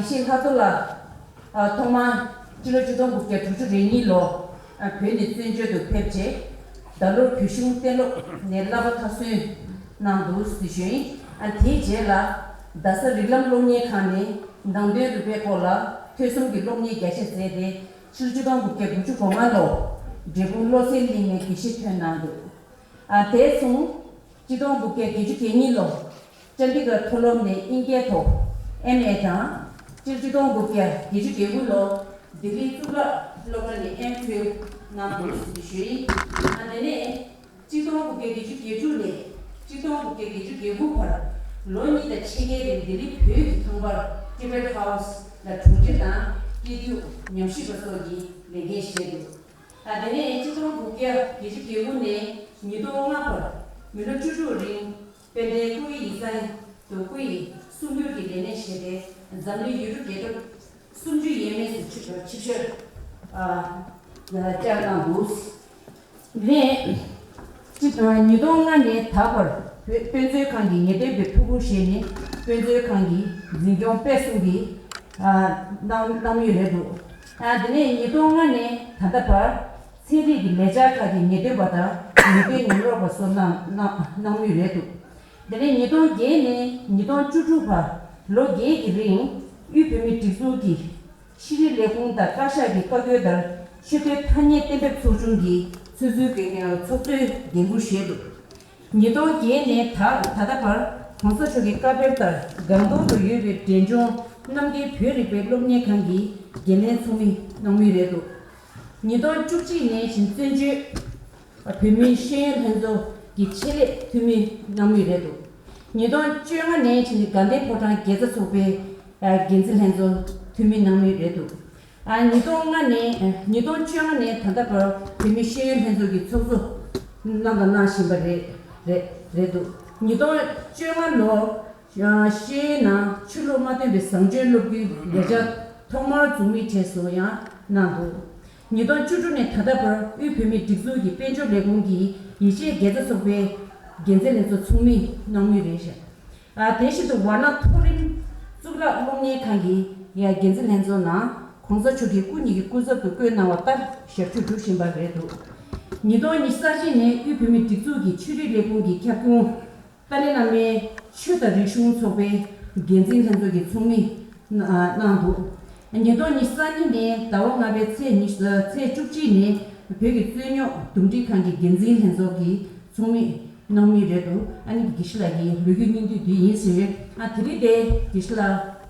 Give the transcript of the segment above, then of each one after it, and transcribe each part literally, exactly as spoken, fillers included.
ཞིང་ལྷ་ཐོ་ལགས། ཨ། ཐོག་མར་སྤྱི་ལོ་ཆིག་སྟོང་དགུ་བརྒྱ་དྲུག་ཅུ་རེ་གཉིས་ལོ། ཨ། བོད་ནས་བཙན་བྱོལ་དུ་ཕེབས་རྗེས། ད་ལོར་བོད་གཞུང་གཏན་སློབ་ནས་བསླབ་པ་མཐར་སོན་གནང་འདུག་ཟེར་ཞུ་ཡིན། ཨ། དེའི་རྗེས་ལ་རྡ་ས་རིགས་ལམ་སློབ་གཉེར་ཁང་ནས་ནང་དོན་རིག་པའི་སྐོར་ལ་ཐོས་བསམ་གྱི་སློབ་གཉེར་རྒྱ་ཆེར་མཛད་དེ། ཕྱི་ལོ་ཆིག་སྟོང་དགུ་བརྒྱ་དགུ་བཅུ་གོ་ལྔ་ལོར་འབྲས་སྤུངས་བློ་གསལ་གླིང་ནས་དགེ་བཤེས་ཐོན་གནང་འདུག་ཨ། དེ་སོང་། ཆིག་སྟོང་དགུ་བརྒྱ་བརྒྱད་ཅུ་གྱ་གཉིས་ལོར་ཅན་ཌི་གྷར་མཐོ་སློབ་ནས་དབྱིན་སྐད་ཐོག་ཨེམ་ཨེ་དང་། སྤྱི་ལོ་ཆིག་སྟོང་དགུ་བརྒྱ་བརྒྱད་ཅུ་གྱ་དགུ་ལོར་ལྡི་ལིའི་གཙུག་ལག་སློབ་གྲྭ་ནས་ཨེམ་ཕིལ་གནང་འདུག་ཟེར་ཞུས་ཡིན། ཨ། དེ་ནས་ཆིག་སྟོང་དགུ་བརྒྱ་བརྒྱད་ཅུ་གྱ་དྲུག་ནས་ཆིག་སྟོང་དགུ་བརྒྱ་བརྒྱད་ཅུ་གྱ་དགུ་བར་ལོ་གཉིས་དང་ཕྱེད་ཀའི་རིང་ལྡི་ལི་བོད་ཀྱི་ཁང་པར་ཊི་བེཊ་ཧའུ་སི་ལ་དྲུང་ཆེ་དང་སྐྱིད་སྡུག་ཉམས་ཞིབ་པ་སོགས་ཀྱི་ལས་འགན་བཞེས་འདུག་ཨ། དེ་ནས་ཆིག་སྟོང་དགུ་བརྒྱ་བརྒྱད་ཅུ་གྱ་དགུ་ནས་ཉིས་སྟོང་ལྔ་བར་མི་ལོ་བཅུ་དྲུག་རིང་དཔལ་ལྡན་སྐུའི་ཡིག་ཚང་དུ་སྐུ་ཡི་གསུང་སྒྱུར་གྱི་ལས་གནས་བཞེས་ཏེ། འཛམ་གླིང་ཡུལ་གྲུ་རྒྱལ་ཁབ་སུམ་ཅུ་ཡས་མས་སུ་ཆིབས་ཆིབས་བསྒྱུར། ཨ། བསྐྱངས་གནང་འདུག་ནས། ཉིས་སྟོང་ལྔ་ནས་ད་བར་བོད་དཔེ་མཛོད་ཁང་གི་ངེས་སྟོན་པའི་ཐུགས་ཁུར་བཞེས་ནས་དཔེ་མཛོད་ཁང་གི་འཛིན་སྐྱོང་སྤེལ་གསུམ་གྱི། ཨ། གནང་གནང་མུས་རེད་འདུག་ཨ། དེ་ནས་ཉིས་སྟོང་ལྔ་ནས་ད་ལྟ་བར་ཚན་རིག་གི་ལས་འཆར་ཁག་གི་ངེས་སྟོན་པ་དང་ངེས་སྟོན་ཉམས་རོགས་པ་སོགས་གནང་གནང་གནང་མུས་རེད་འདུག་དེ་ནས་ཉིས་སྟོང་བརྒྱད་ནས་ཉིས་སྟོང་བཅུ་དྲུག་བར་ལོ་བརྒྱད་ཀྱི་རིང་དབུས་བོད་མིའི་སྒྲིག་འཛུགས་ཀྱི་ཤེས་རིག་ལས་ཁུངས་དང་བཀའ་ཤག་གི་བཀའ་བཀོད་ལྟར་ཆེས་མཐོའི་ཐ་སྙད་གཏན་འབེབས་ཚོགས་ཆུང་གི་ཚོགས་གཙོའི་འགན་ཚོགས་གཙོའི་འགན་འཁུར་བཞེས་འདུག་ཉིས་སྟོང་བརྒྱད་ནས་ད་ད་ལྟ་བར་གོང་ས་མཆོག་གི་བཀའ་དཔེ་ལྟར་སྒང་ཏོག་ཏུ་ཡོད་པའི་འབྲས་ལྗོངས་རྣམ་རྒྱལ་བོད་རིག་པའི་སློབ་གཉེར་ཁང་གི་འགན་ལེན་ཚོགས་མི་གནང་མུས་རེད་འདུག་ཉིས་སྟོང་བཅུ་གཅིག་ནས་བྱིན་བཙན་བྱོལ་བོད་མིའི་ཤེས་ཡོན་ལྷན་ཚོགས་ཀྱི་ཆེད་ལས་འཐུས་མི་གནང་མུས་རེད་འདུག་ཉིས་སྟོང་བཅོ་ལྔ་ནས་བྱིན་དགའ་ལྡན་ཕོ་བྲང་དགེ་རྩ་ཚོགས་པའི་འགན་འཛིན་ལྷན་ཚོགས་འཐུས་མི་གནང་མུས་རེད་འདུག་ཨ། ཉིས་སྟོང་ལྔ་ནས་ཉིས་སྟོང་བཅོ་ལྔ་ནས་ད་ལྟ་བར་བོད་མིའི་ཤེས་ཡོན་ལྷན་ཚོགས་ཀྱི་ཚོགས་གཙོ་གནང་དང་གནང་བཞིན་པ་རེད་རེད་རེད་འདུག་ཉིས་སྟོང་བཅོ་ལྔ་ལོར་ཤེས་ཡོན་ནང་ཆོས་ལུགས་མ་མཐུན་པའི་བཟང་སྤྱོད་སློབ་རྒྱུའི་ལས་འཆར་ཐོག་མར་འཛུགས་མིའི་གྲས་སུ་ཡང་གནང་འདུག་ཉིས་སྟོང་བཅུ་དྲུག་ནས་ད་ལྟ་བར་དབུས་བོད་མིའི་སྒྲིག་འཛུགས་ཀྱི་དཔལ་འབྱོར་ལས་ཁུངས་ཀྱི་ཡིད་ཆེས་དགེ་རྩ་ཚོགས་པའི་འགན་འཛིན་ལྷན་ཚོགས་ཚོགས་མི་གནང་མུས་རེད། ཨ། དེ་བཞིན་དུ་ཝཱ་ཎ་མཐོ་རིམ་གཙུག་ལག་སློབ་གཉེར་ཁང་གི་ཡ་འགན་འཛིན་ལྷན་ཚོགས་ནང་གོང་ས་མཆོག་གིས་སྐུ་ཉིད་ཀྱི་སྐུ་ཚབ་ཏུ་བསྐོས་གནང་བ་ལྟར་ཞབས་ཞུ་སྒྲུབ་བཞིན་པ་རེད་འདུག་ཉིས་སྟོང་ཉི་ཤུ་རྩ་གཅིག་ནས་དབུས་བོད་མིའི་སྒྲིག་འཛུགས་ཀྱི་ཆོས་རིག་ལས་ཁུངས་ཀྱི་ཁྱབ་ཁོངས་ཏཱ་ལའི་བླ་མའི་ཆོས་དང་རིག་གཞུང་ཚོགས་པའི་འགན་འཛིན་ལྷན་ཚོགས་ཀྱི་ཚོགས་མི་གནང་འདུག་ཉིས་སྟོང་ཉི་ཤུ་རྩ་གཉིས་ནས་ཟླ་བ་ལྔ་པའི་ཚེས་ཉི་ཤུ་ཚེས་བཅུ་གཅིག་ནས་བོད་ཀྱི་རྩོད་རྙོག་འདུམ་འགྲིག་ཁང་གི་འགན་འཛིན་ལྷན་ཚོགས་ཀྱི་ཚོགས་མི་གནང་མུས་རེད་འདུག་ཨ་ནི་དགེ་བཤེས་ལགས་ཀྱི་ལོ་རྒྱུས་སྙིང་བསྡུས་འདི་ཡིན་ཟེར། ཨ། དེ་རིང་དེ་དགེ་བཤེས་ལགས།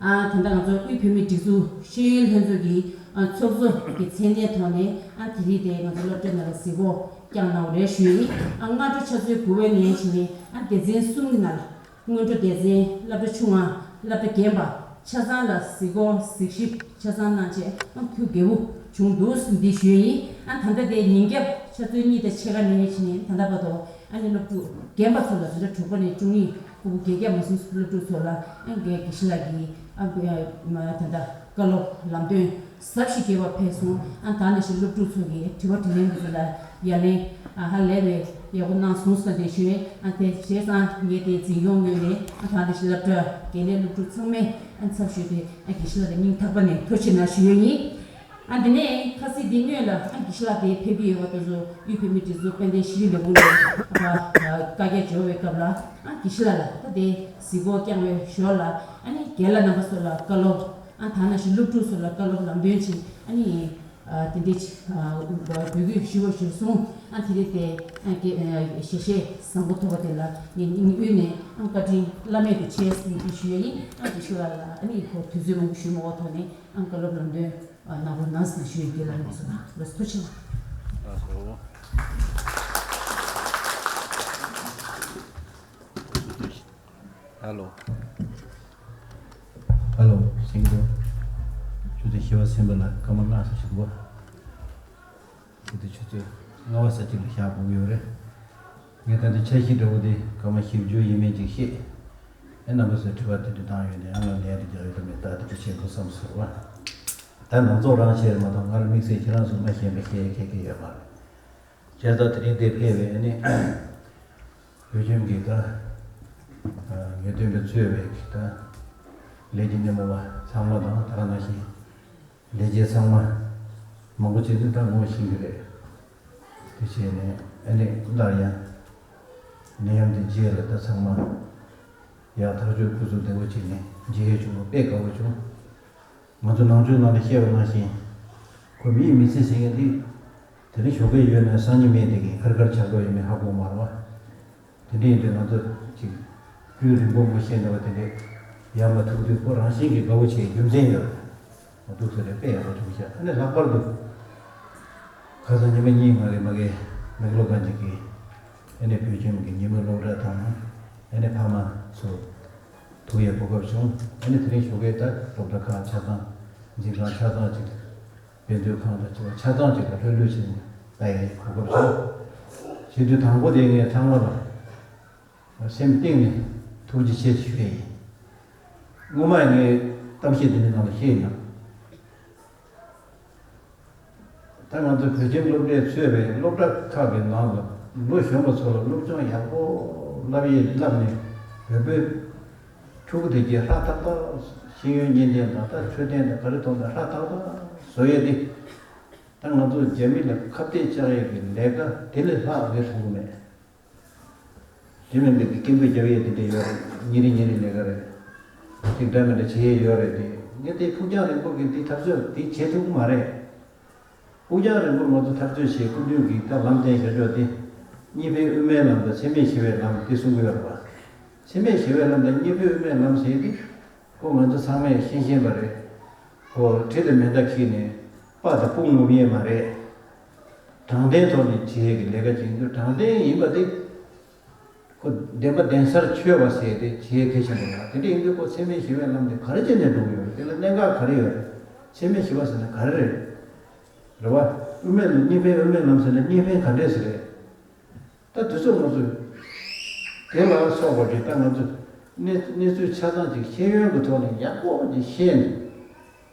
ཨ། ད་ལྟ་ང་ཚོ་དབུས་བོད་མིའི་སྒྲིག་འཛུགས་ཤེས་ཡོན་ལྷན་ཚོགས་ཀྱི་ཨ་ཚོགས་གཙོ་གི་མཚན་གནས་ཐོག་ནས། ཨ། དེ་རིང་དེ་ང་ཚོ་སློབ་གྲྭའི་ནང་ལ་གཟིགས་སྐོར་བསྐྱངས་གནང་བ་རེད་ཞུ་ཡིན། ཨ། སྔ་དྲོ་ཆུ་ཚོད་དགུ་པ་ནས་བྱས་ནས། ཨ། སྡེ་ཚན་གསུམ་གྱི་ནང་ལ། སྔོན་འགྲོ་སྡེ་ཚན། སློབ་གྲྭ་ཆུང་བ། སློབ་གྲྭ་རྒན་པ། ཆ་ཚང་ལ་གཟིགས་སྐོར་གཟིགས་ཞིབ་ཆ་ཚང་གནང་བྱས། ཨ། ཐུགས་དགྱེས་པོ་བྱུང་འདུག་འདི་ཞུ་ཡིན། ཨ། ད་ལྟ་དེ་ཉིན་རྒྱབ་ཆུ་ཚོད་གཉིས་དང་ཕྱེད་ཀ་ནས་བྱས་ནས་ད་ལྟ་བར་དུ། ཨ་ནི་སློབ་ཕྲུག་རྒན་པ་ཚོ་ལ། ད་ལྟ་དྲུག་པ་ནས་བཅུ་གཉིས། ཕྲུ་གུ་བརྒྱད་བརྒྱ་མ་ཟིན་སློབ་ཕྲུག་ཚོ་ལ། ཨ། དགེ་དགེ་བཤེས་ལགས་ཀྱིས། ཨ། ད་ལྟ་བཀའ་སློབ་ལམ་སྟོན་ཟབ་ཞིང་རྒྱས་པ་ཕེབས་སོང་། ཨ། ད་ནང་བཞིན་སློབ་ཕྲུག་ཚོ་གིས་དྲི་བ་དྲིས་ལན་འདི་ཚོ་ལ་ཡ་ལན། ཨ། ཧ་ལས་པའི་ཡག་པོ་གནང་སོང་ཟེར་དེ་ཞུ་ཡིན། ཨ། དེ་བྱས་ཙང་ངས་དེ་འཛིན་སྐྱོང་ངོས་ནས། ཨ། ད་ནང་བཞིན་སློབ་གྲྭ་དགེ་ལས་སློབ་ཕྲུག་ཚང་མས། ཨ། ཚབ་ཞུས་ཏེ། ཨ། དགེ་བཤེས་ལགས་ལ་སྙིང་ཐག་པ་ནས་ཐུགས་རྗེ་གནང་ཞུ་ཡས་ཡིན། ཨ། དེ་ནས་ཁ་སང་འདི་སྔོན་ལ། ཨ། དགེ་བཤེས་ལགས་དེ་ཕེབས་ཀྱི་ཡོད་པ་དེ་ཚོ་དབུས་བོད་མིའི་སྒྲིག་འཛུགས་དཔལ་ལྡན་ཤེས་རིག་ལས་ཁུངས་ནས་ཨ་བཀའ་རྒྱ་འབྱོར་བའི་སྐབས་ལ། ཨ། དགེ་བཤེས་ལགས་ལ་ད་དེ་གཟིགས་སྐོར་བསྐྱངས་པའི་ཞོར་ལ། ཨ་ནི་རྒན་ལགས་རྣམ་པ་ཚོ་ལ་བཀའ་སློབ། ཨ། ད་ནང་བཞིན་སློབ་ཕྲུག་ཚོ་ལ་བཀའ་སློབ་ལམ་སྟོན་བྱས། ཨ་ནི། ཨ། དེ་འདྲའི། ཨ། འབོད་སྐུལ་ཞུ་བ་ཞུ་སོང་། ཨ། དེ་རིང་དེ། ཨ། དགེ་ཨ། ཞལ་བཞེས་བཟང་པོ་ཐོབ་པ་དེ་ལ་ངས་སྙིང་དབུས་ནས། ཨ། བཀའ་དྲིན་བླ་མེད་དུ་ཆེ་ཟེར་ཞུ་ཡས་ཡིན། ཨ། དགེ་བཤེས་ལགས་ལ། ཨ་ནི་ཁོ་དུས་ཚོད་མང་པོ་ཞུས་མ་དགོས་ཐོག་ནས། ཨ། བཀའ་སློབ་ལམ་སྟོན། ཨ། གནང་རོགས་གནང་ཟེར་ཞུ་ཡས་ཡིན། ལགས་སོ། ལགས་སོ། ཐུགས་རྗེ་ཆེ། ཧ་ལོ། ཧ་ལོ། གསན་གྱི་འདུག་ཆུ་ཚོད་བཞི་པ་ཟིན་པ་ལ་སྐར་མ་ལྔ་ཙམ་ཞིག་འདུག་པ། དེ་དུས་ཆུ་ཚོད་ལྔ་པ་ཙམ་ཅིག་ལ་བཞག་དགོས་ཀྱི་ཡོད་རེད། ངས་ད་ལྟ་འཆར་གཞི་འདྲ་བོ་དེ་སྐར་མ་བཞི་བཅུ་ཡས་མས་ཅིག་བཤད། ཨེ། རྣམ་པ་ཚོས་དྲི་བ་དེ་འདྲ་བཏང་ཡོད་ན། ཨ། ང་ལན་དེ་རྒྱག་ཡོད་དམ་མེད་ད་དེ་འདྲ་བཤད་དགོས་བསམ་སོང་བ། ད་ནང་ཚོགས་རང་བཤད་རེད་མ་གཏོགས། ང་ལ་དམིགས་བསལ་ཁྱེད་རང་ཚོ་མ་ཤེས་པ་བཤད་ཁེལ་གྱི་ཡོད་མ་རེད། བྱས་ཙང་དེ་རིང་འདིར་ཕེབས་པའི། ཨ་ནི། བོད་ཁྱིམ་གྱི་ད། ཨ། ངེས་སྟོན་པས་གཙོས་པའི་གི་ད། ལས་ཀྱི་སྣེ་མོ་བ་ཚང་མ་དང་ད་ག་ནང་བཞིན་ལས་བྱེད་ཚང་མ་མང་པོ་བྱེད་དུས་ད་ངོ་ཤེས་ཀྱི་རེད། དེ་བྱས་ནས་ཨ་ནི་སླར་ཡང་ནད་ཡམས་དེ་རྗེས་ལ་ད་ཚང་མ་ཡག་ཐག་ཆོད་སྐུ་གཟུགས་བདེ་བོ་བྱས་ནས་མཇལ་ཡས་བྱུང་བ་དཔེ་དགའ་བོ་བྱུང་། ང་ཚོ་ནང་ཆོས་ནང་ལ་བཤད་པ་ནང་བཞིན་ཁོ་མི་ཡི་མི་ཚེ་ཟེར་མཁན་དེ་དེ་ནི་ཞོགས་ཀས་ཡོད་ན་སང་ཉིན་མེད་དེ་གི་ཁར་ཁར་ཆགས་འགྲོ་ཡོད་མེད་ཧ་གོ་མ་རེད་བ། དེ་འདྲ་ཡིན་དུས་ང་ཚོ་ཅིག་རྒྱུན་རིང་པོ་ངོ་ཤེས་འདྲ་བ་དེ་འདྲས་ཡར་མར་ཐུག་དུས་ཁོ་རང་བཞིན་གྱིས་དགའ་བོ་བྱེད་རྒྱུ་མཚན་ཡོད་རེད། ང་ཐུག་ཚོད་རེད་དཔེ་ཡག་པོ་བྱུང་ཤག་ཨ་ནི་ལྷག་པར་དུ་ཁ་སང་ཉི་མ་གཉིས་ང་གི་མ་གི་མེག་ལོ་གན་ཇི་གི་ཨ་ནི་བོད་ཁྱིམ་གྱི་ཉིན་མོའི་སློབ་གྲྭ་དང་ཨ་ནི་ཕ་མ་ཚོ་ཐུག་ཡས་གོ་སྐབས་བྱུང་། ཨ་ནི་དེ་རིང་ཞོགས་ཀས་ད་སློབ་གྲྭ་ཁག་ཆ་ཚང་འཛིན་ཁང་ཆ་ཚང་ཅིག་དཔེ་མཛོད་ཁང་དང་བཅས་པ་ཆ་ཚང་ཅིག་ལ་ལྷོད་ལྷོད་བྱས་ནས་ལྟ་ཡས་གོ་སྐབས་བྱུང་། བྱེད་དུས་དང་པོ་དེ་ངས་ཚང་མ་ལ་སེམས་གཏིང་ནས་ཐུགས་རྗེ་ཆེ་ཞུ་ཡས་ཡིན། སྔོན་མ་ངས་གཏམ་བཤད་འདི་འདྲའི་ནང་ལ་བཤད་ཡིན་ནམ། ད་ང་ཚོ་བོད་ཁྱིམ་སློབ་གྲྭས་གཙོས་པའི་སློབ་གྲྭ་ཁག་གི་ནང་ལ་ལོ་གཞོན་པ་ཚོ་ལ་སློབ་སྦྱོང་ཡག་པོ་བསླབ་ཡས་བསླབ་ནས་བོད་པའི་ཕྲུ་གུ་དེ་གའི་ཧྲ་ཐག་ཐག་ཤེས་ཡོན་གཉིས་ལྡན་དང་ད་འཕྲོད་བསྟེན་དང་ག་རེ་ཐོག་ནས་ཧྲ་ཐག་ཐག་བཟོ་ཡས་དེ། ད་ང་ཚོ་རྒྱ་མི་ལ་ཁ་གཏད་བཅག་ཡས་ཀྱི་ལས་ཀ་དེ་ལས་ལྷག་རེད་མཐོང་གི་མེད། དེ་མིན་པའི་སྐད་འབོད་རྒྱབ་ཡས་དེ་འདྲ་ཡོད་རེད། ཉིན་རེ་ཉིན་རེ་ལས་ཀ་རེད། ཅིག་འདྲ་མི་འདྲ་བྱེད་ཡས་ཡོད་རེད་དེ། ངས་དེ་ཕུགས་རྒྱང་རིང་པོ་གི་དེ་འཐབ་རྩོད་དེ་བྱེད་ཐུབ་ཀྱི་མ་རེད། ཕུགས་རྒྱང་རིང་པོར་ང་ཚོ་འཐབ་རྩོད་བྱེད་སྐུ་མདུན་གྱིས་ད་ལམ་སྟོན་བྱ་ཕྱོགས་དེ་གཉིས་ཕན་དབུ་མའི་ལམ་དང་འཚེ་མེད་ཞི་བའི་ལམ་དེ་གསུང་གི་ཡོད་རེད་པ། འཚེ་མེད་ཞི་བའི་ལམ་དང་གཉིས་ཕན་དབུ་མའི་ལམ་ཟེར་དེ་ཁོ་ང་ཚོ་ཚང་མས་ཤེས་ཤེས་པ་རེད། ཁོ་གྲི་དང་མེ་མདའ་འཁྱེར་ནས་དཔའ་དང་དཔུང་ངོམ་ཡས་མ་རེད། དྲང་བདེན་ཐོག་ནས་བྱེད་ཡས་ཀྱི་ལས་ཀ་བྱེད་འདུག་དྲང་བདེན་ཡིན་པ་དེ་ཁོ་བདེན་པ་བདེན་སར་འཆོལ་བ་ཟེར་ཏེ་བྱེད་ཡས་གལ་ཆེན་པོ་རེད། དེ་འདྲ་ཡིན་དུས་ཁོ་འཚེ་མེད་ཞི་བའི་ལམ་དེ་ག་རེ་བྱས་ནས་འགྲོ་གི་ཡོད་རེད། དེ་ལ་གནད་འགག་ག་རེ་ཡོད་རེད། འཚེ་མེད་ཞི་བ་ཟེར་ན་ག་རེ་རེད། རེད་བ། དབུ་མའི་ལམ་གཉིས་ཕན་དབུ་མའི་ལམ་ཟེར་ན་གཉིས་ཕན་ག་འདྲས་ཟེར་རེད། ད་དུས་ཚོད་ང་ཚོས་དེ་ལ་སོགས་པ་གི་ད་ང་ཚོས་གནས་གནས་ཚུལ་ཆ་ཚང་ཅིག་ཤེས་ཡོན་གྱི་ཐོག་ནས་ཡག་པོ་ཅིག་ཤེས་ནས།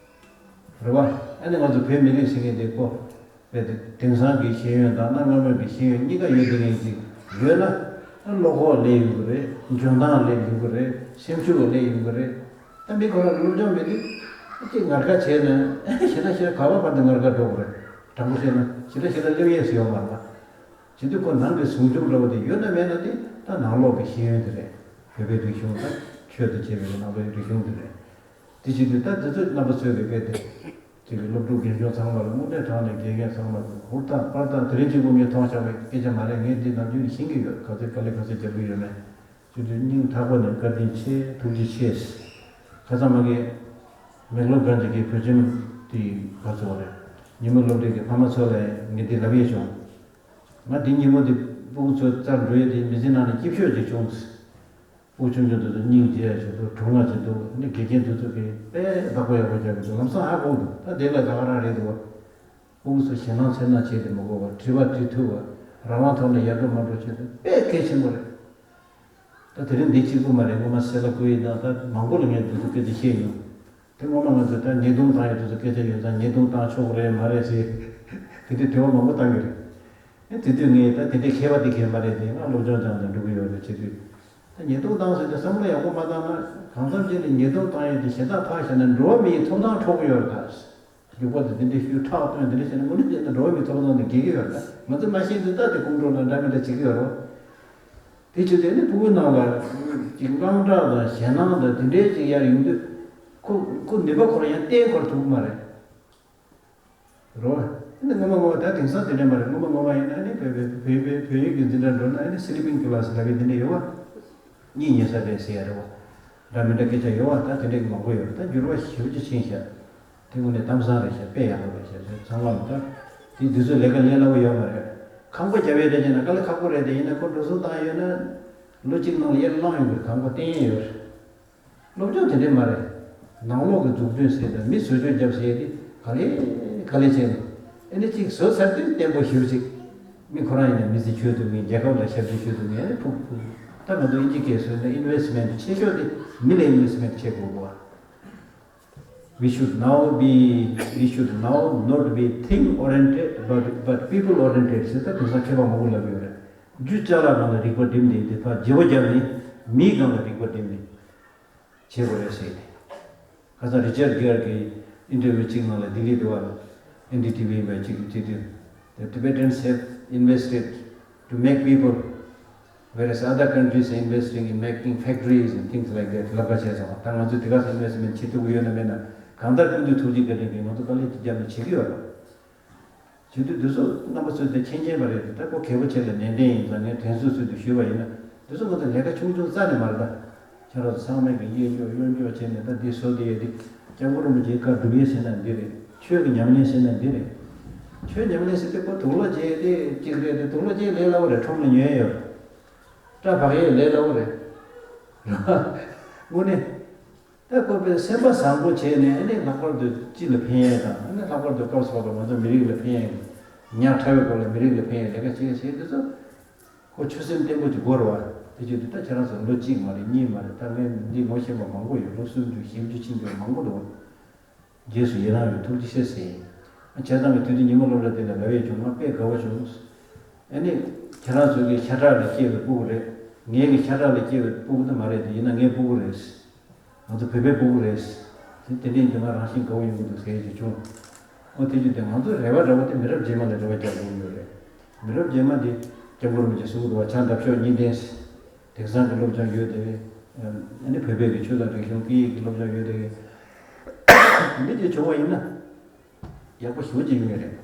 རེད་བ། ཨ་ནི་ང་ཚོ་བོད་མི་རིགས་ཟེར་མཁན་དེ་ཁོ་རྦད་དེ་དེང་སང་གི་ཤེས་ཡོན་དང་གནའ་སྔ་མོའི་གི་ཤེས་ཡོན་གཉིས་ཀ་ཡོད་དེ་མཁན་ཅིག་ཡོད་ན། ཨ་བློ་ཁོག་སླེབས་ཡོང་གི་རེད། འཇོན་ཐང་སླེབས་ཡོང་གི་རེད། སེམས་ཤུགས་སླེབས་ཡོང་གི་རེད། ད་མི་ཁོ་རང་སློབ་སྦྱོང་མེད་དུས་ཅིག་ངར་ཁ་བྱས་ན་ཞེ་དྲག་ཞེ་དྲག་ག་བ་བར་དུ་ངར་ཁ་འགྲོ་གི་རེད། དྲང་པོ་བཤད་ན་ཞེ་དྲག་ཞེ་དྲག་སླེབས་ཡས་སུ་ཡོད་མ་རེད་པ། བྱེད་དུས་ཁོ་ནང་གི་ཟུང་འཇུག་འདྲ་བོ་དེ་ཡོད་ན་མེད་ན་དེ་ད་ནང་ལོགས་ཀྱི་ཤེས་ཡོན་དེ་རེད། བོད་པའི་རིག་གཞུང་དང་ཆོས་དང་བཅས་པའི་ནང་པའི་རིག་གཞུང་དེ་རེད། དེ་བྱེད་དུས་ད་དེ་ཚོ་རྣམ་པ་ཚོས་ཀྱི་དཔེ་དེ་དེ་གི་སློབ་ཕྲུག་རྒན་གཞོན་ཚང་མ་ལ་དངོས་གནས་དྲང་ནས་དགེ་རྒན་ཚང་མ་ལ་ཧུར་ཐག་པར་ཐག་དེ་རིང་གཅིག་པུ་ངས་མཐོང་བཞག་པའི་སྐད་ཆ་མ་རེད། ངས་འདི་ནམ་རྒྱུན་ཤེས་ཀྱི་ཡོད། ག་ཚོད་དཀའ་ལས་ག་ཚོད་རྒྱབ་ཀྱི་ཡོད་མེད། བྱེད་དུས་སྙིང་ཐག་པ་ནས་བཀའ་དྲིན་ཆེ། ཐུགས་རྗེ་ཆེ། ཁ་སང་མ་གི་མེག་ལོ་གན་ཇི་གི་བོད་ཁྱིམ་དེ་ག་ཚོད་རེད། ཉིན་མོ་སློབ་གྲྭའི་གི་ཕ་མ་ཚོ་ལ་ངས་འདི་ལབ་ཡས་བྱུང་། ང་འདི་ཉིན་མོ་འདི་སྤུ་གུ་ཚོ་བཙལ་འགྲོ་ཡས་དེ་མི་ཚེ་ནང་ནས་སྐྱིད་ཤོས་ཅིག་བྱུང་། སྤུ་གུ་ཆུང་ཆུང་དེ་ཚོ་སྙིང་རྗེ་ཡ་ཞིག་འདུག་དྲོ་སྔགས་ཅིག་འདུག་ནི་དགེ་རྒན་དེ་ཚོ་གིས་དཔེ་བདག་པོ་ཡག་པོ་རྒྱབ་ཀྱི་འདུག་ལམ་སང་ཧ་གོ་འདུག་ད་དེ་ལ་ད་ག་རང་རེད་འདུག་བ། སྤུ་གུ་ཚོ་ཞེད་སྣང་འཚེར་སྣང་བྱས་ཏེ་མ་དགོས་པར་དྲི་བ་དྲི་ཐུབ་པ། རང་དབང་ཐོག་ནས་ཡར་འགྲོ་མར་འགྲོ་བྱེད་ཐུབ་དཔེ་གལ་ཆེན་པོ་རེད། ད་དེ་རིང་འདི་གཅིག་པུ་མ་རེད། སྔོན་མ་སེ་ལ་ཀུ་ཡི་དང་ད་མང་པོ་ལ་ངས་འདི་ཚོ་སྐད་ཆ་བཤད་མྱོང་། དེ་སྔོན་མ་ང་ཚོས་ད་ཉེས་རྡུང་བཏང་ཡས་དེ་ཚོ་སྐད་ཆ་ཡོད་ཙང་ཉེས་རྡུང་བཏང་ཆོག་གི་རེད་མ་རེད་ཟེར། དེ་དུས་དྲི་བ་མང་པོ་བཏང་གི་རེད། ཨེ་དེ་དུས་ངས་ད་དེ་འདྲའི་མཁས་པ་དེ་གས་མ་རེད་དེ། ང་སློབ་སྦྱོང་སྦྱངས་ནས་འགྲོ་གི་ཡོད་རེད་བྱེད་དུས། ད་ཉེས་རྡུང་བཏང་ཟེར་ཏེ་བསམ་བློ་ཡག་པོ་མ་བཏང་ན་གང་འཚམ་ཅིག་ནས་ཉེས་རྡུང་བཏང་ཡས་དེ་གཞན་དག་ཕར་བཞག་ན་འགྲོ་བ་མིའི་ཐོབ་ཐང་འཕྲོག་གི་ཡོད་རེད་ད། རྒྱུག་པ་དེ་དེ་འདྲའི་ཤུལ་ཁྲག་བཏོན་དེ་འདྲ་བྱས་ན་དངོས་གནས་བྱས་ན་འགྲོ་བ་མིའི་ཐོབ་ཐང་དེ་འགལ་གྱི་ཡོད་རེད། ང་ཚོ་མ་ཤེས་དུས་ད་དེ་ཁོང་ཁྲོ་དང་འདྲ་མི་འདྲ་བྱེད་ཀྱི་ཡོད་རེད། དེ་བྱས་དུས་ནི་ཕྲུ་གུའི་ནང་ལ་ཅིག་དངངས་སྐྲག་དང་ཞེད་སྣང་དང་དེ་འདྲའི་ཅིག་ཡར་ཡོང་དུས་ཁོ་ཁོ་ནུས་པ་ཁོ་རང་ཡང་བརྟན་ཁོ་རང་ཐུབ་ཀྱི་མ་རེད། རེད་བ། ཨ་ནི་སྔོན་མ་སྔོན་མ་ད་དེང་སང་དེ་འདྲ་མ་རེད། སྔོན་མ་སྔོན་མ་ཡིན་ན་ཨ་ནི་བོད་བོད་བོད་བོད་བོད་ཡིག་གི་འཛིན་གྲྭ་འགྲོ་ན་ཨ་ནི་སི་ལི་པིང་ཀི་ལ་སི་ལབ་ཡས་དེ་འདྲ་ཡོད་བ། གཉིད་ཉལ་ས་རེད་ཟེར་ཡ་རེད་བ། འདྲ་མི་འདྲ་སྐད་ཆ་ཡོད་བ། ད་དེ་འདྲ་གི་མང་པོ་ཡོད་རེད། ད་འགྱུར་བ་ཞེ་པོ་ཅིག་ཕྱིན་ཤག་དེ་དངོས་གནས་གཏམ་བཟང་རེད་ཤག་དཔེ་ཡག་པོ་རེད་ཤག་ཚང་མ་ལ་ད་དེ་དུས་ཚོད་ལས་ཀ་ལས་སླ་བོ་ཡོད་མ་རེད། ཁང་པ་རྒྱབ་ཡས་རེད་ཅེ་ན་དཀའ་ལས་ཁག་པོ་རེད་དེ། ཡིན་ན་ཁོ་འགྲོ་སོང་བཏང་ཡོད་ན་ལོ་གཅིག་ནང་ལ་ཡར་བླངས་ཡོང་གི་རེད། ཁང་པ་བརྟན་ཡས་ཡོད་རེད། སློབ་སྦྱོང་དེ་འདྲས་མ་རེད། ནང་ལོགས་ཀྱི་འཛུགས་སྐྲུན་ཟེར་དང་མི་བཟོ་བཅོས་རྒྱབ་ཟེར་དེ་ག་ལེ་ག་ལེ་བྱས་ནས་ཨ་ནི་གཅིག་བཟོས་ཚར་དུས་བརྟན་པོ་ཞེ་པོ་ཅིག་མི་ཁོ་རང་ཡིན་ན་མི་ཚེ་འཁྱོལ་ཐུབ་མཁན། རྒྱལ་ཁབ་ལ་ཞབས་ཕྱི་ཞུ་ཐུབ་མཁན། ཨ་ནི་ཕུགས་ཕུགས་ད་ང་ཚོ་དབྱིན་ཇི་སྐད་ཟེར་ན་ཨིན་ཝེ་སི་མེན་ཊི་ཆེ་ཤོས་དེ་མི་ལ་ཨིན་ཝེ་སི་མེན་ཊི་བྱེད་དགོས་པ། We should now be, we should now not be thing oriented, but, but people oriented ཟེར་ད་དེང་སང་མཁས་པ་མང་པོ་ལབ་ཡོད་རེད། རྒྱུ་ཅ་ལག་སྒང་ལ་རིག་པ་བསྒྲིམས་ཏེ་དེ་ཕར་བརྗེ་པོ་བརྒྱབ་ནས་མིའི་སྒང་ལ་རིག་པ་བསྒྲིམས་ནས་བྱེད་དགོས་རེད་ཟེར་ཏེ། ཁ་སང་Richard Gere གི་ཨིན་ཊར་བིའུ་གཅིག་ནང་ལ་ལྡི་ལི་དུ་བ་ཨེན་ཌི་ཊི་ཝི་ཡིན་པའི་གཅིག་བྲིས་དུས། The Tibetans have invested to make people, whereas other countries are investing in making factories and things like that. ལབ་པ་བྱས་སོང་། ད་ང་ཚོས་དེ་ག་ཚོད་ཨིན་ཝེ་སི་མེན་ཊི་བྱེད་ཐུབ་ཀྱི་ཡོད་ན་མེད་ན། གང་ལྟར་སྐུ་མདུན་ཐུགས་རྗེ་བཀའ་དྲིན་གྱིས་ང་ཚོ་དཀའ་ལས་ཅིག་བརྒྱབ་ནས་བྱེད་ཀྱི་ཡོད་རེད། བྱེད་དུས་འདི་ཚོ་རྣམ་པ་ཚོས་དེ་མཁྱེན་མཁྱེན་པ་རེད་དེ། ད་ཁོ་གལ་པོ་ཆེ་ལ་ནན་ཏན་ཡིན་ཙང་ངས་དྲན་གསོ་ཚུལ་དུ་ཞུས་པ་ཡིན་ན། འདི་ཚོ་ང་ཚོ་ལས་ཀ་ཆུང་ཆུང་རྩ་ནས་མ་རེད་ད། ཁྱེད་རང་ཚོ་ཚང་མས་ཀྱི་གཡས་འཇོག་གཡོན་འཇོག་བྱས་ནས་ད་འདི་བཟོ་དེ་ཡས་དེ། སྐྱབས་མགོན་རིན་པོ་ཆེའི་བཀའ་སྒྲུབ་ཡས་ཟེར་ན་འདི་རེད། ཆོས་ཀྱི་ཉམས་ལེན་ཟེར་ན་འདི་རེད། ཆོས་ཉམས་ལེན་ཟེར་དུས་ཁོ་དུག་ལོག་བྱས་དེ་གཅིག་རེད་དེ། དུག་ལོག་བྱས་ལས་སླ་བོ་རེད། ཁྲོམ་ལ་ཉོས་ཡོད། སྐྲ་བག་ཡས་ལས་སླ་བོ་རེད། དངོས་གནས། ད་ཁོ་པའི་སེམས་པ་བཟང་པོ་བྱས་ནས། ཨ་ནི་ལྷག་པར་དུ་སྤྱི་ལ་ཕན་ཡས་དང་། ཨ་ནི་ལྷག་པར་དུ་སྐབས་སུ་བབས་པ་ང་ཚོ་མི་རིགས་ལ་ཕན་ཡས་ཀྱི། ཉག་ཕྲ་བའི་སྐོར་ལ་མི་རིགས་ལ་ཕན་ཡས་ལས་ཀ་བྱེད་བྱེད་དུས་ཚོ། ཁོ་ཆོད་སེམས་བརྟན་པོ་ཅིག་དགོས་རེད་བ། དེ་བྱེད་དུས་ད་ཁྱེད་རང་ཚོ་ལོ་གཅིག་མ་རེད། གཉིས་མ་རེད། ད་ངས་འདི་ངོ་ཤེས་པ་མང་པོ་ཡོད། ལོ་སུམ་ཅུ་བཞི་བཅུ་ཕྱིན་པའི་མང་པོ་འདུག་རྗེས་སུ་ཡི་རང་ཡོད། ཐུགས་རྗེ་ཆེ་ཟེར་ཡིན། བྱས་ཙང་གི་དུས་དེ་ཉི་མ་སློབ་གྲྭ་དེ་ལ་ལབ་ཡས་བྱུང་། ང་དཔེ་དགའ་བོ་བྱུང་། ཨ་ནི་ཁྱེད་རང་ཚོ་གི་ཤ་ཁྲག་ལས་སྐྱེས་པའི་སྤུ་གུ་རེད། ངའི་གི་ཤ་ཁྲག་ལས་སྐྱེས་པའི་སྤུ་གུ་དེ་མ་རེད་དེ། ཡིན་ན་ངའི་སྤུ་གུ་རེད། ང་ཚོ་བོད་པའི་སྤུ་གུ་རེད། དེ་དེ་འདྲའི་འདི་ང་རང་བཞིན་དགའ་བོ་ཡོང་གི་འདུག་ཟེར་ཡས་ཅིག་བྱུང་། ཨོ་དེ་བྱས་དུས་ང་ཚོ་རེ་བ་འདྲ་བོ་དེ་མི་རབས་རྗེས་མ་ལ་རེ་བ་རྒྱག་དགོས་ཀྱི་ཡོད་རེད། མི་རབས་རྗེས་མ་དེ་སྐྱབས་མགོན་རིན་པོ་ཆེ་གསུང་གི་འདུག་བ། ཕྱག་འདབ་གཤོག་གཉིས་ལྡན། དེང་སང་གི་སློབ་སྦྱོང་ཡོད་དེ། ཨ་ནི་བོད་པའི་གི་ཆོས་དང་རིག་གཞུང་སྐད་ཡིག་གི་སློབ་སྦྱོང་ཡོད་དེ། འདི་ཅིག་བྱུང་བ་ཡིན་ན་ཡག་པོ་ཞེ་པོ་ཅིག་ཡོང་ངེས་རེད།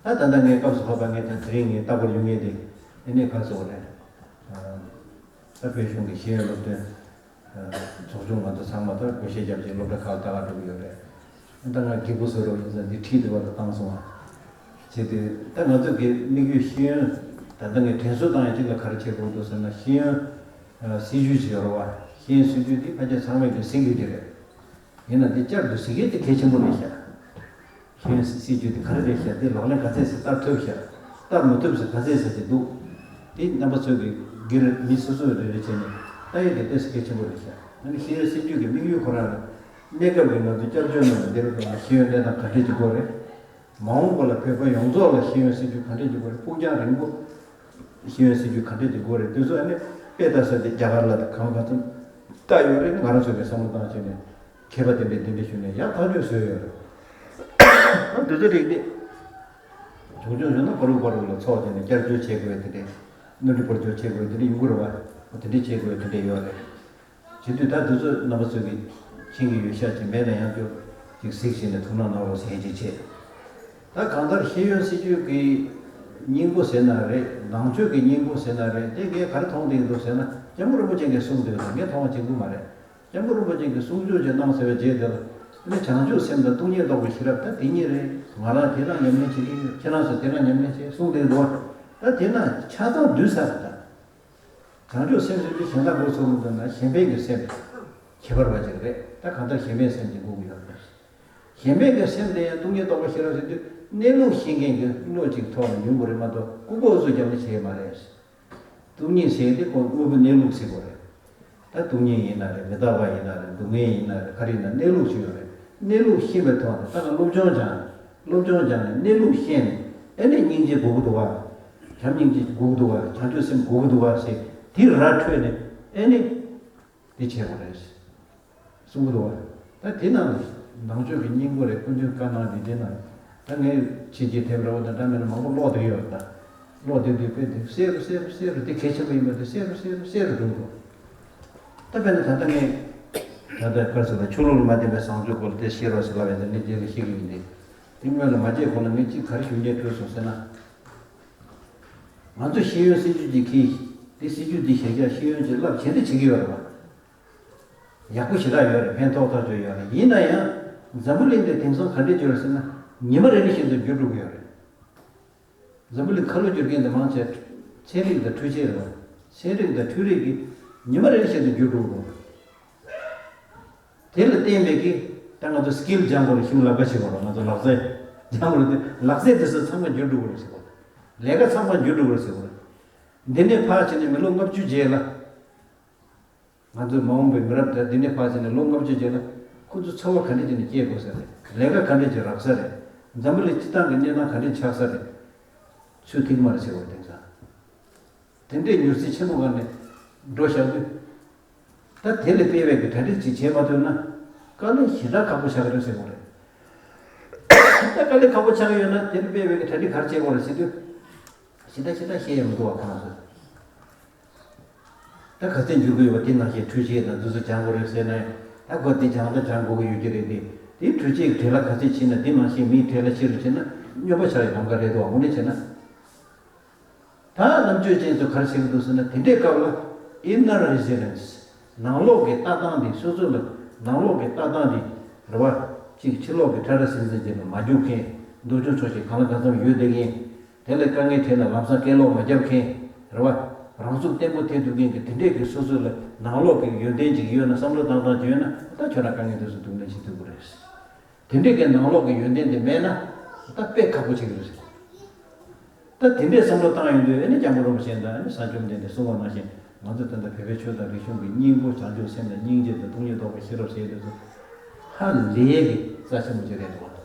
ད་ད་ལྟ་ངའི་སྐབས་སུ་བབས་པ་ངས་ད་དེ་རིང་ངས་ལྟ་སྐོར་ཡོང་ངེས་དེ། ཨ་ནི་ག་ཚོད་རེད། ཨ་ད་བོད་གཞུང་གི་ཤེས་ཡོན་སློབ་སྟོན་ཚོགས་ཆུང་ང་ཚོ་ཚང་མ་ད་སྒོ་ཤེས་རྒྱབ་ཅིག་སློབ་གྲྭ་ཁག་ལ་ལྟ་ག་འགྲོ་གི་ཡོད་རེད། ད་ང་སྒྱིད་པུ་བཟོ་རོགས་ཡིན་ཙང་འདི་ཁྲིད་འདི་བར་དུ་བཏང་སོང་བ། བྱས་ཏེ་ད་ང་ཚོ་གི་དམིགས་ཡུལ་ཤེས་ཡོན། ད་ལྟ་ངས་དྲན་གསོ་བཏང་ཡ་གཅིག་ལ་ག་རེ་བྱེད་དགོས་འདུག་ཟེར་ན། ཤེས་ཡོན་སྲིད་ཇུས་ཅིག་ཡོད་རེད་བ། ཤེས་ཡོན་སྲིད་ཇུས་འདི་ཕལ་ཆེར་ཚང་མས་ཀྱི་གཟིགས་ཡོད་ཀྱི་རེད། ཡིན་ན་འདི་བསྐྱར་དུ་གཟིགས་ཡས་དེ་གལ་ཆེན་པོ་རེད་ཤག་ཤེས་ཡོན་སྲིད་ཇུས་དེ་ག་རེ་རེད་ཤག་དེ་ལག་ལེན་ག་ཚད་ཟིག་བསྟར་ཐུབ་ཤག་བསྟར་མ་ཐུབ་ཟིག་ག་ཚད་ཟིག་ཅིག་འདུག་དེ་རྣམ་པ་ཚོས་ཀྱི་སྒེར་མི་སོ་སོ་རེ་རེ་བྱས་ནས་ལྟ་ཡས་དེ་ཏོག་ཙམ་གལ་ཆེན་པོ་རེད་ཤག་ཨ་ནི་ཤེས་ཡོན་སྲིད་ཇུས་ཀྱི་དམིགས་ཡུལ་ཁོ་རང་ལ། གནས་སྐབས་ཀྱི་ང་ཚོ་སྐྱབས་བཅོལ་ནང་ལ་བསྡད་པའི་སྐབས་ལ་ཤེས་ཡོན་གནས་སྟངས་ག་འདྲས་ཅིག་དགོས་རེད། མ་འོངས་པ་ལ་བོད་པ་ཡོངས་རྫོགས་ལ་ཤེས་ཡོན་སྲིད་ཇུས་ག་འདྲས་ཅིག་དགོས་རེད། ཕུགས་རྒྱང་རིང་པོ་ཤེས་ཡོན་སྲིད་ཇུས་ག་འདྲས་ཅིག་དགོས་རེད། དེ་ཚོ་ཨ་ནི་དཔེ་ལྟ་ས་དེ་རྒྱ་གར་ལ་དང་གང་ག་ཚོད་ལྟ་ཡོད་རེད། ང་རང་ཚོ་གི་བསམ་བློ་བཏང་བྱས་ནས། མཁས་པ་དེ་འདྲས་དེ་འདྲས་ཞུས་ནས་ཡག་ཐག་ཆོད་བཟོས་ཡོད་རེད། ཨ་དེ་ཚོ་རིགས་དེ་བྱུང་བྱུང་བྱུང་ན་ཕ་རུག་ཕ་རུག་ལ་ཚོགས་བྱས་ནས་བསྐྱར་བཅོས་བྱེད་དགོས་དེ་འདྲས། སྣོན་འཕྲི་སྤར་སྐྱོར་བྱེད་དགོས་དེ་འདྲས་ཡོང་གི་རེད་བ། དེ་འདྲས་བྱེད་དགོས་དེ་འདྲས་ཡོད་རེད། བྱེད་དུས་ད་དེ་ཚོ་རྣམ་པ་ཚོས་ཀྱིས་མཁྱེན་གྱི་ཡོད་ཤག་ཅིག་མེད་ན་ཡང་སྐྱོར་ཅིག་གཟིགས་བྱས་ནས་ཐུགས་སྣང་གནང་རོགས་ཟེར་ཅིག་བྱས། ད་གང་ལྟར་ཤེས་ཡོན་སྲིད་ཇུས་ཀྱི་སྙིང་པོ་ཟེར་ན་རེད། ནང་ཆོས་ཀྱི་སྙིང་པོ་ཟེར་ན་རེད། དེ་ངས་ག་རེ་མཐོང་བསྡད་འདུག་ཟེར་ན། སྐྱབས་མགོན་རིན་པོ་ཆེ་གིས་གསུངས་བསྡད་འདུག་ངས་མཐོང་བ་གཅིག་པུ་མ་རེད། སྐྱབས་མགོན་རིན་པོ་ཆེ་གིས་གསུང་ཆོས་ཅིག་གནང་ཟེར་བའི་རྗེས་དེ་ལ། ཨ་ནི་བྱང་ཆུབ་སེམས་དང་སྟོང་ཉིད་རྟོགས་པའི་ཤེས་རབ་ད་དེ་གཉིས་རེད། ང་རང་དེ་རང་ཉམས་ལེན་བྱེད་ཀྱི་ཡོད། ཁྱེད་རང་ཚོ་དེ་རང་ཉམས་ལེན་བྱེད་གསུངས་བསྡད་འདུག་ད་དེ་ན་ཆ་ཚང་བསྡུས་ཚར་རེད་ད། བྱང་ཆུབ་སེམས་ཟེར་དུས་གཞན་དག་མགོ་ཚོས་མི་འདུག་ན། གཞན་ཕན་གྱི་སེམས། ཁྱད་པར་བ་ཅིག་རེད། ད་གང་ལྟར་གཞན་ཕན་སེམས་ཀྱི་སྒུག་ཡོད་རེད། གཞན་ཕན་གྱི་སེམས་དེ་ཡང་སྟོང་ཉིད་རྟོགས་པ་ཤེས་རབ་ཟེར་དུས་གནས་ལུགས་ཤེས་མཁན་གྱི་བློ་གཅིག་ཐོག་ལ་ཡོང་དགོས་རེད་མ་གཏོགས། ལྐུགས་པ་ཨུ་ཚུགས་རྒྱབ་ནས་བྱེད་ཡས་མ་རེད། སྟོང་ཉིད་ཟེར་དེ་ཁོ་དངོས་པོ་གནས་ལུགས་ཟེར་དགོས་རེད། ད་སྟོང་ཉིད་ཡིན་ན་རེད། མི་རྟག་པ་ཡིན་ན་རེད། སྡུག་བསྔལ་ཡིན་ན་རེད། ག་རེ་ཡིན་ན་གནས་ལུགས་ཤིག་ཡོད་རེད། གནས་ལུགས་ཤེས་པའི་ཐོག་ནས་ད་ང་སློབ་སྦྱོང་སྦྱངས་ནས། སློབ་སྦྱོང་སྦྱངས་ནས་གནས་ལུགས་ཤེས་ནས། ཨ་ནི་སྙིང་རྗེ་དགོས་ཀྱི་འདུག་བ། བྱམས་སྙིང་རྗེ་དགོས་ཀྱི་འདུག་བ། བྱང་ཆུབ་སེམས་དགོས་ཀྱི་འདུག་བ་ཟེར། དེ་ར་འཕྲོད་ནས་ཨ་ནི་འདི་བྱེད་དགོས་རེད་གསུང་གི་འདུག་བ། ད་དེ་ནང་ནང་ཆོས་ཀྱི་སྙིང་པོ་རེད། སྐུ་མདུན་བཀའ་གནང་དེ་དེ་ནང་། ད་ངས་ཕྱི་རྒྱལ་དེབ་ར་བ་དང་འདྲ་མིན་ན་མང་པོ་ཀློག་བསྡད་ཡོད་རེད་ད། ཀློག་བསྡད་དུས་དཔེ་དེ་གསལ་རུ་གསལ་རུ་གསལ་རུ། དེ་གལ་ཆེན་པོ་ཡིན་པ་དེ་གསལ་རུ་གསལ་རུ་གསལ་རུ་འགྲོ་འདུག་ད་དཔེར་ན་ད་ལྟ་ངས་ད་ལྟ་ག་རེ་ཟེར་ན། ཆོས་ལུགས་ལ་མ་བརྟེན་པའི་བཟང་སྤྱོད་སྐོར་ལ་དེ་ཤེས་རོགས་ཟེར་ལབ་ཡ་དེ་ངས་རྗེས་ལ་ཤེས་ཀྱི་ཡིན་ཏེ། དེ་སྔོན་ལ་མ་བརྗེད་གོང་ལ་ངས་གཅིག་ག་རེ་ཞུ་སྙིང་བྲོས་སོང་ཟེར་ན། ང་ཚོ་ཤེས་ཡོན་སྲིད་ཇུས་ཅིག་འཁྱེར། དེ་སྲིད་ཇུས་འདི་གཞིར་བཞག་ཤེས་ཡོན་ཅིག་བསླབ་བྱས་ཏེ་བྱེད་ཀྱི་ཡོད་རེད་བ། ཡག་པོ་ཞེ་དྲག་ཡོད་རེད། ཕན་ཐོགས་ཐག་ཆོད་ཡོད་རེད། ཡིན་ན་ཡང་འཛམ་བུ་གླིང་འདི་དེང་སང་ག་འདྲས་ཡོད་རེད་ཟེར་ན། ཉི་མ་རེ་རེ་བཞིན་དུ་འགྱུར་འགྲོ་གི་ཡོད་རེད། འཛམ་བུ་གླིང་ཁ་ལོ་བསྒྱུར་མཁན་དེ་མང་ཆེ་ཚན་རིག་དང་འཕྲུལ་ཆས་རེད་བ། ཚན་རིག་དང་འཕྲུལ་རིག་གིས་ཉི་མ་རེ་རེ་བཞིན་དུ་འགྱུར་འགྲོ་གི་ཡོད་རེད། དེ་ལ་བརྟེན་པའི་གི་ད་ང་ཚོ་སི་ཀིལ་སྦྱང་དགོས་རེད། ཞིབ་ལབ་ཀ་བྱེད་དགོས་རེད། ང་ཚོ་ལག་རྩལ་སྦྱང་དགོས་རེད་དེ། ལག་རྩལ་དེ་ཚོ་ཚང་མ་འགྱུར་འགྲོ་གི་རེད་ཟེར་གོ། ལས་ཀ་ཚང་མ་འགྱུར་འགྲོ་གི་རེད་ཟེར་གོ། འདི་ནས་ཕར་ཕྱིན་ནས་མི་ལོ་ལྔ་བཅུ་རྗེས་ལ། ང་ཚོའི་མ་འོངས་པའི་མི་རབས་དེ་འདི་ནས་ཕར་ཕྱིན་ནས་ལོ་ལྔ་བཅུ་རྗེས་ལ་ཁོ་ཚོ་འཚོ་བ་ག་འདྲ་བྱས་ནས་སྐྱེལ་དགོས་ས་རེད། ལས་ཀ་ག་འདྲ་བྱས་རག་ས་རེད། འཛམ་བུ་གླིང་སྤྱི་བཏང་གི་གནས་སྟངས་ག་འདྲ་ཆགས་ས་རེད། ཚུར་ཐིག་མར་བྱེད་དགོས། དེང་སང་དེ་འདྲའི་མྱུར་ཚད་ཆེན་པོ་སྒང་ནས་འགྲོ་བཞག་དུས། ད་དེ་ལས་སྤེལ་བའི་གི་གྲ་སྒྲིག་ཅིག་བྱེད་མ་ཐུབ་ན། དཀའ་ལས་ཞེ་དྲག་ཁག་པོ་ཆགས་ཀྱི་རེད་ཟེར་དགོས་རེད། ད་དཀའ་ལས་ཁག་པོ་ཆགས་ཀྱི་ཡོད་ན་དེ་ལ་དཔེ་བའི་གི་གྲ་སྒྲིག་ག་རེ་བྱེད་དགོས་རེད་ཟེར་དུས། ཞེ་དྲག་ཞེ་དྲག་བཤད་ཡ་མི་འདུག་བ་ཁོང་ཚོས། ད་ག་ཚད་འཇུག་གི་ཡོད་པ་དེ་ནང་བཞིན་འཕྲུལ་ཆས་དང་འདི་ཚོ་སྦྱང་དགོས་རེད་ཟེར་ན་ཡང་། ད་ཁོ་དེ་སྦྱང་ད་སྦྱང་དགོས་ཀྱི་ཡོད་ཀྱི་རེད་དེ། དེའི་འཕྲུལ་ཆས་ཀྱི་བྲེལ་བ་ག་ཚད་ཆེ་ན་དེ་ནང་བཞིན་མིའི་བྲེལ་བ་ཆེ་རུ་ཕྱིན་ན་སྨྱོན་པ་ཆགས་ཡ་ལམ་ཁ་རེད་འདུག་བ། དངོས་གནས་བྱས་ན། ད་རྣམ་དཔྱོད་ཅན་ཚོ་ག་རེ་བྱེད་ཀྱི་འདུག་ཟེར་ན། དེ་འདྲའི་སྐབས་ལ་inner resilience། ནང་ལོགས་ཀྱི་ལྟ་སྟངས་དེ། སོ་སོ་ལ་ནང་ལོགས་ཀྱི་ལྟ་སྟངས་དེ་རེད་བ། གཅིག་ཕྱི་ལོགས་ཀྱི་ཕྲ་ར་ཟིང་ཟིང་ཅན་ལ་མ་རྒྱུག་མཁན། འདོད་ཆུང་ཆོག་ཤེས་གང་ལ་གང་འཚམ་ཡོད་བསྡད་མཁན། དེ་ལས་དཀའ་ངལ་འཕྲད་ན་ལམ་སང་སྐད་ལོག་མ་རྒྱབ་མཁན། རེད་བ། རང་ཚུགས་བརྟན་པོ་ཐེབས་ཐུབ་མཁན་གྱི་དེ་འདྲས་ཀྱི་སོ་སོ་ལ་ནང་ལོགས་ཀྱི་ཡོན་ཏན་ཅིག་ཡོད་ན། བསམ་བློ་བཏང་སྟངས་ཅིག་ཡོད་ན། ད་ཁྱོད་རང་དཀའ་ངལ་དེ་ཚོ་སྡུག་ལན་ཞིག་ཐུབ་ཀྱི་རེད། དེ་འདྲས་ཀྱི་ནང་ལོགས་ཀྱི་ཡོན་ཏན་དེ་མེད་ན་ད་དཔེ་ཁག་པོ་ཆགས་ཀྱི་རེད། ད་དེ་འདྲས་བསམ་བློ་བཏང་ཡོང་དུས། ཨ་ནི་སྐྱབས་མགོན་རིན་པོ་ཆེ་དང་། ཨ་ནི་ས་སྐྱོང་དེ་འདྲས་གསུང་བ་ནང་བཞིན། ང་ཚོ་ད་ལྟ་བོད་པའི་ཆོས་དང་རིག་གཞུང་གི་སྙིང་པོ་བྱང་ཆུབ་སེམས་དང་སྙིང་རྗེ་དང་སྟོང་ཉིད་རྟོགས་པའི་ཤེས་རབ་ཟེར་དེ་ཚོ་ཧ་ལས་ཀྱི་རྩ་ཆེན་པོ་ཅིག་རེད་འདུག་བ།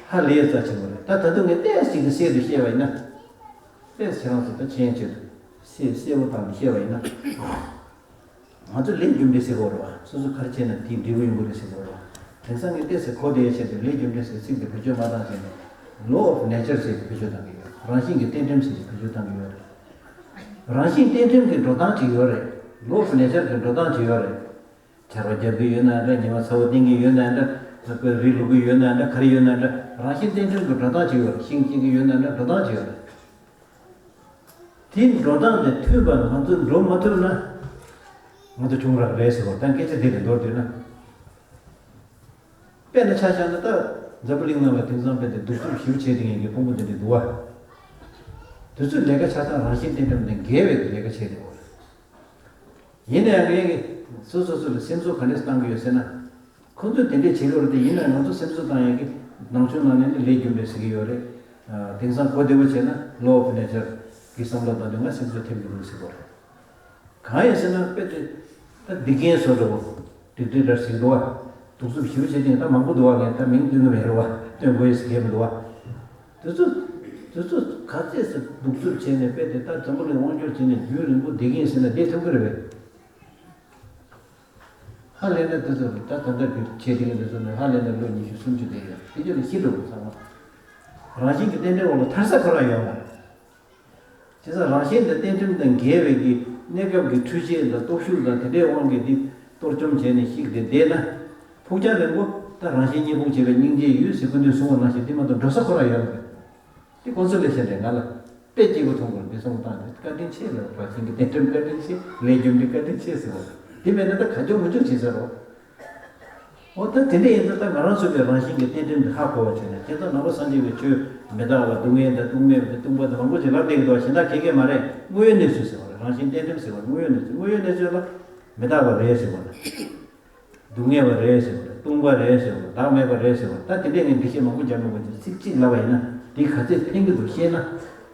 ཧ་ལས་རྩ་ཆེན་པོ་རེད། ད་ད་དུང་ངས་ཏོག་ཙམ་ཅིག་གི་གསལ་དུ་བཤད་པ་ཡིན་ན། ཏོག་ཙམ་ཁྱེད་རང་ཚོ་ད་མཁྱེན་ཆེད་དུ་གསལ་གསལ་པོ་བཏང་ནས་བཤད་པ་ཡིན་ན། ང་ཚོ་ལས་རྒྱུ་འབྲས་ཟེར་དགོས་རེད་བ། སོ་སོ་ག་རེ་བྱས་ན་དེའི་འབྲས་བུ་ཡོང་གི་རེད་ཟེར་དགོས་རེད་བ། དེང་སང་ངས་ཏོག་ཙམ་གོ་བདེ་ཡའི་ཆེད་དུ་ལས་རྒྱུ་འབྲས་ཟེར་ཚིག་དེ་བེད་སྤྱོད་མ་བཏང་བྱས་ནས། Law of nature ཟེར་དེ་བེད་སྤྱོད་བཏང་གི་ཡོད། རང་བཞིན་གྱི་རྟེན་འབྲེལ་ཟེར་དེ་བེད་སྤྱོད་བཏང་གི་ཡོད་རེད། རང་བཞིན་རྟེན་འབྲེལ་གྱི་འགྲོ་སྟངས་ཅིག་ཡོད་རེད། Law of nature གྱི་འགྲོ་སྟངས་ཅིག་ཡོད་རེད། ཆར་པ་བརྒྱབ་ཀྱི་ཡོད་ན་འདྲ། ཉི་མ་ཚ་བོ་བསྟན་གྱི་ཡོད་ན་འདྲ། རི་ལུག་གི་ཡོད་ན་འདྲ། ག་རེ་ཡོད་ན་འདྲ། རང་བཞིན་རྟེན་འབྲེལ་གྱི་འགྲོ་སྟངས་ཅིག་ཡོད་རེད། ཤིང་སྐྱེ་གི་ཡོད་ན་འདྲ། འགྲོ་སྟངས་ཅིག་ཡོད་རེད། དེའི་འགྲོ་སྟངས་དེ་མཐུན་པར་ང་ཚོ་འགྲོ་མ་ཐུབ་ན། ང་ཚོ་བྱུང་རག་རེད་ཟེར་བ་དང་། སྐད་ཆ་དེ་རེད་མདོར་བསྡུས་ན། དཔེར་ན་ཆ་བཞག་ན། ད་འཛམ་བུ་གླིང་ནང་ལ་དེང་སང་དཔེ་དེ་གདུག་རྩུབ་ཞེ་པོ་བྱེད་བསྡད་མཁན་གྱི་ཕུང་པོ་དེ་འདྲ་འདུག་བ། དེ་ཚོའི་ལས་ཀ་ཆ་ཚང་རང་བཞིན་རྟེན་འབྲེལ་དང་འགལ་བའི་ལས་ཀ་བྱས་འདུག་བ། ཡིན་ན་ཡང་ངས་སོ་སོ་སོ་ལ་སེམས་གསོ་ག་འདྲས་བཏང་གི་ཡོད་ཟེར་ན། ཁོ་ཚོས་དེ་འདྲས་བྱེད་ཀྱི་ཡོད་རེད་དེ། ཡིན་ན་ང་ཚོ་སེམས་གསོ་བཏང་ཡག་གི་ནང་ཆོས་ནང་ནས་ནི་ལས་རྒྱུ་འབྲས་ཟེར་གྱི་ཡོད་རེད། ཨ། དེང་སང་གོ་བདེ་པོ་བྱས་ན་Law of nature གི་བསམ་བློ་བཏང་དུས་ང་སེམས་གསོ་ཐེབས་ཀྱི་འདུག་ཟེར་གྱི་ཡོད་རེད། གང་ཡིན་ཟེར་ན། དཔེ་དེ་ད་སྡིག་རྒན་བཟོ་འདྲ་བོ། སྡིག་སྒྲིབ་འདྲ་ཞིག་འདུག་བ། གདུག་རྩུབ་ཞེ་པོ་བྱེད་མཁན་ད་མང་པོ་འདུག་བ། ངས་ད་མིང་སྟོན་གྱི་མེད་རེད་བ། སྟོན་དགོས་ཡས་ཟེར་མཁན་མི་འདུག་བ། དེ་ཚོ་དེ་ཚོ་ག་ཚད་ཟེར་གདུག་རྩུབ་བྱས་ནས། དཔེ་དེ་ད་འཛམ་བུ་གླིང་དབང་སྒྱུར་བྱས་ནས་རྒྱུན་རིང་པོ་བསྡད་མཁན་ཟེར་ན་བསྡད་ཐུབ་ཀྱི་རེད་པས། ཧ་ལས་ན་དེ་ཚོ་ད་ད་ལྟ་གི་བྱེད་བསྡད་མཁན་དེ་ཚོ་ནི་ཧ་ལས་ན་ལོ་ཉི་ཤུ་སུམ་ཅུ་བསྡད་ཡོད། དེ་ཚོ་ནི་ཤི་འགྲོ་དགོས་ཚང་མ། རང་བཞིན་གྱི་རྟེན་འབྲེལ་འོག་ལ་ཐར་ས་ཁོ་རང་ཡོད་མ་རེད། བྱས་ཙང་རང་བཞིན་དང་རྟེན་འབྲེལ་དང་འགལ་བའི་གི་གནས་སྐབས་ཀྱི་འཕྲུལ་ཆས་དང་སྟོབས་ཤུགས་དང་དེ་འདྲའི་དབང་གིས་འདི་གཏོར་བཅོམ་བྱས་ནས་བཤིག་སྟེ་བསྡད་ན། ཕུགས་རྒྱང་རིང་པོ་ད་རང་བཞིན་གཉིས་ཕུང་བྱས་པའི་སྙིང་རྗེའི་ཡུལ་ཟེར་སྐུ་མདུན་གསུངས་པ་ནང་བཞིན་འདི་མ་གཏོགས་འགྲོ་ས་ཁོ་རང་ཡོད་མ་རེད། འདི་ཀོན་སོ་ལེ་ཤན་རེད། ང་ལ་དཔེ་སྐྱིད་པོ་མཐོང་དགོས། འདི་གསུངས་སྟངས་འདི་བཀའ་དྲིན་ཆེ་ལབ། རང་བཞིན་གྱི་རྟེན་འབྲེལ་བཀའ་དྲིན་ཆེ། ལས་རྒྱུ་འབྲས་བཀའ་དྲིན་ཆེ་ཟེར་བ། འདི་མེད་ན་ད་གང་བྱུང་མང་བྱུང་བྱེད་ས་རེད། འོ། ད་དེ་འདྲ་ཡིན་ཙང་ད་ང་རང་ཚོ་གི་རང་བཞིན་གྱི་རྟེན་འབྲེལ་འདི་ཧ་གོ་བ་བྱས་ནས། དེ་ལྟར་ནང་པ་སངས་རྒྱས་པའི་ཆོས་མི་རྟག་པ། སྡུག་བསྔལ་དང་སྡུག་མེད་པ་དང་སྟོང་པ་དང་མང་པོ་ཅིག་ལབ་བསྡད་ཀྱི་འདུག་བ། གཞན་དག་གས་གས་མ་རེད། དངོས་ཡོད་གནས་ཚུལ་ཟེར་བ་རེད། རང་བཞིན་རྟེན་འབྲེལ་ཟེར་བ་རེད། དངོས་ཡོད་གནས་ཚུལ། དངོས་ཡོད་གནས་ཚུལ་ལ་མི་རྟག་པ་རེད་ཟེར་བ་རེད། སྡུག་བསྔལ་བ་རེད་ཟེར་བ་རེད། སྟོང་པ་རེད་ཟེར་བ་རེད། བདག་མེད་པ་རེད་ཟེར་བ་རེད། ད་དེ་འདྲས་ངས་འགྲེལ་བཤད་མང་པོ་རྒྱབ་མི་དགོས། ཚིག་གཅིག་ལབ་པ་ཡིན་ན། འདི་ག་ཚད་ཕན་གྱི་འདུག་ཤེས་ན།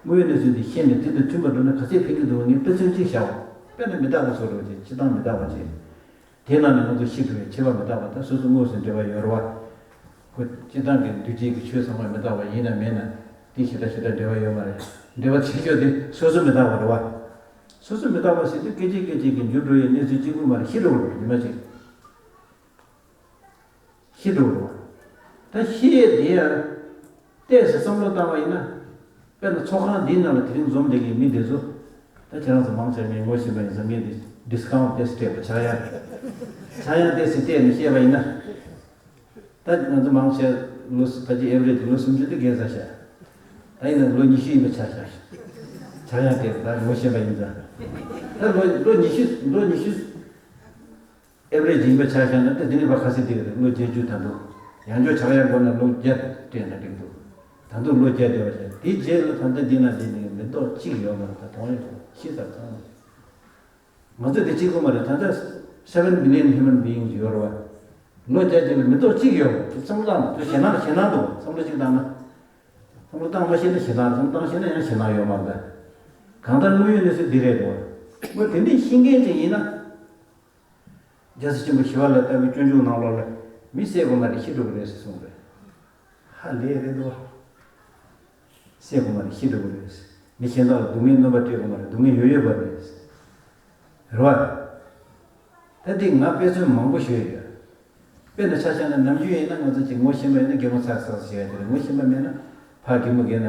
དངོས་ཡོད་གནས་ཚུལ་འདི་ཤེས་ནས་དེ་དང་མཐུན་པར་འགྲོ་ན་ག་ཚད་ཕན་གྱི་འདུག་ངས་དཔེ་མཚོན་གཅིག་བཞག་པ། དཔེར་ན་མི་རྟག་པ་བཟོ་འདྲ་བོ་ཅིག་སྤྱིར་བཏང་མི་རྟག་པ་ཅིག་དེ་ནང་ནས་ང་ཚོ་ཤི་འགྲོ་བའི་འཆི་བ་མི་རྟག་པ་དང་སོ་སོ་དངོས་སུ་འབྲེལ་བ་ཡོད་རེད་བ། ཁོ་སྤྱིར་བཏང་གི་འདུས་བྱས་ཀྱི་ཆོས་ཚང་མ་མི་རྟག་པ་ཡིན་ན་མིན་ན། དེ་ཞེ་དྲག་ཞེ་དྲག་འབྲེལ་བ་ཡོད་མ་རེད། འབྲེལ་བ་ཆེ་ཤོས་དེ་སོ་སོ་མི་རྟག་པ་རེད་བ། སོ་སོ་མི་རྟག་པ་ཟེར་དུས་སྐད་ཅིག་སྐད་ཅིག་གིས་འགྱུར་འགྲོ་ཡའི་གནས་ཚུལ་གཅིག་པུ་མ་རེད། ཤི་འགྲོ་གི་རེད། ཉི་མ་གཅིག་ཤི་འགྲོ་གི་རེད་བ། ད་ཤི་ཡས་དེ་ཡང་ཏོག་ཙམ་བསམ་བློ་བཏང་བ་ཡིན་ན། དཔེར་ན་ཚོགས་ཁང་འདིའི་ནང་ལ་དེ་རིང་འཛོམས་བསྡད་མཁན་མི་དེ་ཚོ། ད་ཁྱེད་རང་ཚོ་མང་ཆེ་ངས་ངོ་ཤེས་པ་ཡིན་ཙང་། ངས་འདི་ཌི་སི་ཀའུན་ཊི་ཏོག་ཙམ་སྤྲད་པ། ཆག་ཡང་ཆག་ཡང་ཏོག་ཙམ་སྤྲད་ནས་བཤད་པ་ཡིན་ན། ད་ང་ཚོ་མང་ཆེ་ལོ་ཕལ་ཆེར་ཨེ་ཝ་རེ་ཇི་ལོ་སུམ་ཅུ་དེ་བརྒལ་ཚར་ཤག་ད་ཡིན་ན་ལོ་ཉི་ཤུ་ཡིན་པ་ཆགས་ཤག་ཆག་ཡང་ཏོག་ཙམ། ད་ངོ་ཤེས་པ་ཡིན་ཙང་། ད་ལོ་ལོ་ཉི་ཤུ། ལོ་ཉི་ཤུ་ཨེ་ཝ་རེ་ཇི་ཡིན་པ་ཆ་བཞག་ན། ད་དེ་ནས་ཕར་ཁ་ཤས་དེ་རེད། ལོ་བརྒྱད་ཅུ། ད་དུང་ཡང་བསྐྱར་ཆག་ཡང་དགོས་ན་ལོ་བརྒྱ་སྤྲད་ན་འགྲིག་འདུག་ད་དུང་ལོ་བརྒྱ་བསྡད་པ་བྱས། དེའི་རྗེས་ལ་ད་ལྟ་འདི་ན་འདི་ནས་མི་ཐོག་གཅིག་ཡོད་མ་རེད། ད་མཐོང་ཡོད། ཤི་ཚར་ཚང་མ། ང་ཚོ་དེ་གཅིག་པུ་མ་རེད། ད་ལྟ་seven billion human beings ཡོད་རེད་བ། ལོ་བརྒྱ་རྗེས་ལ་མི་ཐོག་གཅིག་ཡོད་རེད། བསམ་བློ་བཏང་། ཞེད་སྣང་ཞེད་སྣང་འདུག་བསམ་བློ་གཅིག་བཏང་ན། བསམ་བློ་བཏང་མ་ཤེས་ན་ཞེད་སྣང་རེད། བསམ་བློ་བཏང་ཤེས་ན་ཡང་ཞེད་སྣང་ཡོད་མ་རེད། གང་ལྟར་དངོས་ཡོད་གནས་ཚུལ་འདི་རེད་འདུག་དངོས་དེ་འདྲའི་ཤེས་མཁན་ཅིག་ཡིན་ན། རྒྱལ་སྲས་ཆེན་པོ་ཞི་བ་ལྷ་ལྟ་བུའི་སྤྱོད་འཇུག་ནང་ལོགས་ལ། མི་བསད་དགོས་མ་རེད། ཤི་འགྲོ་གི་རེད་ཟེར་གསུངས་རེད། ཧ་ལས་རེད་འདུག་བསད་དགོས་མ་རེད། ཤི་འགྲོ་གི་རེད། མི་གཞན་དག་ལ་སྡུག་བསྔལ་གནོད་པ་སྤྲད་དགོས་མ་རེད། སྡུག་བསྔལ་ཡོད་ཡོད་པ་རེད། རེད་བ། ད་འདི་ང་དཔེ་མཚོན་མང་པོ་ཞུས་ཡོད། དཔེར་ན་ཆ་བཞག་ན་ནམ་རྒྱུན་ཡིན་ན་ང་ཚོ་ཅིག་ངོ་ཤེས་པ་ཡིན་ན་གད་མོ་ཚག་ཚག་བྱེད་ཡ་དེ་རེད། ངོ་ཤེས་པ་མེད་ན་ཕར་གད་མོ་བགད་ན་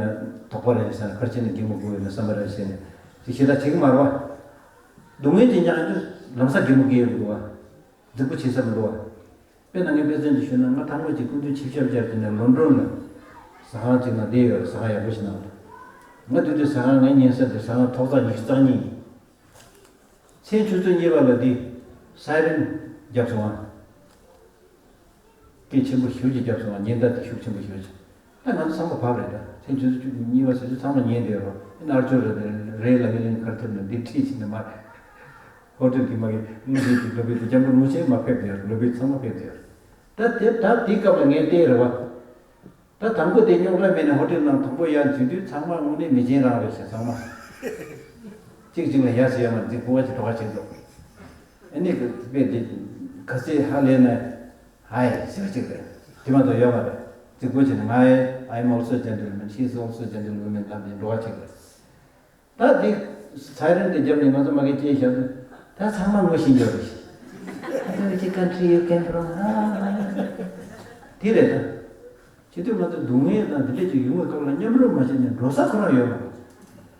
དོགས་པ་རེད་ཟེར་ན། ཕར་ཕྱིན་ན་གད་མོ་སྒུག་ཡོད་ན་བསམ་པ་རེད་ཟེར་ནས་ཅིག་ཞེ་དྲག་བྱེད་ཀྱི་མ་རེད་བ། སྡུག་བསྔལ་གྱི་མྱང་རྒྱུ་ལམ་སང་གད་མོ་བགད་ཡོང་གི་འདུག་བ། རྫིག་པོ་བྱེད་ས་མི་འདུག་བ། དཔེར་ན་ངས་དཔེ་མཚོན་ཅིག་ཞུས་ན། ང་དང་པོ་ཅིག་སྐུ་མདུན་ཆིབས་ཞབས་བཅར་གྱི་ནས་ལོན་ཌོན་ལ་ཟ་ཁང་ཅིག་ནང་བསྡད་ཡོད། ཟ་ཁང་ཡག་པོ་ཞིག་ནང་ལ། ང་དེ་དུས་ཟ་ཁང་ངའི་ཉན་ས་དེ་ཟ་ཁང་ཐོག་བརྩེགས་ཉི་ཤུ་རྩ་གཉིས་ཡིན། མཚན་ཆུ་ཚོད་གཉིས་པ་ལ་འདི་སའི་རན་བརྒྱབ་སོང་ཨ། སྐད་ཆེན་པོ་ཞེ་པོ་ཅིག་བརྒྱབ་སོང་ཨ། ཉེན་བརྡ་དེ་ཤུགས་ཆེན་པོ་ཞེ་པོ་ཅིག་ད་ང་ཚོ་ཚང་མ་བབས་རེད། ད་མཚན་ཆུ་ཚོད་གཉིས་པ་ཟེར་དུས་ཚང་མ་ཉན་བསྡད་རོགས། ཨ་ནི་ཨར་ཅོ་རེད་རེད་ལ་ངས་ལན་གར་ཐེབས་ནས་འདི་ཁྲིད་ཕྱིན་ནས་མར། ཧོ་ཊེལ་གྱི་མ་གི་དངུལ་རྩིས་ཀྱི་ལོ་བེ་དེ་སྐྱབས་མགོན་རིན་པོ་ཆེ་མར་ཕེབས་བསྡད་ཡོད། ལོ་བེ་ཚང་མ་ཕེབས་བསྡད་ཡོད། ད་དེ་ད་དེའི་སྐབས་ལ་ངས་བལྟས་རེད་བ། ད་དང་པོ་དེ་རྙོག་དྲ་མེད་ནས་ཧོ་ཊེལ་ནང་དང་པོ་ཡར་འཛུལ་དུས་ཚང་མ་དངོས་གནས་མི་ཆེན་རང་རེད་ཤག་ཚང་མ་གཅིག་གཅིག་ལ་ཡ་ཟེར་ཡ་མ་འཛིན་ཁུ་བ་ཅིག་འགྲོ་ཁ་བྱེད་འདུག་ཨ་ནི་དཔེ་དེ་ག་ཚད་ཧ་ལས་ན། ཧའི་ཟེར་གཅིག་རེད། དེ་མ་གཏོགས་ཡོད་མ་རེད། གཅིག་པོ་བྱས་ནས་ང་ཨེ། I am also gentleman, she is also gentlewoman ལབ་ནས་འགྲོ་བ་གཅིག་རེད། ད་འདི་སའི་རན་དེ་བརྒྱབ་ནས་ང་ཚོ་མ་གི་སྐད་བཤད་དུས་ད་ཚང་མ་ངོ་ཤེས་འགྱོ་རེད། Which country you came from? དེ་རེད་ད། བྱེད་དུས་ང་ཚོ་སྡུག་བསྔལ་དང་དེ་འདྲས་ཅིག་ཡོང་བའི་སྐབས་ལ་མཉམ་རུབ་མ་བྱས་ནས་འགྲོ་ས་ཁོ་རང་ཡོད་མ་རེད།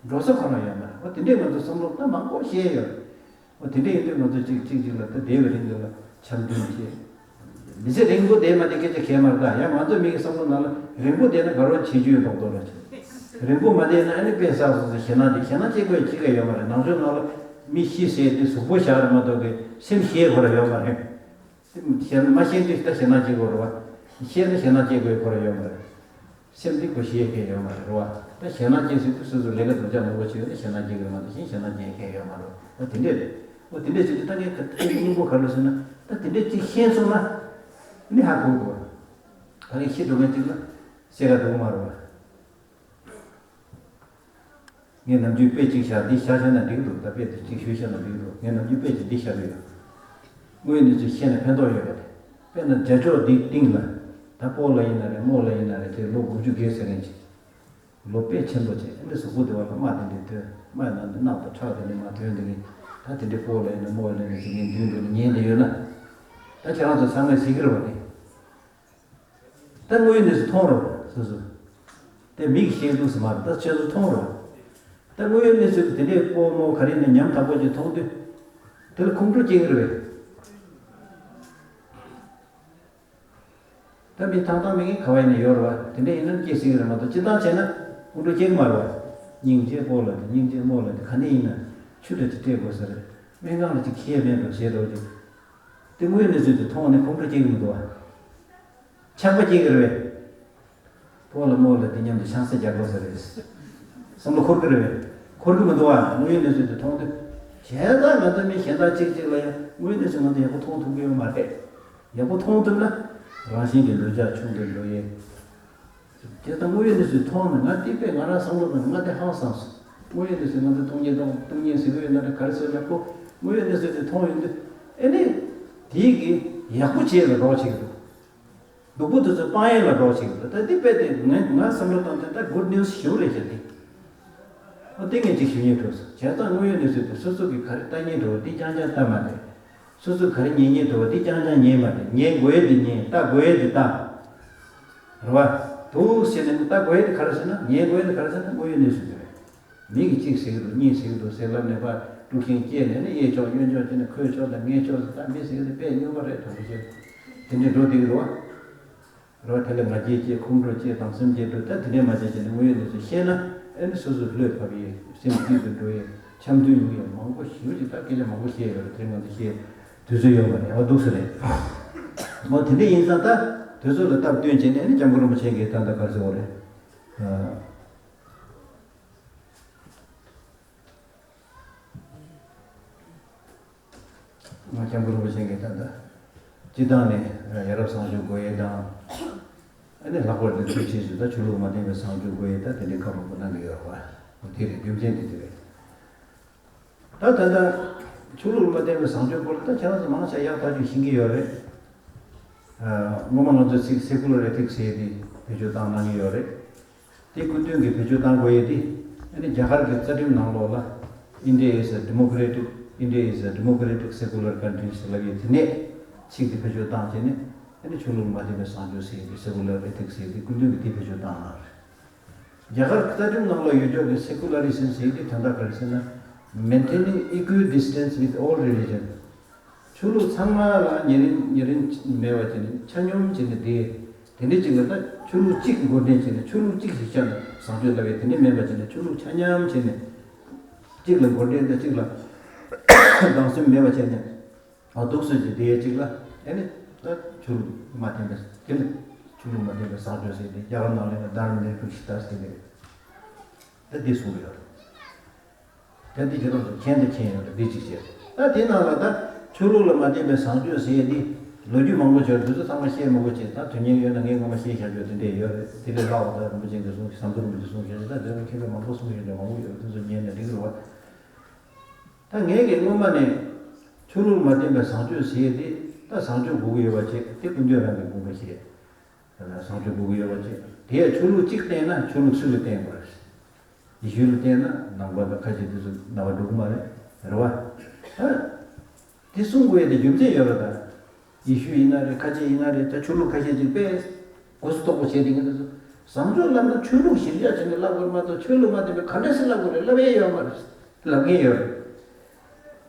འགྲོ་ས་ཁོ་རང་ཡོད་མ་རེད། འོ་དེ་འདྲས་ང་ཚོ་བསམ་བློ་ད་མང་པོ་བཤད་ཡོད་རེད། འོ་དེ་འདྲ་ཡིན་དུས་ང་ཚོ་གཅིག་གཅིག་གཅིག་ལ་ད་བསྡད་པའི་རིང་འདི་ལ་འཆམ་མཐུན་བྱེད། མི་ཚེ་རིང་པོ་བསྡད་མ་བསྡད་སྐད་ཆ་གང་ཡང་མ་རེད་ད། ཡང་ང་ཚོ་མི་གི་བསམ་བློ་ནང་ལ་རིང་པོ་བསྡད་ན་དགའ་རོགས་བྱེད་རྒྱུ་ཡོད་མདོག་མདོག་རེད། རིང་པོ་མ་བསྡད་ན་ཨ་ནི་དཔེ་བསགས་སོང་ཟེར་ཞེད་སྣང་དེ། ཞེད་སྣང་སྐྱེ་དགོས་ཅི་ག་ཡོད་མ་རེད། ནང་ཆོས་ནང་ལ་མི་ཤི་ཟེར་དེ་གཟུགས་པོ་བཞག་རེད་མ་གཏོགས་གི་སེམས་ཤི་ཁོ་ར་ཡོད་མ་རེད། ཞེད་མ་ཤེས་དུས་ད་ཞེད་སྣང་སྐྱེ་དགོས་རེད་བ། ཤེས་ན་ཞེད་སྣང་སྐྱེ་དགོས་ཁོ་ར་ཡོད་མ་རེད། སེམས་འདི་ཁོ་ཤེས་མཁན་ཡོད་མ་རེད་བ། ད་ཞེད་སྣང་སྐྱེ་སྲིད་དུས་སོ་སོ་ལས་ཀ་སྡུག་ཅག་མང་པོ་བྱས་ཡོད་ན་ཞེད་སྣང་སྐྱེ་གི་རེད་མ་གཏོགས་གཞན་ཞེད་སྣང་སྐྱེ་མཁན་ཡོད་མ་རེད། འོ་དེ་འདྲས་རེད། འོ་དེ་འདྲས་བྱེད་དུས་ད་ངས་ད་ལྟའི་སྙིང་པོ་ག་རེ་ཟེར་ན། ད་དེ་འདྲས་ཅིག་ཤེས་སོང་ན་ནི་ཧ་གོ་དགོས། ད་ངས་ཤི་འགྲོ་མཁན་ཅིག་ལ་སེ་ག་འགྲོ་གི་མ་རེད་བ། ངས་ནམ་རྒྱུན་དཔེ་གཅིག་བཞག་འདི་བཞག་བཞག་ན་འགྲིག་འདུག་ད་དཔེ་དེ་གཅིག་ཞུས་བཞག་ན་འགྲིག་འདུག་ངས་ནམ་རྒྱུན་དཔེ་གཅིག་འདི་བཞག་གི་ཡོད། དངོས་ཡོད་གནས་ཚུལ་ཤེས་ན་ཕན་ཐོགས་ཡོད་པ་དེ། དཔེར་ན་རྒྱ་ཕྱོགས་འདིའི་སྟེང་ལ་ད་སྤོ་ལགས་ཡིན་ན་རེད། རྨོ་ལགས་ཡིན་ན་རེད། དེ་ལོ་དགུ་བཅུ་བརྒལ་ཟེར་མཁན་ཅིག་ལོ་དཔེ་ཆེན་པོ་བྱས། ཨ་ནི་གཟུགས་པོ་དེ་བ་ལ་རྨ་དེ་འདྲས་ཐོན། རྨ་ནང་དུ་རྣག་དང་ཁྲག་དེ་འདྲས་མར་ཐོན་དེ་གིན། ད་དེ་འདྲས་སྤོ་ལགས་ཡིན་ན་རྨོ་ལགས་ཡིན་ན་ཅིག་ངའི་མདུན་དུ་ཉལ་ནས་ཡོད་ན། ད་ཁྱེད་རང་ཚོ་ཚང་མས་གཟིགས་ཀྱི་རེད་བ་དེ། ད་དངོས་ཡོད་གནས་ཚུལ་མཐོང་རོགས་སོ་སོ། དེ་མིག་གིས་ཤེས་འདུག་སེ་མ་རེད། ད་ཁྱེད་ཚོ་མཐོང་རོགས། ད་དངོས་ཡོད་གནས་ཚུལ་དེ་འདྲའི་སྤོ་རྨོ་ག་རེ་ནས་ཉམ་ཐག་པོ་ཅིག་མཐོང་དུས། དེ་ལ་ཁོང་ཁྲོ་སྐྱེ་གི་རེད་པས། ད་མི་ཐང་ཐང་མི་ངན་ག་བ་ཡིན་ན་ཡོད་རེད་བ། དེ་འདྲ་ཡིན་ན་སྐྱེ་སྲིད་ཀྱི་རེད་མ་གཏོགས། སྤྱིར་བཏང་བྱས་ན་ཁོང་ཁྲོ་སྐྱེ་གི་མ་རེད་བ། སྙིང་རྗེ་སྤོ་ལགས་དེ། སྙིང་རྗེ་རྨོ་ལགས་དེ། ག་ནས་ཡིན་ན་ཆུ་འདྲ་ཅིག་སྤྲད་དགོས་ས་རེད། སྨན་ཁང་ལ་ཅིག་ཁྱེར་མེད་འགྲོ་ཞེས་འགྲོ་ཅིག་དེ་དངོས་ཡོད་གནས་ཚུལ་དེ་མཐོང་ནས་ཁོང་ཁྲོ་སྐྱེ་གི་མི་འདུག་བ། ཆགས་པ་སྐྱེ་གི་རེད་པས། སྤོ་ལགས་རྨོ་ལགས་དེ་མཉམ་དུ་ཆང་ས་རྒྱག་དགོས་ས་རེད། བསམ་བློ་འཁོར་གི་རེད་པས། འཁོར་གི་མི་འདུག་བ། དངོས་ཡོད་གནས་ཚུལ་དེ་མཐོང་དུས། བྱས་ཙང་ང་ཚོ་མི་གཞན་དག་གཅིག་གཅིག་ལ་ཡང་དངོས་ཡོད་གནས་ཚུལ་ང་ཚོ་ཡག་པོ་མཐོང་ཐུབ་ཀྱི་ཡོད་མ་རེད། ཡག་པོ་མཐོང་ཐུབ་ན་རང་བཞིན་གྱིས་འདོད་ཆགས་ཆུང་དུ་འགྲོ་ཡས། དེ་ལྟར་དངོས་ཡོད་གནས་ཚུལ་མཐོང་ནས་ང་དེ་དཔེ་ང་རང་བསམ་བློ་བཏང་ནས་ང་དེ་ཧང་སངས་སོང་། དངོས་ཡོད་གནས་ཚུལ་ང་ཚོ་སྟོང་ཉིད་དང་སྟོང་ཉིད་ཟེར་གི་ཡོད་ན་རེད། ག་རེ་ཟེར་ན་ཁོ་དངོས་ཡོད་གནས་ཚུལ་དེ་མཐོང་ཡོང་དུས། ཨེ་ནི། དེ་གི་ཡག་པོ་བྱེད་ལ་རོགས་བྱེད་ཀྱི་འདུག་སྡུག་པོ་དེ་ཚོ་སྤང་ཡས་ལ་རོགས་བྱེད་ཀྱི་འདུག་ད་དེ་དཔེ་དེ་ངས་ང་བསམ་བློ་བཏང་དུས་ད་གུཌ་ནིའུ་སི་ཞིག་རེད་ཤག་དེ། ཨ་དེ་ངས་ཅིག་ཞུ་སྙིང་བྲོ་སོང་། བྱས་ཙང་དངོས་ཡོད་གནས་ཚུལ་དེ་སོ་སོ་གི་ག་རེ་ལྟ་སྙིང་བྲོ་བ་དེ་རྐྱང་རྐྱང་ལྟ་མ་བསྡད། སོ་སོ་ག་རེ་ཉན་སྙིང་བྲོ་བ་དེ་རྐྱང་རྐྱང་ཉན་མ་བསྡད། ཉན་དགོས་ཡས་དེ་ཉན། ལྟ་དགོས་ཡས་དེ་ལྟ། རེད་བ། འདུག་ཟེར་ནས་ལྟ་དགོས་ཡས་དེ་ག་རེ་ཟེར་ན། ཉན་དགོས་ཡས་དེ་ག་རེ་ཟེར་ན་དངོས་ཡོད་གནས་ཚུལ་དེ་རེད། མི་གིས་གཅིག་ཟེར་གི་འདུག་གཉིས་ཟེར་གི་འདུག་ཟེར་ལབ་ནས་ཕར་དཀྲུག་ཤིང་སྐྱེས་ནས་ནི་གཡས་ཕྱོགས་གཡོན་ཕྱོགས་བྱས་ནས་ཁོའི་ཕྱོགས་དང་ངའི་ཕྱོགས་སུ་ད་མི་ཟེར་གི་འདུག་དཔེ་སྨྱོན་པ་རེད་དྲང་པོ་བཤད། དེ་འདྲས་འགྲོ་བསྡད་ཀྱི་རེད་བ། རེད་བ། དེ་ལ་ང་རྒྱལ་སྐྱེས། ཁོང་ཁྲོ་སྐྱེས། དང་སེམས་ཅན་འགྲོ། ད་དེ་འདྲས་མ་བྱས་བྱས་ནས་དངོས་ཡོད་གནས་ཚུལ་ཤེས་ན། ཨེ་ནི་སོ་སོ་བློས་བབས་ཡས། སེམས་སྐྱིད་དུ་འགྲོ་ཡས། འཆམ་མཐུན་ཡོང་ཡས་མང་པོ་ཞེ་པོ་ཅིག་ད་སྐད་ཆ་མང་པོ་བཤད་ཡོད་རེད། དེ་ང་ཚོ་བཤད་དུས་ཚོད་ཡོད་མ་རེད། འོ་འདུག་སེ་རེད། འོ་དེ་འདྲས་ཡིན་ཙང་ད་དུས་ཚོད་ལ་སྟབས་བསྟུན་བྱས་ནས་ཨེ་ནི་སྐྱབས་མགོན་རིན་པོ་ཆེ་གིས་ད་ལྟ་ག་རེ་ཟེར་བ་རེད། ང་སྐྱབས་མགོན་རིན་པོ་ཆེ་གིས་ད་ལྟ་སྤྱི་བཏང་ནས་ཡ་རབས་བཟང་སྤྱོད་དགོས་ཡས་དང་། ཨ་ནི་ལྷག་པར་དུ་དུས་ཆེན་སུ་ད་ཆོས་ལུགས་མ་བརྟེན་པའི་བཟང་སྤྱོད་དགོས་ཡས་ད་དེ་འདྲའི་བཀའ་མང་པོ་གནང་གི་ཡོད་རེད་བ། འོ་དེ་རེད། རྒྱུ་མཚན་དེ་དེ་རེད། ད་ད་ལྟ་ཆོས་ལུགས་མ་བརྟེན་པའི་བཟང་སྤྱོད་སྐོར་ལ་ད་ཁྱེད་རང་ཚོ་མང་ཆེ་ཡག་ཐག་ཆོད་ཤེས་ཀྱི་ཡོད་རེད། ཨ། སྔོན་མ་ང་ཚོ་ཚིག་སེ་ཀུ་ལར་ཨེ་ཐིག་སི་ཟེར་ཡས་དེ་བེད་སྤྱོད་བཏང་གནང་གི་ཡོད་རེད། དེ་སྐུ་མདུན་གྱིས་བེད་སྤྱོད་བཏང་དགོས་ཡས་དེ། ཨ་ནི་རྒྱ་གར་གྱི་རྩ་ཁྲིམས་ནང་ལོགས་ལ། India is a democratic, India is a democratic secular country ཞེས་ལབ་ཡས་དེ་ནས་ཚིག་དེ་བེད་སྤྱོད་བཏང་བྱས་ནས། ཨ་ནི་ཆོས་ལུགས་མ་བརྟེན་པའི་བཟང་སྤྱོད་ཟེར་ཡས་དེ་སེ་ཀུ་ལར་ཨེ་ཐིག་སི་ཟེར་ཡས་དེ་སྐུ་མདུན་གྱིས་དེ་བེད་སྤྱོད་བཏང་གནང་རེད། རྒྱ་གར་རྩ་ཁྲིམས་ནང་ལ་ཡོད་ཆོག་གི་སེ་ཀུ་ལ་རི་ཟམ་ཟེར་ཡས་དེ་དོན་དག་ག་རེ་ཟེར་ན། Maintaining equidistance with all religion. ཆོས་ལུགས་ཚང་མ་ལ་ཉེ་རིང་ཉེ་རིང་མེད་པ་བྱས་ནས་ཆ་སྙོམས་བྱས་ནས་བསྡད། དེ་འདྲ་ཅིག་ལ་ད་ཆོས་ལུགས་གཅིག་འགོ་འདྲེན་བྱས་ནས་ཆོས་ལུགས་གཅིག་གཞི་ཆགས་ནས་བཟང་སྤྱོད་ལབ་ཡས་དེ་འདྲ་མེད་པ་བྱས་ནས་ཆོས་ལུགས་ཆ་མཉམ་བྱས་ནས་གཅིག་ལ་འགོ་འདྲེན་དང་གཅིག་ལ་སྡང་སེམས་མེད་པ་བྱས་ནས་ཨ་སྡུག་སུ་ཅིག་བསྡད་ཡས་གཅིག་ལ་ཨ་ནི་ད་ཆོས་ལུགས་མ་བརྟེན་པའི་དེ་ལ་ཆོས་ལུགས་མ་བརྟེན་པའི་བཟང་སྤྱོད་ཟེར་ཏེ་རྒྱ་གར་ནང་ལ་ཡང་དྷརྨ་ནི་ར་པེག་ཤ་ཏ་ཟེར་ཏེ་ད་འདི་གསུངས་ཡོད་རེད། ད་འདི་ཁྱེད་རང་ཚོ་མཁྱེན་དང་མཁྱེན་ཡོད་རེད་འདི་གཅིག་བྱས། ད་དེ་ནང་ལ་ད་ཆོས་ལུགས་ལ་མ་བརྟེན་པའི་བཟང་སྤྱོད་ཟེར་ཡས་འདི་ལོ་རྒྱུས་མང་པོ་བྱས་འདི་ཚོ་ཚང་མ་བཤད་མ་དགོས་བྱས། ད་དོན་གཉེར་ཡོད་ན་ངས་སྔོན་མ་བཤད་བཞག་རྒྱུ་དེ་འདྲས་ཡོད་རེད། དེ་ལས་ལྷག་པ་ད་རིན་པོ་ཆེ་གིས་གསུངས་ཟམ་གདོང་རིན་པོ་ཆེ་གསུངས་བཞག་རེད། ད་དེ་རིང་མཁས་པས་མང་པོ་གསུངས་ཡོད་འདྲ་མང་པོ་ཡོད་རེད། དེ་ཚོ་ཉན་ནས་འགྲིག་གི་རེད་བ། ད་ངས་ཀྱི་སྔོན་མ་ནས་ཆོས་ལུགས་མ་བརྟེན་པའི་བཟང་སྤྱོད་ཟེར་ཡས་འདི་ད་བཟང་སྤྱོད་དགོས་ཀྱི་ཡོད་པ་བྱས་དེ་སྐུ་མདུན་རང་གི་དགོངས་པ་བཞེས། བཟང་སྤྱོད་དགོས་ཀྱི་ཡོད་པ་བྱས། དེ་ཡང་ཆོས་ལུགས་གཅིག་བསྟེན་ན་ཆོས་ལུགས་སུ་ལ་བསྟེན་དགོས་རེད། ཡེ་ཤུ་ལ་བསྟེན་ན་ནང་པ་དང་ཁ་ཆེ་དེ་ཚོ་ནང་པ་འགྲོ་གི་མ་རེད། རེད་བ། ད་དེ་གསུང་དགོས་ཡ་དེ་རྒྱུ་མཚན་ཡོད་རེད་ད། ཡེ་ཤུ་ཡིན་ན་རེད། ཁ་ཆེ་ཡིན་ན་རེད། ད་ཆོས་ལུགས་ཁ་ཤས་ཅིག་དཔེ་གོ་སུ་དོག་པོ་བྱས་དེ་ངས་དེ་ཚོ་བཟང་སྤྱོད་ལབ་ན་ཆོས་ལུགས་གཞིར་བཞག་བྱས་ནས་ལབ་དགོས་མ་གཏོགས་ཆོས་ལུགས་མ་བསྟེན་པའི་ག་འདྲ་སེ་ལབ་དགོས་རེད་ལབ་ཡས་ཡོད་མ་རེད། ལབ་མཁན་ཡོད་རེད།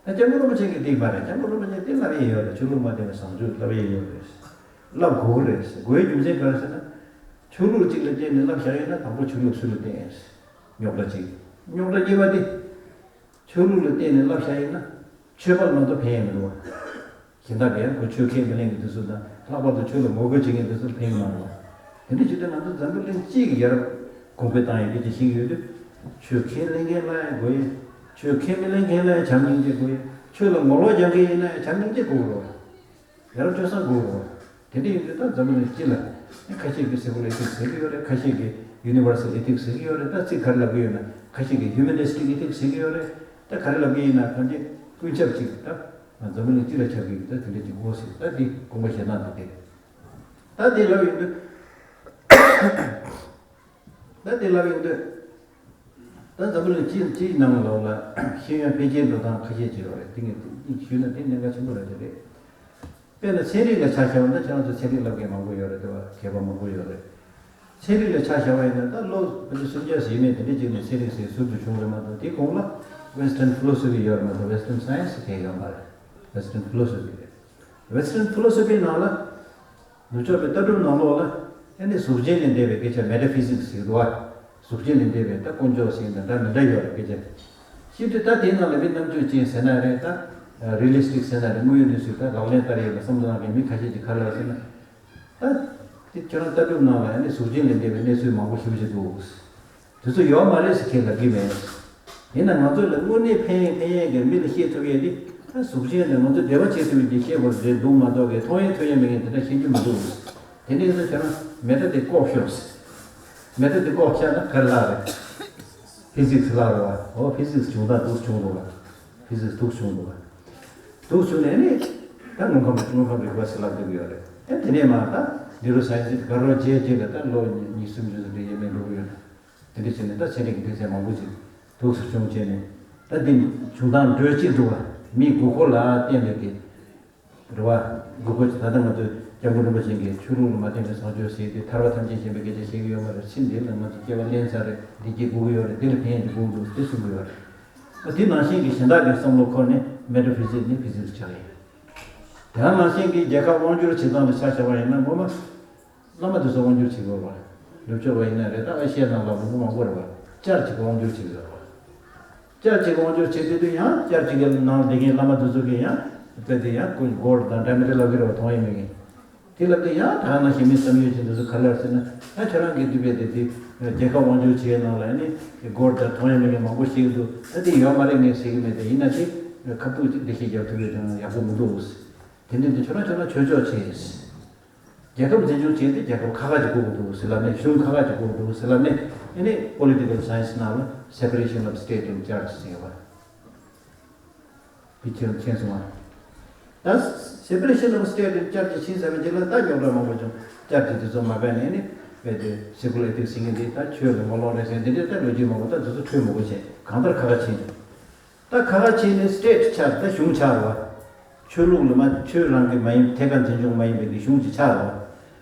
ད་སྐྱབས་མགོན་རིན་པོ་ཆེ་གིས་འདི་མ་རེད། སྐྱབས་མགོན་རིན་པོ་ཆེ་འདི་ལབ་ཡས་ཡོད་རེད། ཆོས་ལུགས་མ་བསྟེན་པའི་བཟང་སྤྱོད་ལབ་ཡས་ཡོད་རེད། ལབ་དགོས་ཀྱི་རེད། དགོས་ཡའི་རྒྱུ་མཚན་ག་རེ་ཟེར་ན། ཆོས་ལུགས་གཅིག་ལ་བརྟེན་ནས་ལབ་བཞག་ཡོད་ན་དང་པོ་ཆོས་ལུགས་སུ་ལ་བརྟེན་ཡོད་རེད། རྙོག་དྲ་གཅིག་རྙོག་དྲ་གཉིས་པ་འདི། ཆོས་ལུགས་ལ་བརྟེན་ནས་ལབ་བཞག་ཡོད་ན། ཆོས་པ་ལ་མ་གཏོགས་ཕན་ཡོད་མི་འདུག་བ། གཞན་དག་གིས་ཁོ་ཆོས་ཁས་མི་ལེན་གྱི་དུས་ཚོད་དང་ལྷག་པར་དུ་ཆོས་ལ་ངོ་རྒོལ་བྱེད་མཁན་དེ་ཚོར་ཕན་གྱི་མ་རེད་བ། དེ་འདྲ་བྱེད་དུས་ང་ཚོ་འཛམ་བུ་གླིང་སྤྱི་ཡི་ཡར་གོང་འཕེལ་བཏང་ཡག་གི་ཅིག་ཤེས་ཀྱི་ཡོད་དུས། ཆོས་ཁས་ལེན་མཁན་ལ་ཡང་དགོས་ཡ། ཆོས་ཁས་མི་ལེན་མཁན་ལ་ཡང་བྱམས་སྙིང་རྗེ་དགོས་ཡ། ཆོས་ལ་ངོ་ལོག་རྒྱག་མཁན་ཡིན་ན་ཡང་བྱམས་སྙིང་རྗེ་དགོས་རེད་བ། ཡ་རབས་སྤྱོད་བཟང་དགོས་རེད་བ། དེ་འདྲ་ཡིན་དུས་ད་འཛམ་བུ་གླིང་སྤྱི་ལ་ཁ་ཤས་ཀྱིས་secular ethics ཟེར་གྱི་ཡོད་རེད། ཁ་ཤས་ཀྱིས་universal ethics ཟེར་གྱི་ཡོད་རེད། ད་ཚིག་ག་རེ་ལབ་ཀྱི་ཡོད་ན་ཁ་ཤས་ཀྱིས་humanistic ethics ཟེར་གྱི་ཡོད་རེད། ད་ག་རེ་ལབ་ཀྱི་ཡིན་ན་གང་ཅི་ཀུན་ཁྱབ་ཅིག་ད། འཛམ་བུ་གླིང་སྤྱི་ལ་ཁྱབ་ཀྱི་ད་དེ་འདྲ་ཅིག་དགོས་ཟེར། ད་འདི་དགོངས་པ་བཞེས་སྟངས་དེ་དེ། ད་འདི་ལབ་ཡོང་དུས། ད་འདི་ལབ་ཡོང་དུས། ད་འཛམ་བུ་གླིང་སྤྱི་སྤྱིའི་ནང་ལོགས་ལ་ཤེས་ཡོན་འཕེལ་རྒྱས་འགྲོ་སྟངས་ཁ་ཤས་ཅིག་ཡོད་རེད། དེ་ངས་དེ་ཞུས་ན་དེ་གནད་འགག་ཆེན་པོ་རེད་དེ་རེད། དཔེར་ན་ཚན་རིག་ལ་ཆ་བཞག་པ་ན་ཁྱེད་རང་ཚོ་ཚན་རིག་བསླབ་མཁན་མང་པོ་ཡོད་རེད། དེ་བ་མཁས་པ་མང་པོ་ཡོད་རེད། ཚན་རིག་ལ་ཆ་བཞག་པ་ཡིན་ན་ད་ལོ་ཕལ་ཆེར་སུམ་བརྒྱ་ཟིན་མེད་དེ་འདྲ་ཅིག་ནས་ཚན་རིག་ཟེར་ཟུར་དུ་བྱུང་རེད་མ་གཏོགས། དེའི་གོང་ལ་Western philosophy ཡོད་རེད་མ་གཏོགས། Western science དེ་ཡོད་མ་རེད། Western philosophy རེད། Western philosophy ནང་ལ་ནུབ་ཕྱོགས་པའི་ལྟ་གྲུབ་ནང་ལོགས་ལ་ཨ་ནི་གཟུགས་ཅན་ལས་འདས་པའི་སྐད་ཆ་metaphysics ཟེར་གྱི་འདུག་བ། གཟུགས་ཅན་ལས་འདས་པའི་ད་དཀོན་མཆོག་ཟེར་ཡིན་ན་འདྲ་མི་འདྲ་ཡོད་རེད་སྐད་ཆ། ཤེས་དུས་ད་དེའི་ནང་ལ་མི་རྣམ་དཔྱོད་ཅན་ཟེར་ན་རེད། ད་realistic ཟེར་ན་རེད། དངོས་ཡོད་གནས་ཚུལ་ད་ལག་ལེན་བསྟར་ཡས་ལ་བསམ་བློ་བཏང་མཁན་མི་ཁ་ཤས་ཀྱིས་ག་རེ་ལབ་ཟེར་ན། ད་དེ་ཁྱོད་རང་ལྟ་གྲུབ་ནང་ལ་ཨ་ནི་གཟུགས་ཅན་ལས་འདས་པའི་གནས་ཚུལ་མང་པོ་ཞེ་པོ་ཅིག་འདུག་དེ་ཚོ་ཡོད་མ་རེད་ཟེར་ཁས་ལབ་ཀྱི་མེད། ཡིན་ན་ང་ཚོ་ལ་དངོས་གནས་ཕན་ཡོན་ཕན་ཡོན་གྱི་མི་ལ་བཤད་ཐུབ་ཡས་དེ་ད་གཟུགས་ཅན་ལ་ང་ཚོ་འབྲེལ་བ་བྱེད་ཐུབ་ཡས་དེ་བཤད་དགོས་རེད་འདུག་མ་གཏོགས་ཀྱི་མཐོང་ཡས་ཐོས་ཡས་མེད་མཁན་དེ་འདྲ་བཤད་རྒྱུ་མི་འདུག་དེ་འདྲ་ཡིན་ན་ཁྱོད་རང་matter དེ་བཀོག་ཤོག matter དེ་བཀོག་བཞག་ན་ག་རེ་ལབ་རེད། physics ལབ་རེད་བ། འོ་physics བྱུང་ད་འདུག་བྱུང་འདུག་བ། physics འདུག་བྱུང་འདུག་བ། འདུག་བྱུང་ནས་ནི་ད་དངོས་ཁམས་དངོས་ཁམས་རིག་པ་ཟེར་ལབ་སྡོད་ཀྱི་ཡོད་རེད། ཨེ་དེ་ནས་མ་ད་neuroscience དེ་ག་རོ་རྗེས་རྗེས་ལ་ད་ལོ་ཉི་ཉི་ཤུ་སུམ་ཅུ་ཙམ་རེ་ཡས་མས་འགྲོ་གི་ཡོད་རེད། དེ་འདྲ་བྱས་ནས་ད་ཚན་རིག་གི་སྡེ་ཚན་མང་པོ་ཅིག་འདུག་སུ་བྱུང་བྱས་ནས་ད་འདི་བྱུང་སྟངས་འགྲོས་ཅིག་འདུག་བ། མིའི་དགོས་མཁོ་ལ་བརྟེན་པའི་གི་རེད་བ། དགོས་མཁོ་ཅིག་ད་ལྟ་ང་ཚོས་སྐྱབས་མགོན་རིན་པོ་ཆེ་གིས་ཆོས་ལུགས་ལ་མ་བརྟེན་པའི་བཟང་སྤྱོད་ཟེར་དུས་ཐར་པ་ཐམས་ཅད་མཁྱེན་པའི་སྐད་ཆ་བཤད་ཀྱི་ཡོད་མ་རེད། ཕྱིན་འདི་ལ་ང་ཚོ་སྐྱེ་བ་ལེན་ཚར་རེད། འདི་སྐྱེ་དགོས་ཀྱི་ཡོད་རེད། འདི་ལ་ཕན་ཡོན་ཅིག་དགོས་ཀྱི་འདུག་དེ་གསུང་གི་ཡོད་རེད། ཨ་དེ་ནང་བཞིན་གྱི་གཞན་དག་གི་བསམ་བློ་འཁོར་ནས་metaphysics ནི་physics ཆགས་ཡིན། དེ་ནང་བཞིན་གྱི་རྒྱལ་ཁབ་དབང་སྒྱུར་བྱེད་སྟངས་ལ་ཆ་བཞག་པ་ཡིན་ན་ངོ་མ། བླ་མ་དེ་ཚོ་དབང་སྒྱུར་བྱེད་དགོས་པ། ནུབ་ཕྱོགས་པ་ཡིན་ན་རེད། ད་ཨེ་ཤི་ཡ་ནང་ལ་མང་པོ་མང་པོ་རེད་པ། བཅར་གཅིག་གི་དབང་སྒྱུར་བྱེད་དགོས་པ། བཅར་གཅིག་གི་དབང་སྒྱུར་བྱེད་དུས་དུས་ཡང་བཅར་གཅིག་གི་ནང་བསྡད་མཁན་བླ་མ་དེ་ཚོ་གིས་ཡང་དཔེ་དེ་ཡང་ཀུན་སྒོར་དང་འདྲ་མི་འདྲ་ལབ་ཀྱི་རེད་པ། མཐོང་ཡས་མེད་མཁན། དེ་ལབ་དུས་ཡང་ད་ག་ནང་བཞིན་མི་བསམ་ཡོད་ཅན་དེ་ཚོ་ག་རེ་ལབ་ཟེར་ན། ད་ཁྱེད་རང་གིས་དུས་དཔེ་དེ་དེ་རྒྱལ་ཁབ་དབང་སྒྱུར་བྱེད་ཡས་ནང་ལ་ནི་སྒོར་དང་མཐོང་ཡས་མེད་མཁན་མང་པོ་ཞིག་འདུག་ད་དེ་ཡོད་མ་རེད་ངས་ཟེར་གྱི་མེད། དེ་ཡིན་ན་དེ་ཁ་ཐུག་ཅིག་འགྲེལ་བཤད་རྒྱག་ཐུབ་ཡོད་ཀྱང་ཡག་པོ་མི་འདུག་དེ་འདྲ་དེ་ཁྱོད་རང་ཁྱོད་རང་ཆོས་ཕྱོགས་བྱེད། རྒྱལ་ཁབ་འཛིན་སྐྱོང་བྱེད་དུས་རྒྱལ་ཁབ་ཁག་ཁག་ཅིག་དགོས་ཀྱི་འདུག་ཟེར་ལབ་ནས། གཞུང་ཁག་ཁག་ཅིག་དགོས་ཀྱི་འདུག་ཟེར་ལབ་ནས། ཨ་ནི་political science ནང་ལ་separation of state and church ཟེར་བ། དེ་ཁྱེད་མཁྱེན་སོང་ང་། ད་separation of state and church ཕྱིན་ཚར་བའི་རྗེས་ལ་ད་རྙོག་དྲ་མང་པོ་བྱུང་། church དེ་ཚོ་མ་བས་ནས་ནི་དཔེ་དེ་secular ethics ཟེར་མཁན་དེ་ད་ཆོས་ལ་ངོ་ལོག་རེད་ཟེར། འདི་འདྲའི་ད་ལོ་རྒྱུས་མང་པོ། ད་དེ་ཚོ་འཕྲོད་མི་དགོས་བྱས་གང་ལྟར་ཁག་ཁག་ཕྱིན། ད་ཁག་ཁག་ཕྱིན་ནས་state ཆགས། ད་གཞུང་ཆགས་རེད་བ། ཆོས་ལུགས་ལ་མ་ཆོས་རང་གི་མ་ཡིན་ཐད་ཀར་འཛིན་སྐྱོང་མ་ཡིན་པའི་གི་གཞུང་ཅིག་ཆགས་རེད་བ།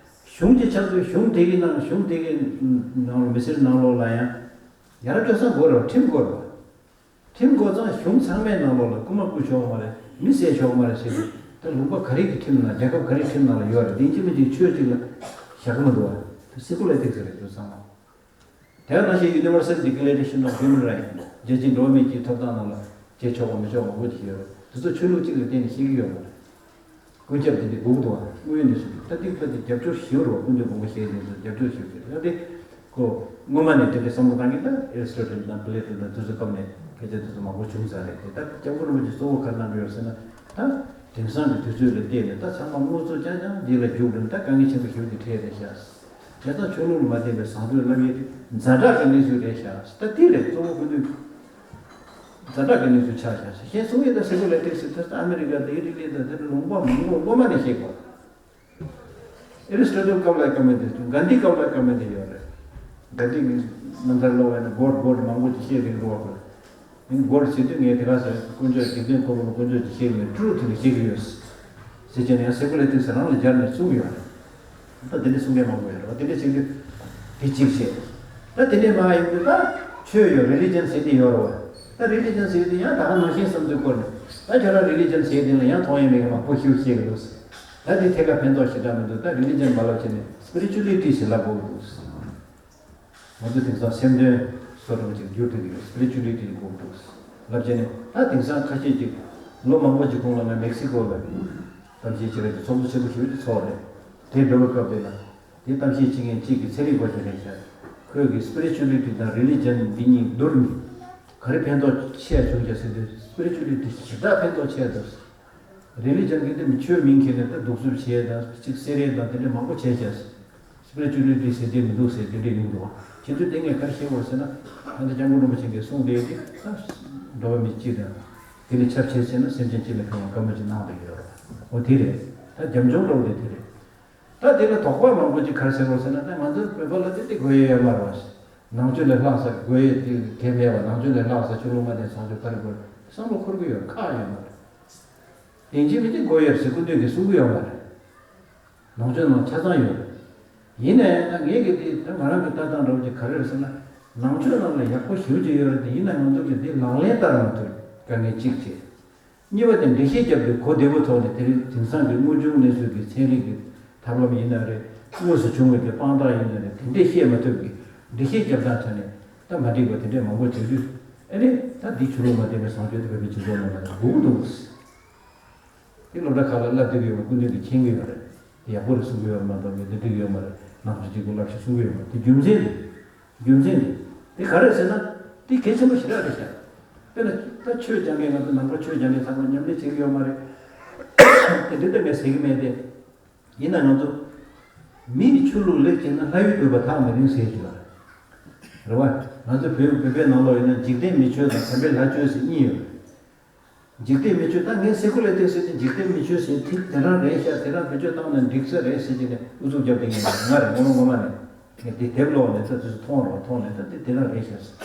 གཞུང་ཅིག་ཆགས་དུས་གཞུང་དེ་གི་ནང་གཞུང་དེ་གི་ནང་ལ་མི་སེར་ནང་ལོགས་ལ་ཡང་ཡ་རབས་སྤྱོད་བཟང་དགོས་རེད་བ། ཁྲིམས་དགོས་རེད་བ། ཁྲིམས་དགོས་ཙང་གཞུང་ཚང་མའི་ནང་ལོགས་ལ་རྐུ་མ་རྐུ་ཆོག་མ་རེད། མི་བསད་ཆོག་མ་རེད་ཟེར་དུས་ད་ལུང་པ་ག་རེ་གི་ཁྲིམས་ནང་རྒྱལ་ཁབ་ག་རེ་ཁྲིམས་ནང་ལ་ཡོད་རེད། དེ་ཡིན་གཅིག་མིན་གཅིག་ཆོས་གཅིག་ལ་བཞག་གི་མི་འདུག་བ། ད་སེ་ཀུ་ལར་ཨེ་ཐིག་སི་རེད་འདུག་ཚང་མ། དེ་ནང་བཞིན་Universal Declaration of Human Rights རྒྱལ་སྤྱིའི་འགྲོ་བ་མིའི་གི་ཐོབ་ཐང་ནང་ལ་བྱེད་ཆོག་པ་མི་ཆོག་པ་མང་པོ་ཅིག་ཡོད་རེད། དེ་ཚོ་ཆོས་ལུགས་གཅིག་ལ་བརྟེན་ནས་བཤད་ཀྱི་ཡོད་མ་རེད། ཀུན་ཁྱབ་དེ་འདྲའི་དགོས་ཀྱི་འདུག་བ། དངོས་ཡོད་གནས་ཚུལ་ད་ཏིག་ཏིག་རྒྱབ་སྐྱོར་ཞུ་རོགས། སྐུ་མདུན་དགོངས་པ་བཞེས་དེ་ཚོ་རྒྱབ་སྐྱོར་ཞུ་རྒྱུ་རེད། ད་དེ་ཁོ་སྔོན་མ་ནས་དེ་འདྲའི་བསམ་བློ་བཏང་གི་ད་ཨེ་རི་སི་ཊོ་ཊལ་དང་པི་ལེ་ཊོ་དང་དེ་ཚོ་སྐབས་ནས་སྐད་ཆ་དེ་ཚོ་མང་པོ་བྱུང་ཚར་རེད། དེ་ད་སྐྱབས་མགོན་རིན་པོ་ཆེ་གཙོ་བོ་ག་རེ་གནང་གི་ཡོད་ཟེར་ན། ད་དེང་སང་གི་དུས་ཚོད་ལ་བལྟས་ནས་ད་ཚང་མ་དངོས་གཙོ་རྐྱང་རྐྱང་འདི་ལ་རྒྱུགས་འགྲོ་ན་ད་དཀའ་ངལ་ཆེན་པོ་ཞེ་པོ་ཅིག་འཕྲད་རེད་ཤག་བྱས་ཙང་ཆོས་ལུགས་ལ་མ་བརྟེན་པའི་བཟང་སྤྱོད་བསླབ་ཡས་དེ་ཛ་དྲག་གི་གནས་ཚུལ་རེད་ཤག་ད་དེ་རེད་གཙོ་བོ་སྐུ་མདུན། ཛ་དྲག་གི་གནས་ཚུལ་ཆགས་ཤག་ཟེར། གཞན་གསུང་ཡས་ད་སེ་ཀུ་ལར་ཨེ་ཐིག་སི་དེ་ད་ཨ་མི་རི་ཀ་དང་ཨི་ཊ་ལི་དང་དེ་འདྲ་ལུང་པ་མང་པོ་སྔོན་མ་ནས་བཤད་དགོས། ཨེ་རི་སི་ཊོ་ཊལ་སྐབས་ལ་ཀ་མེད་དེ་གྷན་དྷི་སྐབས་ལ་ཀ་མེད་དེ་ཡོད་རེད། གྷན་དྷི་གི་རྣམ་ཐར་ཀློག་པ་ཡིན་ན་གོཌ་གོཌ་མང་པོ་ཅིག་བཤད་རིགས་འགྲོ་བ་དགོས། ཡིན་གོ་རེ་བྱེད་དུས་ངས་དེ་ག་ཟེར། དཀོན་མཆོག་འཇིག་རྟེན་འཁོར་བ་ལ་དཀོན་མཆོག་ཅིག་བཤད་ཀྱི་མེད། ཊུ་རུ་ཐི་ནི་བཤད་ཀྱི་ཡོད་ཟེར་བྱས་ནས་ཡང་སེ་ཀུ་ལར་ཨེ་ཐིག་སི་རང་ལ་སྦྱར་ནས་གསུངས་ཡོད་རེད། ད་དེ་འདྲ་གསུང་མཁན་མང་པོ་ཡོད་རེད་བ། དེ་འདྲ་བྱེད་དུས་དེ་གཅིག་བྱས། ད་དེ་འདྲ་མ་ཡིན་དུས་ད་ཆོས་ཡོད་རི་ལི་ཇན་ཟེར་དེ་ཡོད་རེད་བ། ད་རི་ལི་ཇན་ཟེར་དེ་ཡང་ད་ག་ནང་བཞིན་བསམ་ཚུལ་བསྐོར་ནས་ད་ཁྱོད་རང་རི་ལི་ཇན་ཟེར་དེ་ལ་ཡང་མཐོང་ཡས་མེད་མཁན་མང་པོ་ཞིག་བཤད་ཀྱི་འདུག་ཟེར། ད་དེ་ཐད་ཀར་ཕན་ཐོགས་ཞེ་དྲག་མི་འདུག་ད་རི་ལི་ཇན་མ་ལབ་བྱས་ནས་སི་པི་རི་ཅུ་ལི་ཊི་ཞེས་ལབ་དགོས་ཀྱི་འདུག་ཟེར། ང་ཚོ་དེང་སང་སེམས་དོན་བཟོ་འདྲ་ཅིག་འགྱུར་ཐུབ་ཀྱི་ཡོད། སི་པི་རི་ཅུ་ལི་ཊི་ལ་གོ་དགོས་ལབ་བྱས་ནས། ད་དེང་སང་ཁ་ཤས་ཅིག་ལོ་མང་པོ་ཅིག་གོང་ལ་ང་མེག་སི་ཀོ་ལ་གཏམ་བཤད་བྱེད་པའི་ཚོགས་འདུ་ཆེན་པོ་ཞེ་པོ་ཅིག་ཚོགས་རེད། དེ་འགྲོ་བའི་སྐབས་དེ་ལ་དེ་གཏམ་བཤད་བྱེད་མཁན་གཅིག་གིས་ཚན་རིག་པ་ཞིག་རེད་ཤག་ཁོས་ཀྱིས་སི་པི་རི་ཅུ་ལི་ཊི་དང་རི་ལི་ཇན་འདི་གཉིས་བསྡུར་ནས་ག་རེ་ཕན་ཐོགས་ཆེ་བྱུང་ཀྱང་ཟེར་དུས། སི་པི་རི་ཅུ་ལི་ཊི་ཞེ་དྲག་ཕན་ཐོགས་ཆེ་འདུག་རི་ལི་ཇན་གྱི་དེ་མི་ཆོས་མིང་འཁྱེར་ནས་ད་གདུག་རྩུབ་བྱས་དང་གཅིག་བསད་རེས་དང་དེ་འདྲ་མང་པོ་བྱས་ཤག་སི་པི་རི་ཅུ་ལི་ཊི་ཟེར་དེ་མི་འདུག་ཟེར་དེ་འདྲ་ཡིན་འདུག་བྱེད་དུས་དེ་ངས་ག་རེ་བཤད་དགོས་ཟེར་ན། ད་ལྟ་སྐྱབས་མགོན་རིན་པོ་ཆེ་གིས་གསུངས་པའི་དེ་ད་འགྲོ་བ་མི་གཅིག་དང་དེ་ལས་ཁྱབ་ཆེ་ཟེར་ན་སེམས་ཅན་གཅིག་ལ་ཕན་པ་བཀའ་མོལ་ཅིག་གནང་བསྡད་ཡོད་རེད། འོ་དེ་རེད། ད་རྒྱབ་ལྗོངས་འདྲ་བོ་དེ་དེ་རེད། ད་དེ་ལ་དོགས་པ་མང་པོ་ཅིག་ག་རེ་ཟེར་དགོས་ཟེར་ན། ད་ང་ཚོའི་བོད་པ་ལ་དེ་དེ་དགོས་ཡས་ཡོད་མ་རེད་བ། ནང་ཆོས་ལས་ལྷག་ས་དགོས་ཡས་དེ་གལ་མེད་བ། ནང་ཆོས་ལས་ལྷག་ས་ཆོས་ལུགས་མ་བསྟེན་བཟང་སྤྱོད་ག་རེ་དགོས་བསམ་བློ་འཁོར་གི་ཡོད་ཁག་ཡོད་མ་རེད། ཡིན་གཅིག་མིན་གཅིག་དགོས་ཡོད་ཟེར་སྐུ་མདུན་གྱིས་གསུང་གི་ཡོད་མ་རེད། ནང་ཆོས་ནང་ཆ་ཚང་ཡོད་རེད། ཡིན་ནའི་ད་ངེད་ཀྱི་དེ་ད་ང་རང་གི་ལྟ་སྟངས་འདྲ་བོ་ཅིག་ག་རེ་རེད་ཟེར་ན། ནང་ཆོས་ནང་ལ་ཡག་པོ་ཞེ་པོ་ཅིག་ཡོད་རེད་དེ། ཡིན་ན་ང་ཚོ་གིས་འདི་ལག་ལེན་བསྟར་མ་ཐུབ་དཀའ་ངལ་གཅིག་བྱས། གཉིས་པ་དེ་འགྲེལ་བཤད་བརྒྱབ་དུས་གོ་བདེ་པོ་ཐོག་ནས་དེ་རིང་དེང་སང་གི་དངོས་བྱུང་གནས་ཚུལ་གྱི་ཚན་རིག་གི་ཐབས་ལམ་ཡིན་ན་རེད། དངོས་སུ་བྱུང་བའི་གི་དཔང་རྟགས་ཡིན་ན་རེད། དེ་འདྲས་བཤད་མ་ཐུབ་ཀི་འགྲེལ་བཤད་བརྒྱབ་སྟངས་ཆ་ནས་ད་མ་འགྲིག་པ་དེ་འདྲས་མང་པོ་བྱུང་དུས། ཨ་ནི་ད་འདི་ཆོས་ལུགས་མ་བསྟེན་པའི་བཟང་སྤྱོད་དེ་བོད་པའི་སྤྱི་ཚོགས་ནང་ལ་དགོས་ཀྱི་འདུག་དེ་སློབ་གྲྭ་ཁག་ལ་བསླབ་བསྡད་ཀྱི་ཡོད་པ་སྐུ་མདུན་གྱིས་མཁྱེན་གྱི་ཡོད་རེད། དེ་ཡག་པོ་རེད་གསུང་གི་ཡོད་རེད་མ་གཏོགས་མི་འདི་འགྲིག་གི་ཡོད་མ་རེད། ནང་ཆོས་གཅིག་པུ་བསླབ་ཤིག་གསུང་གི་ཡོད་མ་རེད། དེ་རྒྱུ་མཚན་དེ། རྒྱུ་མཚན་དེ། དེ་ག་རེ་ཟེར་ན། དེ་གལ་ཆེན་པོ་ཞེ་དྲག་རེད་ཤག་དཔེར་ན་ད་ཆོས་སྦྱང་མཁན་ང་ཚོ་ནང་པ་ཆོས་སྦྱང་མཁན་ཚང་མ་མཉམ་ལས་བྱེད་ཀྱི་ཡོད་མ་རེད། དེ་འདྲ་ད་ངས་ཟེར་གྱི་མེད་དེ། ཡིན་ན་ང་ཚོ་མི་ཡི་ཆོས་ལུགས་ལེགས་བྱས་ན་ལྷ་ཡུལ་འདོད་པ་ཐག་མི་རིང་ཟེར་གྱི་ཡོད་རེད། རེད་བ། ང་ཚོ་བོད་བོད་པའི་ནང་ལོགས་ཡིན་ན་འཇིག་རྟེན་མི་ཆོས་དང་དམ་པའི་ལྷ་ཆོས་ཟེར་གཉིས་ཡོད་རེད། འཇིག་རྟེན་མི་ཆོས་ད་ངས་སེ་ཀུ་ལར་ཨེ་ཐིག་སི་ཟེར་དེ་འཇིག་རྟེན་མི་ཆོས་ཟེར་ཐིག་དེ་རང་རེད་ཤག་དེ་རང་བེད་སྤྱོད་བཏང་ན་འགྲིག་ས་རེད་ཟེར་གྱི་ནས་ཨུ་ཚུགས་རྒྱབ་བསྡད་མཁན་ང་རེད། ངོ་མ་ངོ་མ་ནས་ངས་དེ་དེབ་ཀློག་ནས་ད་དུས་སུ་མཐོང་རོགས་མཐོང་ནས་ད་དེ་དེ་རང་རེད་ཤག་ཟེར།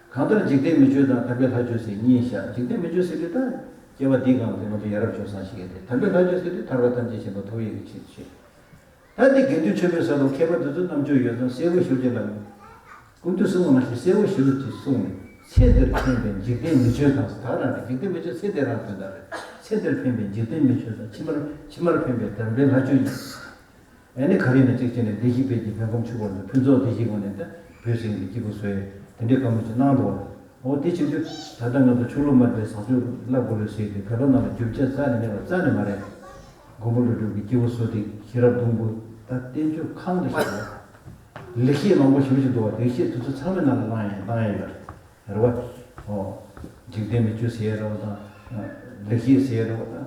གང་ལྟར་འཇིག་རྟེན་མི་ཆོས་དང་དམ་པའི་ལྷ་ཆོས་ཟེར་གཉིས་ཤག་འཇིག་རྟེན་མི་ཆོས་ཟེར་དུས་ད་སྐྱེ་བ་འདིའི་སྒང་དེ་ང་ཚོ་ཡ་རབས་སྤྱོད་བཟང་ཞིག་ཡིན་ཏེ། དམ་པའི་ལྷ་ཆོས་ཟེར་དུས་ཐར་པ་ཐམས་ཅད་མཁྱེན་པ་ཐོབ་ཡས་ཀྱི་ཆེད་དུ་བཤད། ད་འདི་དགེ་འདུན་ཆོས་འཕེལ་ས་ལོ་མཁས་པ་འདི་ཚོ་རྣམ་དཔྱོད་ཡོད་ཙང་གསལ་པོ་ཞེ་པོ་ཅིག་ལབ་ནས། སྐུ་མདུན་གསུང་བ་ནང་བཞིན་གསལ་པོ་ཞེ་པོ་ཅིག་གསུངས་ནས། ཚེ་འདིར་ཕན་པའི་འཇིག་རྟེན་མི་ཆོས་དང་ཟེར། ད་རང་རེད། འཇིག་རྟེན་མི་ཆོས་ཚེ་འདི་རང་དོན་དག་རེད། ཚེ་འདིར་ཕན་པའི་འཇིག་རྟེན་མི་ཆོས་དང་། ཕྱི་མར་ཕྱི་མར་ཕན་པའི་དམ་པའི་ལྷ་ཆོས་ཡིན། ཨ་ནི་ག་རེ་ཡིན་ན་གཅིག་བྱས་ནས་བདེ་གཤེགས་དཔལ་གྱི་ཕན་ཁུམ་ཆུ་བུར་དུ་ཕུན་ཚོགས་བདེ་གཤེགས་ངོས་ནས་ད་བོད་སེང་གེ་སྐྱེ་དགུ་བཟོས་དེ་འདྲའི་བཀའ་མོལ་ཅིག་གནང་འདུག་འོ་དེ་བྱེད་དུས་ད་ལྟ་ང་ཚོ་ཆོས་ལུགས་མ་བསྟེན་བཟང་སྤྱོད་བསླབ་དགོས་རེད་ཟེར་དུས་བོད་པ་ནང་ལ་རྒྱུ་ཆ་རྩ་ནས་མེད་པ་རྩ་ནས་མ་རེད། མགོན་པོ་ཀླུ་སྒྲུབ་ཀྱི་སྐྱེས་བུ་གསོ་སྟེགས་ཤེས་རབ་སྡོང་བུ་ད་བསྟན་བཅོས་གང་དུ་ཞིག་འདུག་ལེགས་བཤད་མང་པོ་ཞེ་པོ་ཅིག་འདུག་ལེགས་བཤད་དེ་ཚོ་ཚང་མའི་ནང་ལ་བླང་ཡ་བླང་ཡ་ཡོད་རེད་བ། འོ། འཇིག་རྟེན་མི་ཆོས་ཟེར་ཡ་རེད་བ་དང་། ལེགས་བཤད་ཟེར་ཡ་རེད་བ་དང་།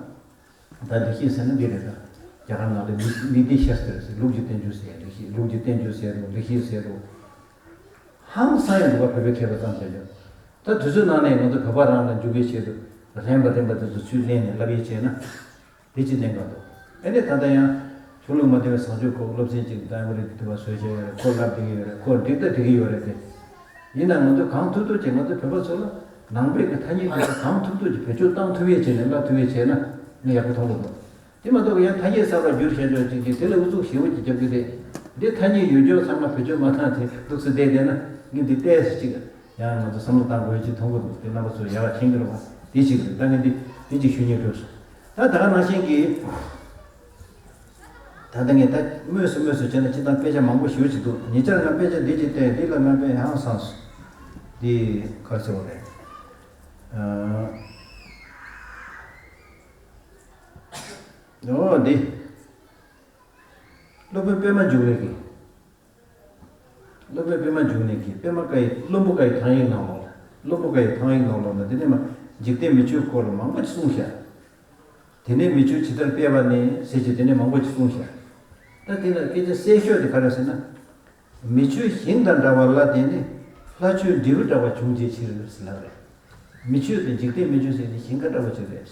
ད་ལེགས་བཤད་ཟེར་ན་འདི་རེད་ད། རྒྱ་གར་ནང་ལ་ནི་ཏི་ཤཱསྟྲ་ཟེར། ལུགས་ཀྱི་བསྟན་བཅོས་ཟེར་ཡ་ལེགས་བཤད། ལུགས་ཀྱི་བསྟན་བཅོས་ཟེར་རོ། ལེགས་བཤད་ཟེར་རོ། ཧང་སང་ཡ་འདུག་བ། བོད་པའི་མཁས་པ་ཙམ་བྱས་ཀྱང་། ད་དུས་ཚོད་ནང་ནས་ང་ཚོ་བོད་པ་རང་ལ་འཇུག་པའི་ཆེད་དུ་རན་པ་རན་པ་དེ་ཚོ་ཚུར་ལེན་ནས་ལབ་ཡས་བྱས་ན། དེ་ཅི་གནད་འགག་འདུག་ཨ་ནི་ད་ལྟ་ཡང་ཆོས་ལུགས་མ་བསྟེན་པའི་བཟང་སྤྱོད་སྐོར་སློབ་ཚན་ཅིག་ད་ཨ་མི་རི་ཀའི་དུ་བ་བཟོས་བྱས་ཡོད་རེད། ཁོ་ལབ་བསྡད་ཀྱི་ཡོད་རེད། ཁོ་འགྲིག་ད་འགྲིག་གི་ཡོད་རེད་དེ། ཡིན་ན་ང་ཚོ་གང་ཐུབ་ཐུབ་ཅིག་ང་ཚོ་བོད་པ་ཚོ་ལ་ནང་པའི་གི་ཐ་སྙད་དེ་ཚོ་གང་ཐུབ་ཐུབ་ཅིག་བེད་སྤྱོད་བཏང་ཐུབ་ཡས་བྱས་ནས་བསླབ་ཐུབ་ཡས་བྱས་ན། ངས་ཡག་པོ་མཐོང་གི་འདུག་དེ་མ་གཏོགས་ཡང་ཐ་སྙད་གསར་པ་བསྒྱུར་བྱས་འཇོག་ཅིག་གིས་དེ་ལ་ཨུ་ཚུགས་ཞེ་པོ་ཅིག་རྒྱབ་ཀྱི་རེད། འདི་ཐ་སྙད་ཡོད་ཆོག་ཚང་མ་བེད་སྤྱོད་མ་བཏང་དེ་འདུག་སེ་བསྡད་བསྡད་ན་ངས་འདི་ཏོག་ཙམ་ཅིག་ཡང་ང་ཚོ་བསམ་བློ་བཏང་དགོས་ཅིག་མཐོང་གི་འདུག་དེ་རྣམ་པ་ཚོས་ཡག་ག་མཁྱེན་གྱི་རེད་པ། དེ་ཅིག་རེད། ད་ངས་འདི་འདི་ཅིག་ཞུ་སྙིང་འདོད་སོང་། ད་ད་ག་ནང་བཞིན་གྱི། ད་ལྟ་ངས་ད་དངོས་སུ་དངོས་སུ་བྱས་ན་སྤྱིར་བཏང་དཔེ་ཆ་མང་པོ་ཞེ་པོ་ཅིག་འདུག་ཉེ་ཆར་ང་དཔེ་ཆ་འདི་ཅིག་བལྟས། འདི་ལ་ང་དཔེ་ཧང་སངས་སོང་། འདི་ག་རེ་ཟེར་བ་རེད། ཨ། འོ་འདི། སློབ་དཔོན་པད་མ་འབྱུང་གནས་ཀྱི། སློབ་དཔོན་པད་མ་འབྱུང་གནས་ཀྱི་པད་མ་ཀ་ཡི་བློན་པོ་ཀ་ཡི་ཐང་ཡིག་ནང་ལོགས་ལ། བློན་པོ་ཀ་ཡི་ཐང་ཡིག་ནང་ལོགས་ལ་འདི་ནས་མ་འཇིག་རྟེན་མི་ཆོས་སྐོར་ལ་མང་པོ་ཅིག་གསུངས་ཤག་དེ་ནས་མི་ཆོས་ཇི་ལྟར་སྤེལ་བ་ནས་ཟེར་གྱི་དེ་ནས་མང་པོ་ཅིག་གསུངས་ཤག་ད་དེ་ལ་སྐད་ཆ་གསལ་ཤོས་དེ་ག་རེ་ཟེར་ན། མི་ཆོས་ཞིང་དང་འདྲ་བ་ལ་བརྟེན་ནས་ལྷ་ཆོས་འབྲས་བུ་འདྲ་བ་འབྱུང་བྱའི་ཕྱིར་ཟེར་ལབ་རེད། མི་ཆོས་དང་འཇིག་རྟེན་མི་ཆོས་ཟེར་ནི་ཞིང་ཁ་འདྲ་བ་ཅིག་རེད།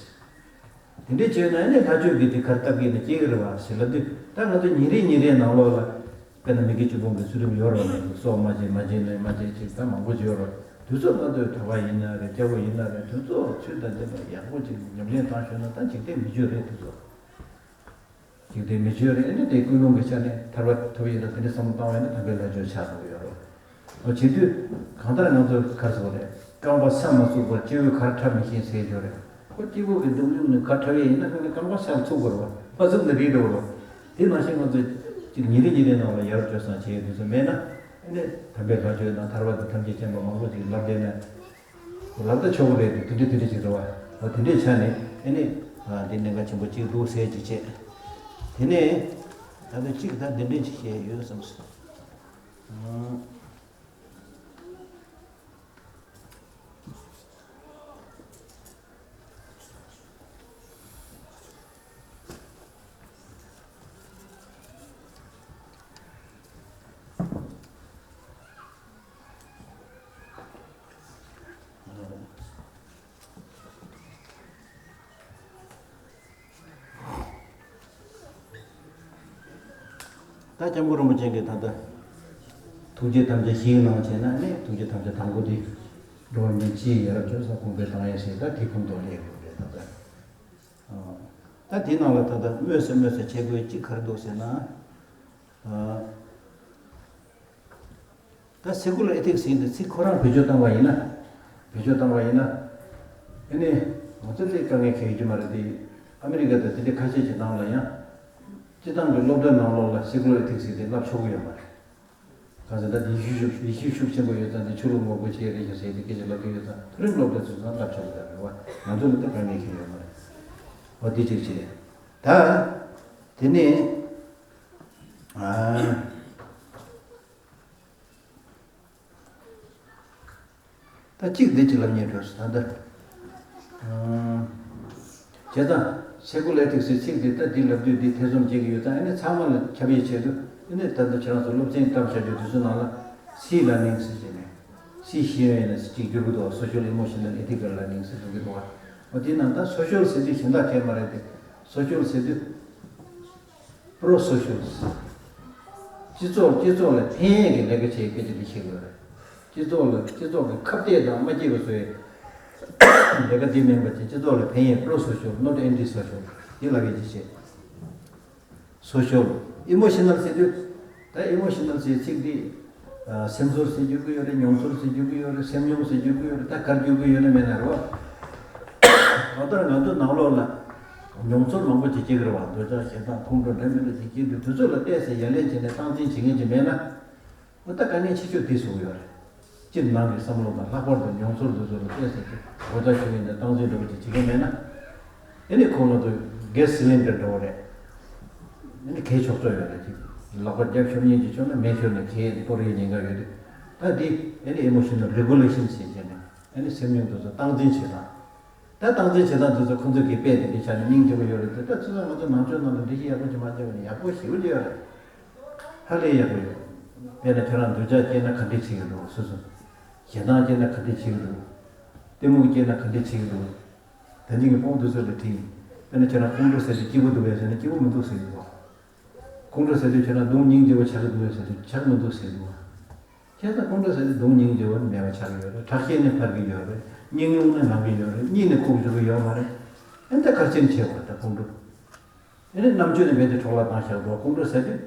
དེ་འདྲ་བྱས་ན་ནི་ལྷ་ཆོས་ཀྱི་དེ་གར་སྟབས་ཀྱིས་ནི་སྐྱེ་གི་རེད་བ་ཞེས་ལབ་དུས། ད་ང་ཚོ་ཉིན་རེ་ཉིན་རེའི་ནང་ལོགས་ལ་དཔེར་ན་མི་དགེ་བཅུ་སྤོང་གི་ཚུལ་ཁྲིམས་ཡོད་རེད་བ། སྲོག་མ་བཅད། མ་བྱིན་ནས་མ་བྱེད་ཅིག་ད་མང་པོ་ཅིག་ཡོད་རེད། དེ་ཚོ་ང་ཚོའི་གྲྭ་པ་ཡིན་ན་རེད། སྐྱ་བོ་ཡིན་ན་རེད། དེ་ཚོ་ཚུལ་དང་ལྡན་པ་ཡག་པོ་ཅིག་ཉམས་ལེན་བཏང་ཤོག་ན་ད་འཇིག་རྟེན་མི་ཆོས་རེད་དེ་ཚོ། འཇིག་རྟེན་མི་ཆོས་རེད། ཨ་ནི་དེ་ཀུན་སློང་གི་ཆ་ནས་ཐར་པ་ཐོབ་ཡིན་ན་དེ་འདྲ་བསམ་བློ་བཏང་བས་ན་དམ་པའི་ལྷ་ཆོས་ཆགས་འགྲོ་གི་ཡོད་རེད། འོ་བྱེད་དུས་གང་ལྟར་ང་ཚོ་ག་རེ་ཟེར་དགོས་རེད། རྐང་པ་ས་མ་ཚུགས་པར་སྐྱེ་བོའི་གར་འཁྲབ་མི་ཤེས་ཟེར་ཡོད་རེད། ཁོ་སྐྱེ་བོ་གི་སྡུག་ཡུག་ནས་གར་འཁྲབ་ཡས་ཡིན་ན་ཁོ་ནི་རྐང་པ་ས་ལ་ཚུགས་དགོས་རེད་བ། མ་ཚུགས་ན་རིལ་འགྲོ་རེད་བ། དེ་ནང་བཞིན་ང་ཚོ་ཅིག་ཉིན་རེ་ཉིན་རེའི་ནང་ལ་ཡར་སྐྱོད་སང་བྱེད་ཡས་དུས་ཚོད་མེད་ན། ཨ་ནི་དམ་པའི་ལྷ་ཆོས་དང་ཐར་པ་དང་ཐམས་ཅད་མཁྱེན་པ་མང་པོ་ཅིག་ལབ་བསྡད་ན། ལབ་ད་ཆོག་གི་རེད་དེ། དེ་འདྲ་དེ་འདྲ་ཅིག་རེད་བ། འོ་དེ་འདྲའི་ཆ་ནས་ཨ་ནི། ཨ་འདི་གནད་འགག་ཆེན་པོ་གཅིག་འདུག་ཟེར་གྱི་བྱས། དེ་ནས་ད་ལྟ་གཅིག་ད་འདི་འདྲ་ཅིག་བཤད་ཡོད་བསམ་སོང་། ཨ། ད་སྐྱབས་མགོན་རིན་པོ་ཆེ་གིས་ད་ལྟ་ཐུགས་བསྐྱེད་ཐམས་ཅད་བཞིའི་ནང་བྱས་ན་ནི་ཐུགས་བསྐྱེད་ཐམས་ཅད་དང་པོ་དེ་འགྲོ་བ་མི་སྤྱིའི་ཡ་རབས་སྤྱོད་བཟང་གོང་འཕེལ་བཏང་ཡས་ཟེར། ད་དེ་ཁོང་དུ་སླེབས་ཡོད་རེད་ད་ལྟ། ཨ། ད་དེའི་ནང་ལ་ད་ལྟ་དངོས་སུ་དངོས་སུ་བྱེད་དགོས་གཅིག་ག་རེ་འདུག་ཟེར་ན། ཨ། ད་སེ་ཀུ་ལར་ཨེ་ཐིག་སི་ཟེར་དེ་ཚིག་ཁོ་རང་བེད་སྤྱོད་བཏང་བ་ཡིན་ན། བེད་སྤྱོད་བཏང་བ་ཡིན་ན། ཨ་ནི་ང་ཚོ་དེ་དཀའ་ངལ་འཁེལ་རྒྱུ་མ་རེད་དེ། ཨ་མི་རི་ཀ་དང་དེ་འདྲ་ཁ་ཤས་ཀྱི་ནང་ལ་ཡང་། སྤྱི་བཏང་གི་སློབ་གྲྭ་ནང་ལོགས་ལ་སེ་ཀུ་ལར་ཨེ་ཐིག་སི་ཟེར་དེ་བསླབ་ཆོག་གི་ཡོད་མ་རེད། གང་ཟེར་ན་ཡེ་ཤུ་ཤུགས་ཡེ་ཤུ་ཤུགས་ཆེན་པོ་ཡོད་ཙང་དེ་ཆོས་ལུགས་ངོ་རྒོལ་བྱེད་རེད་ཤག་ཟེར་དེ་སྐད་ཆ་ལབ་ཀྱི་ཡོད་ཙང་མཐོ་རིམ་སློབ་གྲྭ་ཚོས་ཙང་བསླབ་ཆོག་གི་རེད་བ། ང་ཚོ་ལ་དེ་དཀའ་ངལ་འཁེལ་ཡོད་མ་རེད། འོ་དེ་གཅིག་བྱས། ད། དེ་ནས། ཨ། ད་གཅིག་འདི་གཅིག་ལབ་སྙིང་འདོད་སོང་ད་ལྟ། ཨ། བྱས་ཙང་སེ་ཀུ་ལར་ཨེ་ཐིག་སི་ཚིག་འདི་ད་འདི་ལབ་དུས་འདི་ཐེ་ཚོམ་སྐྱེ་གི་ཡོད་ཙང་། ཨ་ནི་ཚང་མ་ལ་ཁྱབ་པའི་ཆེད་དུ་ཨ་ནི་ད་ལྟ་ཁྱེད་རང་ཚོ་སློབ་ཚན་བཏབ་བཞག་རྒྱུ་དེ་ཚོ་ནང་ལ་སི་ལར་ནིང་ཟེར་གྱི་ནས། སི་ཤེས་ཡོན་ཡིན་ན་སི་གཅིག་བསྒྱུར་གི་འདུག Social Emotional Ethical Learning ཟེར་འདུག་གི་འདུག་འོ་དེ་ནང་ད་སོ་ཤལ་ཟེར་དུས་གཞན་དག་གས་མ་རེད་དེ། སོ་ཤལ་ཟེར་དུས། པྲོ་སོ་ཤལ། སྤྱི་ཚོགས་སྤྱི་ཚོགས་ལ་ཕན་ཡས་ཀྱི་ལས་ཀ་བྱེད་སྐད་ཆ་འདི་བཤད་དགོས་རེད། སྤྱི་ཚོགས་ལ་སྤྱི་ཚོགས་ཀྱི་ཁ་གཏད་དང་མ་སྐྱེས་པ་བཟོ་ཡས་ལས་ཀ་འདི་མིན་པ་ཅིག་སྤྱི་ཚོགས་ལ་ཕན་ཡས་པྲོ་སོ་ཤལ། Not anti social འདི་ལབ་ཡས་ཅིག་བྱེད། སོ་ཤལ། ཨི་མོ་ཤི་ནལ་ཟེར་དུས། ད་ཨི་མོ་ཤི་ནལ་ཟེར་ཚིག་འདི། ཨ། སེམས་ཚོར་ཟེར་རྒྱུ་གི་ཡོད་རེད། མྱོང་ཚོར་ཟེར་རྒྱུ་གི་ཡོད་རེད། སེམས་མྱོང་ཟེར་རྒྱུ་གི་ཡོད་རེད། ད་ག་རེ་རྒྱུ་གི་ཡོད་ན་མེད་ན་རེད་བ། ད་ལྟ་ང་ཚོ་ནང་ལོགས་ལ་མྱོང་ཚོར་མང་པོ་ཅིག་སྐྱེ་གི་རེད་བ། འདོད་ཆགས་ཞེ་སྡང་ཁོང་ཁྲོ་འདྲ་མི་འདྲ་ཅིག་སྐྱེ་དུས་དེ་ཚོ་ལ་བལྟས་ཚེ་ཡ་ལན་བྱས་ནས་སྟངས་འཛིན་བྱེད་མཁན་ཅིག་མེད་ན། འོ་ད་དཀའ་ངལ་ཆེ་ཤོས་དེ་བཟོ་གི་ཡོད་རེད། སྤྱིར་ནང་གི་བསམ་བློ་དང་ལྷག་པར་དུ་མྱོང་ཚོར་འདི་ཚོ་ལ་བལྟས་ཚེ་དེ་འོ་ད་ཞུ་ཡིན་ན་སྟངས་འཛིན་འདྲ་པོ་ཅིག་བྱེད་མཁན་མེད་ན། ཨ་ནི་ཁོང་ལ་དུ་གེས་སི་ལིན་ཌར་འདྲ་བོ་རེད། ཨ་ནི་གས་ཆོག་ཆོག་ཡོད་རེད་ཅིག་ལག་པ་རྒྱབ་ཤོར་ཉིན་གཅིག་ཤོར་ན་མེ་ཤོར་ནས་གས་གཏོར་ཡའི་ཉེན་ཁ་ཡོད་དུས། ད་འདི་ཨ་ནི་ཨི་མོ་ཤི་ནལ་རེ་གུ་ལེ་ཤན་ཟེར་བྱས་ནས་ཨ་ནི་སེམས་མྱོང་འདི་ཚོ་སྟངས་འཛིན་བྱེད་སྟངས། ད་སྟངས་འཛིན་བྱེད་སྟངས་འདི་ཚོ་ཁོང་ཚོ་གིས་དཔེ་དེ་འདྲའི་ཆ་ནས་སྙིང་རྗེ་པོ་ཡོད་རེད་དེ། ད་ཚོད་ཚོད་ང་ཚོ་ནང་ཆོས་ནང་ལ་འདི་ཞིག་ཡག་པོ་ཅིག་མ་བྱས་པ་ནི་ཡག་པོ་ཞེ་པོ་ཅིག་ཡོད་རེད། ཧ་ལས་ཡག་པོ་ཡོད། དཔེར་ན་ཁྱེད་རང་འདོད་ཆགས་སྐྱེས་ན་ག་འདྲས་བྱེད་ཀྱི་འདུག་སོ་སོ། ཞེ་སྡང་སྐྱེས་ན་ག་འདྲས་བྱེད་ཀྱི་འདུག་གཏི་མུག་སྐྱེས་ན་ག་འདྲས་བྱེད་ཀྱི་འདུག་ད་ནི་ངས་དཔོན་དེ་ཚོ་ལ་དྲིས་ཡིན། དཔེར་ན་ཁྱེད་རང་ཁོང་ཁྲོ་ཟ་དུས་སྐྱིད་པོ་འདུག་གས་ཟེར་ན་སྐྱིད་པོ་མི་འདུག་ཟེར་གྱི་འདུག་ཁོང་ཁྲོ་ཟ་དུས་ཁྱེད་རང་སྡུག་སྙིང་རྗེ་པོ་ཆགས་ཀྱི་འདུག་གས་ཟེར་དུས་ཆགས་མི་འདུག་ཟེར་གྱི་འདུག་བྱས་ཙང་ཁོང་ཁྲོ་ཟ་དུས་སྡུག་སྙིང་རྗེ་པོ་ནི་མེད་པ་ཆགས་ཀྱི་ཡོད་རེད། ཁྲག་ཤེད་ནི་འཕར་གྱི་ཡོད་རེད། སྙིང་རླུང་ནི་ལངས་ཀྱི་ཡོད་རེད། གཉིད་ནི་ཁུག་འགྲོ་གི་ཡོད་མ་རེད། ཨེ་འདི་གར་ཆེན་ཆེ་བ་ད་ཁོང་ཁྲོ། ཨེ་ནི་རྣམ་དཔྱོད་ནི་རྦད་དེ་འཕྲོ་བརླག་བཏང་བཞག་འདུག་ཁོང་ཁྲོ་ཟེར་དུས་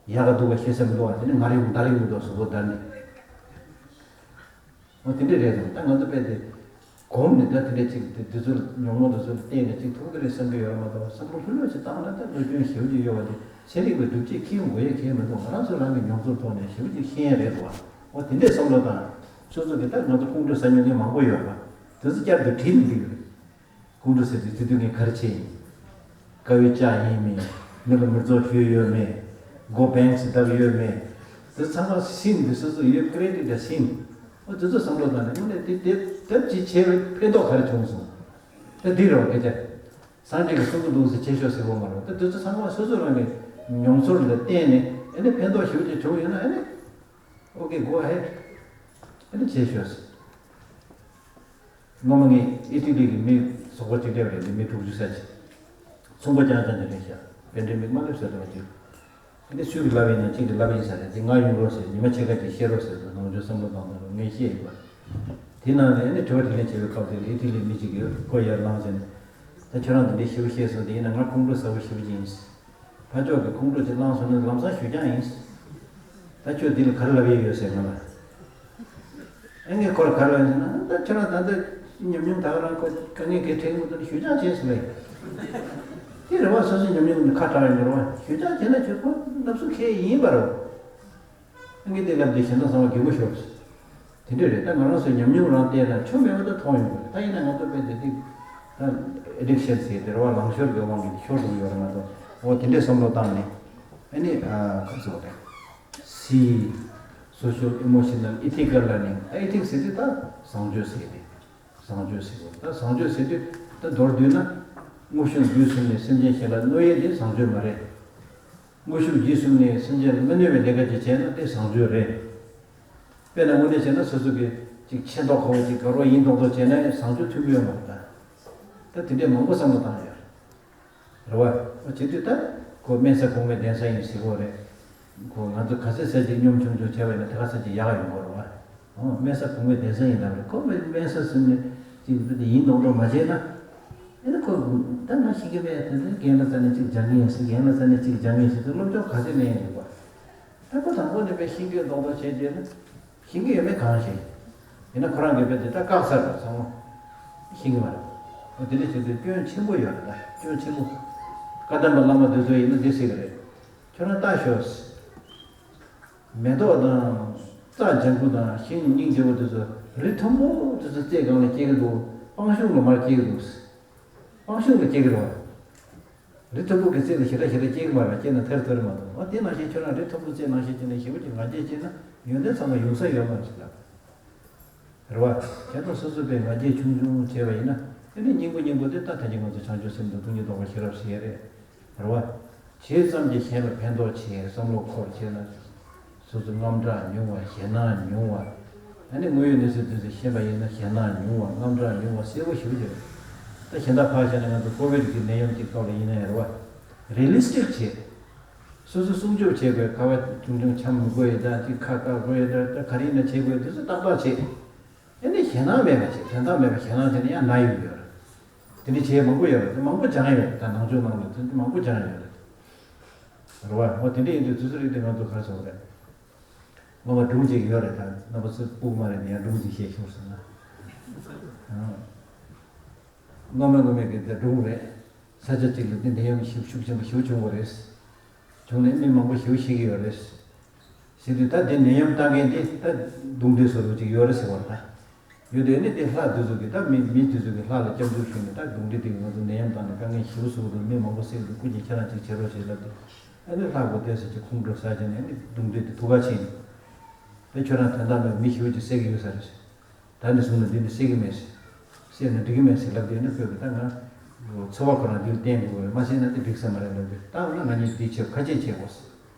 ཡག་ག་སྡུག་ག་ཤེས་ས་མི་འདུག་བ། དེ་ནི་ང་རིག་མདའ་རིག་མི་འདུག་གཟུགས་པོ་བརྡར་ནས། འོ་དེ་འདྲས་རེད་དང་ད་ང་ཚོ་དཔེ་དེ། གོམས་ནས་ད་དེ་འདྲས་ཅིག་དེ་དུས་ཚོད་ཉོག་མོ་དུས་ཚོད་བལྟས་ནས་ཅིག་ཐུབ་ཀྱི་རེད་བསམ་གྱི་ཡོད་ར་མ་གཏོགས་བསམ་བློ་ལྷོད་ལྷོད་ཅིག་བཏང་ན་ད་ལོ་རྒྱུས་ཞེ་པོ་ཅིག་ཡོད་པ་དེ་ཚན་རིག་པའི་སྒྲུབ་བྱེད་ཁྱིའུ་མགོ་ཡས་གས་མི་འདུག་ང་རང་ཚོ་རང་གི་མྱོང་ཚོར་ཐོག་ནས་ཞེ་པོ་ཅིག་ཤེས་ཡས་རེད་འདུག་བ། འོ་དེ་འདྲས་བསམ་བློ་བཏང་། སོ་སོ་གི་ད་ང་ཚོ་ཁོང་ཁྲོ་ཟ་མྱོང་མཁན་མང་པོ་ཡོད་ར། དེ་ཚོ་བསྐྱར་དུ་དྲིས་ནས་འགྲིག་གི་རེད། ཁོང་ཁྲོ་ཟེར་དུས་དེ་དུས་ངས་ག་རེ་བྱས་ཡིན། དཀའ་བའི་ལྕག་ཡིན་མིན། མི་ལ་མི་ཚོགས་ཞུས་ཡོད་མེད། མགོ་བེངས་བརྡབས་ཡོད་མེད། དེ་ཚང་མ་ཤིན་ཏུ་སོ་སོ་ཡོད་ཀི་རེ་ཏི་ད་ཤིན། འོ་དེ་ཚོ་བསམ་བློ་བཏང་ནས་དངོས་གནས་དེ་དེ་དེབ་ཅིག་བྱས་པའི་ཕན་ཐོགས་ག་རེ་བྱུང་སོང་། ད་འདི་རེད་བ་སྐད་ཆ། སངས་རྒྱས་ཀྱི་གསུང་གི་འདུག་ཟེར་བྱེད་ཤོག་ཟེར་བ་མ་རེད་ད་དེ་ཚོ་ཚང་མ་སོ་སོ་རང་གི་མྱོང་ཚོར་ལ་བརྟེན་ནས་ཨེ་ནི་ཕན་ཐོགས་ཞེ་པོ་ཅིག་བྱུང་ཡོད་ན་ཨེ་ནི། Okay, go ahead. ཨེ་ནི་བྱེད་ཤོག་ཟེར། སྔོན་མ་ངས་ཨི་ཊ་ལི་གི་མི་ཚོགས་པ་གཅིག་སླེབས་རེད་དེ་མི་དྲུག་ཅུ་ཙམ་ཅིག་ཚོང་པ་རྐྱང་རྐྱང་ཅིག་རེད་ཤག་པེན་ཌེ་མིག་མ་སླེབས་ཟེར་དུས་ཅིག་ཨེ་ནི་སུས་ཀྱིས་ལབ་ཡིན་ན་གཅིག་གིས་ལབ་ཡིན་ས་རེད་དེ་ང་ཡོང་རོགས་ཟེར་ཉི་མ་ཕྱེད་ཀ་ཅིག་བཤད་རོགས་ཟེར་དུས་ནང་ཆོས་བསམ་བློ་བཏང་དང་ངས་བཤད་ཡིན་པ། དེ་ནང་ནས་ཨེ་ནི་དྲི་བ་དྲིས་ལན་བྱེད་པའི་སྐབས་དེ་ལ་ཨི་ཊ་ལིའི་མི་གཅིག་གིས་ཁོ་ཡར་ལངས་ཟེར་ནས། ད་ཁྱོད་རང་དེ་འདྲའི་ཞེ་པོ་བཤད་སོང་དེ་ཡིན་ན་ང་ཁོང་ཁྲོ་ཟ་བོ་ཞེ་པོ་ཅིག་ཡིན། ཕར་ཕྱོགས་ཀྱི་ཁོང་ཁྲོ་ཅིག་བསླངས་སོང་ན་ལམ་སང་ཞུ་རྐྱང་ཡིན། ད་ཁྱོད་འདི་ལ་ག་རེ་ལབ་ཡས་ཡོད་ཟེར་ང་ལ། ཨ་ངས་ཁོ་ལ་ག་རེ་ལབ་ཡིན་ཟེར་ན་ད་ཁྱོད་རང་ད་ལྟ་ཉམས་མྱོང་ད་ག་རང་ཁོ་དཀའ་ངལ་ག་འཕྲད་མི་འདུག་ན་ཞུ་རྐྱང་བྱས་ཟེར་ལེ། དེ་རེ་བ་སོ་སོའི་ཉམས་མྱོང་ནི་ཁ་གྲག་ཡོད་རེད་བ་ཞུ་རྐྱང་བྱས་ན་ཁྱོད་ཁོ་ལབ་སུ་ཁེལ་ཡིན་པ་རེད། ངས་དེ་ལབ་དེ་གཞན་དག་ཚང་མ་སྒེར་པོ་ཤོར། དེ་འདྲས་རེད་ད་ང་རང་ཚོའི་ཉམས་མྱོང་རང་བལྟས་ན་ཆོ་མེད་པ་ད་མཐོང་ཡོང་གི་རེད་ད་ཡིན་ན་ང་ཚོ་དཔེ་དེ་ཏིག་ད་ཨེ་ཌིག་ཤན་ཟེར་དེ་རེད་བ་ལང་ཤོར་གྱི་དབང་གིས་ཤོར་འགྲོ་གི་ཡོད་རེད་ང་ཚོ་འོ་དེ་འདྲས་བསམ་བློ་བཏང་ནས་ཨ་ནི་ཨ་ག་ཚོད་རེད། སི་social emotional ethical learning ད་ཨེ་ཐིག་ཟེར་དུས་ད་བཟང་སྤྱོད་ཟེར་དེ། བཟང་སྤྱོད་ཟེར་དགོས་ད་བཟང་སྤྱོད་ཟེར་དུས་ད་མདོར་བསྡུས་ན། དངོས་ཤུགས་བརྒྱུད་གསུམ་ནས་སེམས་ཅན་གཞན་ལ་གནོད་ཡས་དེ་བཟང་སྤྱོད་མ་རེད། དངོས་ཤུགས་བརྒྱུད་གསུམ་ནས་སེམས་ཅན་ལ་མི་གནོད་པའི་ལས་ཀ་ཅིག་བྱས་ན་དེ་བཟང་སྤྱོད་རེད། དཔེར་ན་དངོས་གནས་བྱས་ན་སོ་སོ་གི་ཅིག་ཆེ་མདོག་ཁ་པོ་ཅིག་དགའ་རོགས་ཡིན་མདོག་མདོག་བྱས་ན་བཟང་སྤྱོད་མཐུན་པོ་ཡོད་མ་རེད་ད། ད་དེ་འདྲས་མང་པོ་བསམ་བློ་བཏང་ཡོད་རེད། རེད་བ། བྱེད་དུས་ད་ཁོ་དམན་ས་གོང་མའི་གདན་ས་ཡིན་ཟེར་གོ་རེད། ཁོ་ང་ཚོ་ག་ཚད་ས་ཅིག་གཉོམ་ཆུང་ཆུང་བྱས་པ་ཡིན་ན་དེ་ག་ས་ཅིག་ཡག་ཡོང་གོ་རེད་བ། ཨོ་དམན་ས་གོང་མའི་གདན་ས་ཡིན་ལབ་རེད་ཁོ་དམན་ས་ཟིན་ནས་ཅིག་ཡིན་མདོག་མདོག་མ་བྱས་ན། ཨེ་ནི་ཁོ་ད་ང་ཤེས་ཀྱི་མེད་དེ་ནི་རྒན་ལ་རྩ་ནས་ཅིག་སྦྱང་གི་ཡིན་ཟེར་རྒན་ལ་རྩ་ནས་ཅིག་སྦྱང་གི་ཡིན་ཟེར་དུས་སློབ་སྦྱོང་ག་ཚད་ལེན་ཡིན་འདུག་བ། ད་ཁོ་དང་པོ་ནས་དཔེ་ཤེས་ཀྱི་མདོག་མདོག་བྱས་རྗེས་ནི། ཤེས་ཀྱི་ཡོད་མེད་གང་ཤེས། ཡིན་ན་ཁོ་རང་གིས་དཔེ་དེ་ལྟར་བཀག་ཚར་བ་ཚང་མ། ཤེས་ཀྱི་མ་རེད། འོ་དེ་འདྲ་བྱེད་དུས་སྐྱོན་ཆེན་པོ་ཡོད་རེད་ད་སྐྱོན་ཆེན་པོ། བཀའ་གདམས་པ་བླ་མ་འདི་ཚོ་ཡིན་ན་འདི་ཟེར་གི་རེད། ཁྱོད་རང་ལྟ་ཤོག་མེ་ཏོག་དང་། རྩྭ་ལྗང་ཁུ་དང་ཤིང་སྙིང་རྗེ་བོ་དེ་ཚོ་རི་མཐོན་པོ་དེ་ཚོ་རྩེ་སྒང་ལ་སྐྱེ་གི་འདུག་སྤང་གཤོང་ལ་མར་སྐྱེ་གི་འདུག་སྤང་གཤོང་ལ་སྐྱེ་གི་རེད་བ། རི་མཐོན་པོ་གི་རྩེ་ལ་ཞེ་དྲག་ཞེ་དྲག་སྐྱེ་གི་མ་རེད་སྐྱེ་ན་ཐར་ཐར་མ་གཏོགས་ཨ་དེ་ནང་བཞིན་ཁྱོད་རང་རི་མཐོན་པོ་རྩེ་ནང་བཞིན་སྐྱེ་ན་ཞེ་པོ་ཅིག་ང་རྒྱལ་སྐྱེ་ན་ཡོན་ཏན་ཚང་མ་ཡོང་ས་ཡོད་མ་རེད་ཟེར་ལབ། རེད་བ། ཁྱེད་ཚོ་སོ་སོ་པའི་ང་རྒྱལ་ཆུང་ཆུང་བྱས་པ་ཡིན་ན་དེ་ནི་སྙིང་པོ་སྙིང་པོ་དེ་ད་ཐེངས་ཀྱི་ང་ཚོ་བྱང་ཆུབ་སེམས་དང་སྟོང་ཉིད་རྟོགས་པ་ཤེས་རབ་ཟེར་ཡས་རེད། རེད་བ། བྱས་ཙམ་གྱིས་གཞན་ལ་ཕན་ཐོགས་ཆེ་བསམ་བློ་འཁོར་བྱས་ན། སོ་སོ་དངངས་སྐྲག་ཉུང་བ་ཞེད་སྣང་ཉུང་བ། ཨ་ནི་དངོས་ཡོད་གནས་ཚུལ་དེ་ཚོ་ཤེས་པ་ཡིན་ན་ཞེད་སྣང་ཉུང་བ་དངངས་སྐྲག་ཉུང་བ་གསལ་པོ་ཞེ་པོ་ཅིག་རེད། ད་གཞན་དག་ཕར་བཞག་ན་ང་ཚོ་ཀོ་བིད་ཀྱི་ནད་ཡམས་ཀྱི་སྐབས་ལ་ཡིན་ན་ཡང་རེད་བ། རི་ལི་སི་ཊིག་བྱེད། སོ་སོ་སྲུང་སྐྱོབ་བྱེད་དགོས་ཁ་བ་ཆུང་ཆུང་འཆམ་མི་དགོས་ཡིན་ད་ཅིག་ཁ་བཀག་དགོས་ཡིན་ད་ད་ག་རེ་ཡིན་ན་བྱེད་དགོས་དེ་ཚོ་ཏག་ཏག་བྱེད། ཨ་ནི་ཞེད་སྣང་མེད་པ་བྱེད་དོན་དག་མེད་པ་ཞེད་སྣང་བྱས་ན་ཡང་ན་ཡོང་གི་ཡོད་རེད། དེ་འདྲ་བྱས་མང་པོ་ཡོད་རེད་དེ་མང་པོ་སྦྱངས་ཡོད་རེད་ད་ནང་ཆོས་ནང་ལ་དེ་འདྲ་མང་པོ་སྦྱངས་ཡོད་རེད། རེད་བ། འོ་དེ་འདྲ་ཡིན་དུས་དུས་ཚོད་རིག་དེ་ང་ཚོ་ག་རེ་ཟེར་དགོས་རེད། སྔོན་མ་སྒྲུང་ཅིག་ཡོད་རེད་ད་རྣམ་པ་ཚོས་ཕུག་མ་རེད་ཡང་སྒྲུང་ཅིག་བཤད་ཤོར་སོང་ན། སྔོན་མ་སྔོན་མའི་གི་དེ་སྒྲུང་རེད། ས་ཆ་གཅིག་ལ་དེ་ནད་ཡམས་ཤུགས་ཤུགས་ཆེན་པོ་ཞེ་པོ་བྱུང་བ་རེད། བྱུང་ནས་མི་མང་པོ་ཞེ་པོ་ཤི་གི་ཡོད་རེད། ཟེར་དུས་ད་དེ་ནད་ཡམས་བཏང་མཁན་དེ་ད་རྡུང་རྡེག་བཟོ་འདྲ་ཅིག་ཡོད་རེད་ཟེར་བ་རེད་ད། ཡོད་དུས་ནི་དེ་ལྷ་དེ་ཚོ་གིས་ད་མི་མི་དེ་ཚོ་གིས་ལྷ་ལ་སྐྱབས་འཇུག་ཞུས་ནས་ད་རྡུང་རྡེག་དེ་གིས་ང་ཚོ་ནད་ཡམས་བཏང་ནས་དཀའ་ངལ་ཞེ་པོ་བཟོ་གི་འདུག་མི་མང་པོ་བསད་ཀྱི་འདུག་སྐུ་མཁྱེན་ཁྱེད་རང་ཅིག་བྱེད་རོགས་བྱེད་ལབ་དུས་ཨ་ནི་ལྷ་སྒོ་བསྡད་ས་ཅིག་ཁོང་ཁྲོ་ཟ་བྱས་ནས་ཨ་ནི་རྡུང་རྡེག་དེ་ཐུགས་ཁ་ཕྱིན་ནས། དེ་ཁྱོད་རང་དོན་དག་མེད་མི་ཞེ་པོ་ཅིག་བསད་ཀྱི་ཡོད་ས་རེད། ད་ནས་བཟུང་ནས་འདི་ནི་བསད་ཀྱི་མེད་ཟེར། བསད་ན་འགྲིག་གི་མེད་ཟེར་ལབ་དེ་ནི་ཁོས་གི་ད་ང་། འཚོ་བ་ཁོ་རང་འདིར་བརྟེན་དགོས་པས་མ་བསད་ན་དེ་འགྲིག་ས་མ་རེད་ལབ་དུས་ད་འོ་ན་ང་གཉིས་འདི་བྱེད་ཁ་ཆད་བྱེད་དགོས་ཟེར།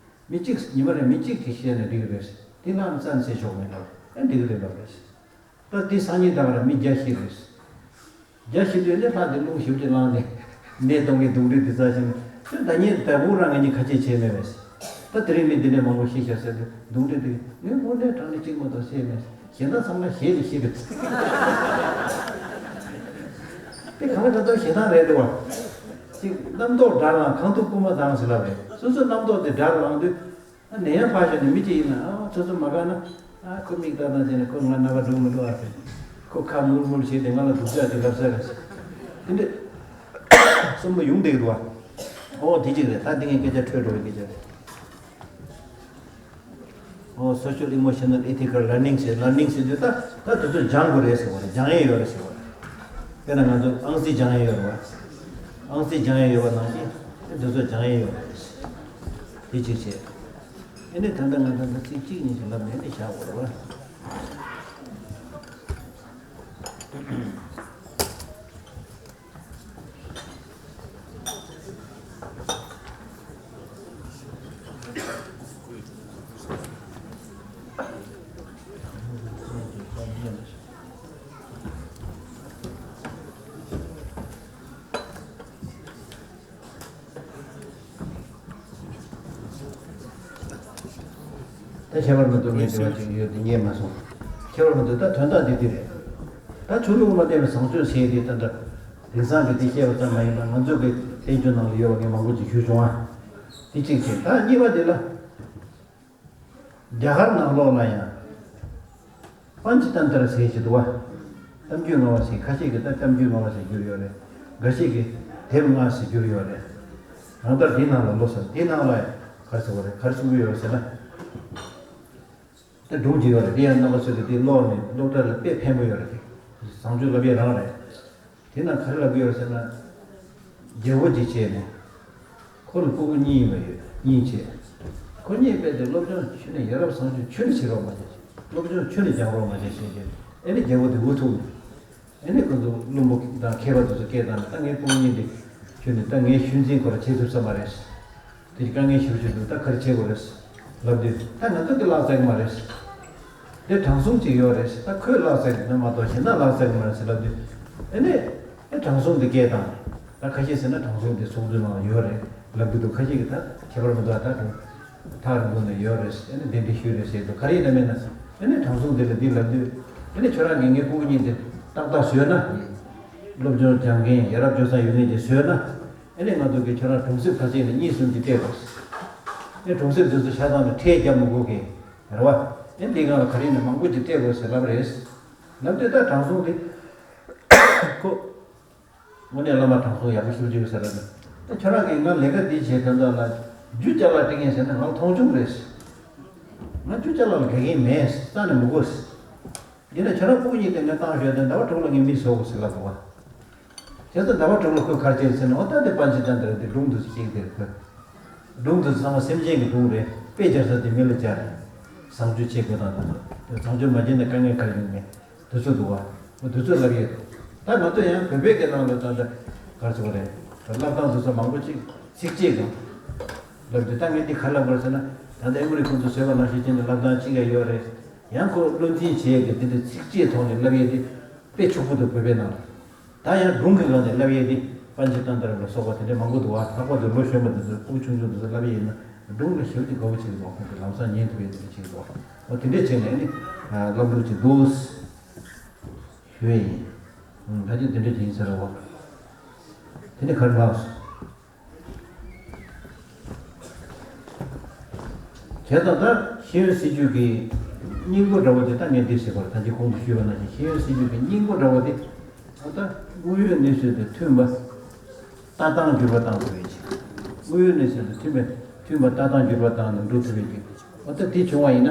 མི་གཅིག་ཉི་མ་རེ་མི་གཅིག་གིས་བཤད་ན་འགྲིག་གི་རེད་ཟེར། དེ་ལའང་རྩ་ནས་བཤད་ཆོག་མེད་ལབ་ཨེ་འགྲིག་གི་རེད་ལབ་རེད་ཟེར། ད་དེ་སང་ཉིན་ད་ག་རང་མི་བརྒྱ་ཤི་རེད་ཟེར། བརྒྱ་ཤི་དུས་ནི་ལྷ་དེ་རླུང་ཞེ་པོ་ཅིག་ལངས་ནས་ནད་གཏོང་མཁན་རྡུང་རྡེག་དེ་རྩ་ཆེན་ཁྱོད་ད་ཉིད་ད་འུ་རང་ང་གཉིས་ཁ་ཆད་བྱས་མེད་པས་ཟེར། ད་དེ་རིང་མི་འདི་འདྲས་མང་པོ་ཤི་ཤག་ཟེར་དུས་རྡུང་རྡེག་དེ་ངས་དངོས་གནས་དྲང་གནས་གཅིག་མ་གཏོགས་བཤད་མེད་ཟེར། གཞན་དག་ཚང་མ་ཞེད་ནས་ཤི་འདུག་དེ་གང་ལ་གང་ལྟར་ཞེ་སྡང་རེད་འདུག་བ། ཅིག་རྣམ་རྟོག་དགྲར་ལངས། གང་ཐུབ་རྐུན་མ་བཏང་ཟེར་ལབ་རེད། སོ་སོའི་རྣམ་རྟོག་དེ་དགྲར་ལངས་དུས། ཨ་ནད་ཡམས་ཕར་བཞག་ནས་མི་གཅིག་ཡིན་ན། ཨ་སོ་སོ་མ་དགའ་ན། ཨ་ཁོ་མིག་ལྟ་སྟངས་བྱས་ནས་ཁོ་ང་རྣ་བ་འགྲོ་མི་འགྲོ་ཨ་ཟེར། ཁོ་ཁ་མུར་མུར་བྱས་ཏེ་ང་ལ་སྡུག་ཅག་ཅིག་ལབ་ས་རེད་ཟེར། དེ་འདྲ་བསམ་བློ་ཡོང་བསྡད་ཀྱི་འདུག་བ། ཨོ་དེ་གཅིག་རེད། ད་དེ་ངས་སྐད་ཆ་འཕྲོད་འགྲོ་བའི་སྐད་ཆ་རེད། ཨོ་social emotional ethical learning ཟེར། learning ཟེར་དུས་ད་ད་དེ་ཚོ་སྦྱང་དགོས་རེད་ཟེར་བ་རེད། སྦྱང་ཡས་ཡོད་རེད་ཟེར་བ་རེད། དཔེར་ན་ང་ཚོ་ཨང་རྩིས་སྦྱང་ཡས་ཡོད་རེད་བ། ཨང་རྩིས་སྦྱང་ཡས་ཡོད་པ་ནང་བཞིན་དེ་ཚོ་སྦྱང་ཡས་ཡོད་རེད། དེ་གཅིག་བྱས། ཨེ་ནས་ད་ལྟ་ང་ད་ལྟ་ཚིག་གཅིག་གཉིས་ཤིག་ལབ་ནས་ནི་བཞག་དགོས་རེད་བ། ད་ཁྱད་པར་མི་འདུག་མེད་དྲི་བ་ཅིག་ཡོད་དེ་ངས་མ་གསུངས། ཁྱད་པར་མི་འདུག་ད་དོན་དག་འདི་འདི་རེད། ད་ཆོས་ལུགས་མ་བརྟེན་པའི་བཟང་སྤྱོད་ཟེར་དེ་ད་ལྟ་དེང་སང་གི་དེ་བཤད་པ་ཙམ་མ་ཡིན་པར་ང་ཚོ་གི་བསྟན་བཅོས་ནང་ལ་ཡོད་པ་ངས་མང་པོ་ཅིག་ཞུས་བྱུང་ཨ། དེ་གཅིག་བྱས། ད་གཉིས་པ་དེ་ལ། རྒྱ་གར་ནང་ལོགས་ལ་ཡང་། པཉྩ་ཏནྟྲ་ཟེར་གྱི་འདུག་བ། གཏམ་རྒྱུད་ལྔ་བ་ཟེར། ཁ་ཤས་ཀྱིས་ད་གཏམ་རྒྱུད་ལྔ་བ་ཟེར་བསྒྱུར་ཡོད་རེད། འགའ་ཤས་ཀྱིས་དེབ་ལྔ་ཟེར་བསྒྱུར་ཡོད་རེད། རང་ལྟར་དེའི་ནང་ལ་ལོ་ཟེར། དེའི་ནང་ལ་ག་རེ་ཟེར་བ་རེད། ག་རེ་གསུང་གི་ཡོད་རེད་ཟེར་ན། ད་སྒྲུང་ཅིག་ཡོད་རེད། དེ་ཡང་རྣམ་པ་ཚོས་ཀྱིས་དེ་ཀློག་ནས་སློབ་གྲྭ་ལ་དཔེ་ཕན་པོ་ཡོད་རེད། བཟང་སྤྱོད་བསླབ་ཡས་རང་རེད། དེ་ན་ག་རེ་ལབ་ཀྱི་ཡོད་ཟེར་ན། རྒྱལ་པོ་ཅིག་བྱས་ནས། ཁོ་ལ་སྤུ་གུ་གཉིས་ཡིན་པ་ཡོད། གཉིས་བྱས། ཁོ་གཉིས་དཔེ་དེ་སློབ་སྦྱོང་ཆུ་ནས་ཡ་རབས་བཟང་སྤྱོད་ཆུ་ནས་བྱེད་རོགས་མ་བྱེད། སློབ་སྦྱོང་ཆུ་ནས་སྦྱང་རོགས་མ་བྱེད་ཟེར་བྱས། ཨེ་ནི་རྒྱལ་པོ་དེ་འུ་ཐུག་ནས། ཨེ་ནི་ཁོ་ཚོ་བློན་པོ་དང་མཁས་པ་དེ་ཚོ་སྐད་བཏང་ནས། ད་ངའི་སྤུ་གུ་གཉིས་དེ་ཆུ་ནས། ད་ངའི་ཤུལ་འཛིན་ཁོ་ར་བྱེད་ཐུབ་ས་མ་རེད། དེ་དཀའ་ངལ་ཞེ་པོ་ཅིག་འདུག་ད་ག་རེ་བྱེད་དགོས་རེད་ལབ་དུས། ད་ང་ཚོ་དེ་བརླག་ཚར་གི་མ་རེད། དེ་དྲང་སྲོང་ཅིག་ཡོད་རེད། ད་ཁོས་བརླག་ཚར་གི་ན་མ་གཏོགས་གཞན་དག་བརླག་ཚར་གི་མ་རེད་ཟེར་ལབ་དུས། ཨེ་ནས་ཨེ་དྲང་སྲོང་དེ་སྐད་བཏང་། ད་ཁ་ཤས་ཟེར་ན་དྲང་སྲོང་དེ་ཚོགས་འདུའི་ནང་ཡོད་རེད་ལབ་གི་འདུག་ཁ་ཤས་ཀྱིས་ད་ཁྱད་པར་མི་འདུག་ད་དྲང་ཐག་རིང་པོ་ནས་ཡོད་རེད། ཨེ་ནས་གདན་འདྲེན་ཞུས་རེད་ཟེར་འདུག་ག་རེ་ཡིན་ན་མིན་ན། ཨེ་ནས་དྲང་སྲོང་དེ་ལ་འདི་ལབ་དུས། ཨེ་ནས་ཁྱོད་རང་གིས་ངའི་སྤུ་གུ་གཉིས་དེ་ཏག་ཏག་བཟོས་ན། སློབ་སྦྱོང་སྦྱང་མཁན། ཡ་རབས་སྤྱོད་བཟང་ཡོད་མཁན་ཅིག་བཟོས་ན། ཨེ་ནས་ང་ཚོ་གིས་ཁྱོད་རང་གྲོང་གསེབ་ཁ་ཤས་ནས་གཉིས་གསུམ་ཅིག་སྤྲད་དགོས། ཨེ་གྲོང་གསེབ་དེ་ཚོ་ཆ་ཚང་ནས་ཁྲལ་རྒྱག་མི་དགོས་མཁན་རེད་བ། ཨེ་འདི་སྒང་ལ་ག་རེ་ནས་མང་པོ་ཅིག་སྤྲད་དགོས་ཟེར་ལབ་རེད། ལབ་དུས་ད་དྲང་སྲོང་དེ། ཁོ། དངོས་གནས་བླ་མ་དྲང་སྲོང་ཡག་པོ་ཞེ་པོ་ཅིག་ཡོད་ས་རེད། ད་ཁྱོད་རང་གིས་ང་ལས་ཀ་འདི་བྱེད་དོན་དག་ལ་རྒྱུ་ཅ་ལག་སྤྲད་མཁན་ཟེར་ན་ང་ལ་མཐོང་ཆུང་རེད། ང་རྒྱུ་ཅ་ལག་ལ་དགའ་མཁན་མེད། རྩ་ནས་མི་དགོས། ཡིན་ན་ཁྱོད་རང་སྤུ་གུ་གཉིས་དེ་ངས་བཏང་ཞོག་དེ་ཟླ་བ་དྲུག་ལ་ངས་མི་བཟོ་དགོས་ཟེར་ལབ་དགོས་པ། བྱས་ཙང་ཟླ་བ་དྲུག་ལ་ཁོས་ག་རེ་བྱས་ཟེར་ན། འོ་ད་དེ་པཉྩ་ཏནྟྲ་དེ་སྒྲུང་དེ་ཚོ་ཤེས་ཀྱི་རེད་ཁོས། སྒྲུང་དེ་ཚོ་ཚང་མ་སེམས་ཅན་གྱི་སྒྲུང་རེད། དཔེ་སྦྱར་ས་དེ་མི་ལ་སྦྱར་རེད། བཟང་སྤྱོད་བྱེད་དགོས་དང་དེ་ཚོ། བཟང་སྤྱོད་མ་བྱས་ན་དཀའ་ངལ་ག་རེ་ཡོང་མེད། དེ་ཚོ་འདུག་བ། འོ་དེ་ཚོ་ལབ་ཡས་འདུག་ད་ང་ཚོ་ཡང་བོད་པའི་སྐད་ནང་ལ་ད་ལྟ་ག་རེ་ཟེར་བ་རེད། ད་ལབ་སྟངས་དེ་ཚོ་མང་པོ་ཅིག་ཚིགས་བཅད་དང་ལབ་དུས། ད་ངས་འདི་ག་རེ་ལབ་དགོས་ཟེར་ན། ད་ལྟ་ཨེ་མོ་རི་ཁོང་ཚོས་བཟོས་པ་ནང་བཞིན་བྱས་ནས་ལབ་སྟངས་གཅིག་ཡང་ཡོད་རེད། ཡང་ཁོ་བློ་འཛིན་བྱེད་ཡས་ཀྱི་དེ་འདྲའི་ཚིགས་བཅད་ཐོག་ནས་ལབ་ཡས་དེ་དཔེ་ཕྱུག་པོ་འདུག་བོད་པའི་ནང་ལ། ད་ཡང་སྒྲུང་གི་སྒང་ནས་ལབ་ཡས་དེ་པཉྩ་ཏནྟྲ་ལ་སོགས་པ་དེ་འདྲ་མང་པོ་འདུག་བ། ལྷག་པར་དུ་ལོ་གཞོན་པ་དེ་ཚོ། སྤུ་གུ་ཆུང་ཆུང་དེ་ཚོ་ལབ་ཡས་ཡིན་ན་སྒྲུང་ལ་ཞེ་པོ་ཅིག་དགའ་པོ་བྱེད་ཀྱི་འདུག་ཁོང་ཚོ་ལམ་སང་ཉན་ཐུབ་ཡས་དེ་འདྲ་བྱེད་ཀྱི་འདུག་འོ་དེ་འདྲས་བྱས་ནས་ནི་ལམ་ལུགས་ཅིག་འདུག་ཞུ་ཡས་ཡིན། ད་ཅི་དེ་འདྲས་ཡིན་ཟེར་བ། དེ་ནི་གར་ལགས། བྱས་ཙང་ད་ཤེས་ཡོན་སྲིད་བྱུས་ཀྱི་སྙིང་པོ་འདྲ་བོ་དེ། ད་ངས་འདི་ཟེར་བར་ད་ཅི་གོང་དུ་ཞུས་པ་ནང་བཞིན་ཤེས་ཡོན་སྲིད་བྱུས་ཀྱི་སྙིང་པོ་འདྲ་བོ་དེ། ད་དངོས་ཡོད་གནས་ཚུལ་དང་མཐུན་པ་ལྟ་སྟངས་འགྱུར་བ་བཏང་ཐུབ་པའི་ཆེད། དངོས་ཡོད་གནས་ཚུལ་དང་མཐུན་པའི་མཐུན་པ་ལྟ་སྟངས་འགྱུར་བ་བཏང་ནས་འགྲོ་ཐུབ་པའི་ཆེད། འོ་ད་དེ་བྱུང་བ་ཡིན་ན།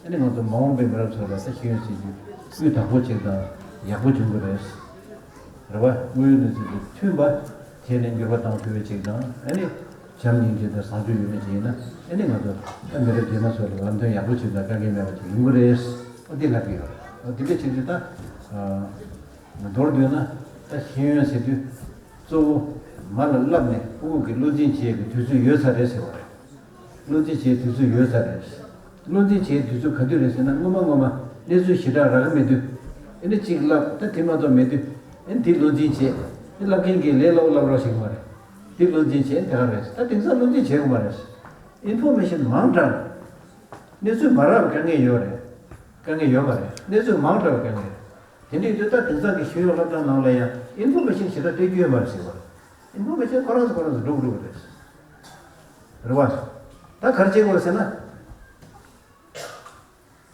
ཨ་ནི་ང་ཚོ་མ་འོངས་པའི་མི་རབས་ཚོ་ལ་ད་ཤེས་ཡོན་སྲིད་བྱུས་སྤུས་དག་པོ་ཅིག་དང་ཡག་པོ་འབྱུང་གི་རེད། རེད་བ། དངོས་ཡོད་གནས་ཚུལ་དང་མཐུན་པ་བྱས་ནས་འགྱུར་བ་བཏང་ཐུབ་པའི་ཆེད་དང་། ཨ་ནི་བྱམས་སྙིང་རྗེ་དང་བཟང་སྤྱོད་ཡོད་མཁན་ཅིག་ཡིན་ན། ཨ་ནི་ང་ཚོ་ད་མི་རབས་རྗེས་མ་ཚོ་ལ་ལམ་སྟོན་ཡག་པོ་ཅིག་དང་དཀའ་ངལ་མེད་པ་ཅིག་ཡོང་གི་རེད། ཨ་འདི་ལབ་ཀྱི་ཡོད་རེད། ཨ་འདི་འདྲ་བྱེད་དུས་ད། ཨ། མདོར་བསྡུས་ན་ད་ཤེས་ཡོན་ཟེར་དུས་གཙོ་བོ་མ་ལ་བསླབས་ནས་སྤུ་གུ་གི་བློ་འཛིན་བྱེད་ཀྱི་དུས་ཚོད་ཡོལ་ཚར་རེད་ཟེར་བ་རེད། བློ་འཛིན་བྱེད་དུས་ཚོད་ཡོལ་ཚར་རེད། བློ་འཛིན་བྱེད་དུས་ཚོད་ག་དུས་རེད་ཟེར་ན། སྔོན་མ་སྔོན་མ་གནས་ཚུལ་ཞེ་དྲག་རག་གི་མེད་དུས། ཨེ་ནི་གཅིག་བསླབས། ད་དེ་མ་གཏོགས་མེད་དུས། ཨེ་ནི་དེ་བློ་འཛིན་བྱེད། ཨེ་བསླབ་མཁན་གྱིས་ལས་སླ་པོ་བསླབ་རོགས་བྱེད་ཀྱི་མ་རེད། དེ་བློ་འཛིན་བྱེད། ཨེ་དེ་ག་རེད། ད་དེང་སང་བློ་འཛིན་བྱེད་དགོས་མ་རེད། ཨིན་ཕོར་མེ་ཤན་མང་དྲགས། གནས་ཚུལ་མ་རག་པའི་དཀའ་ངལ་ཡོད་རེད། དཀའ་ངལ་ཡོད་མ་རེད། གནས་ཚུལ་མང་དྲགས་པའི་དཀའ་ངལ་རེད། དེ་འདྲའི་དུས་ད་དེང་སང་གི་ཤེས་ཡོན་སློབ་གྲྭ་ནང་ལ་ཡང་ཨིན་ཕོར་མེ་ཤིན་ཞེ་དྲག་སྤྲད་རྒྱུ་ཡོད་མ་རེད་ཟེར་བ། ཨིན་ཕོར་མེ་ཤིན་ཁོ་རང་ཚོ་ཁོ་རང་ཚོ་སྒྲུག་སྒྲུག་རེད། རེད་བ། ད་ག་རེ་བྱེད་དགོས་ཟེར་ན།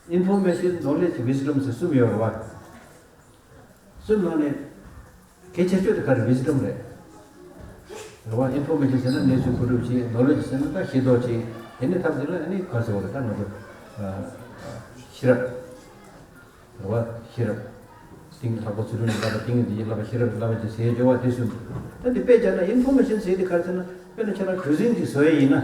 Information, knowledge, wisdom ཟེར་གསུམ་ཡོད་རེད་བ། གསུམ་ནང་ནས་གལ་ཆེ་ཤོས་དེ་ག་རེ་wisdom རེད། རེད་བ། Information ཟེར་ན་གནས་ཚུལ་མཁོ་སྒྲུབ་བྱེད། Knowledge ཟེར་ན་ད་ཤེས་རྟོགས་བྱེད། དེ་ནས་ཐབས་དེ་ལ་ཨ་ནི་ག་རེ་ཟེར་བ་རེད། ད་ང་ཚོ་ཤེས་རབ། རེད་བ། ཤེས་རབ། ཏིང་ངེ་འཛིན་ལྷག་པ་ཚུལ་ཁྲིམས་ཀྱི་བསླབ་པ། ཏིང་ངེ་འཛིན་གྱི་བསླབ་པ། ཤེས་རབ་ཀྱི་བསླབ་པ་བཅས་ཟེར་ཡས་སྦྱོར་བ་དེ་གསུམ། ད་འདི་དཔེ་བྱས་ན་Information ཟེར་དེ་ག་རེ་ཟེར་ན། དཔེར་ན་ཁྱེད་རང་གྲུ་གཟིངས་ཅིག་བཟོ་ཡས་ཡིན་ན།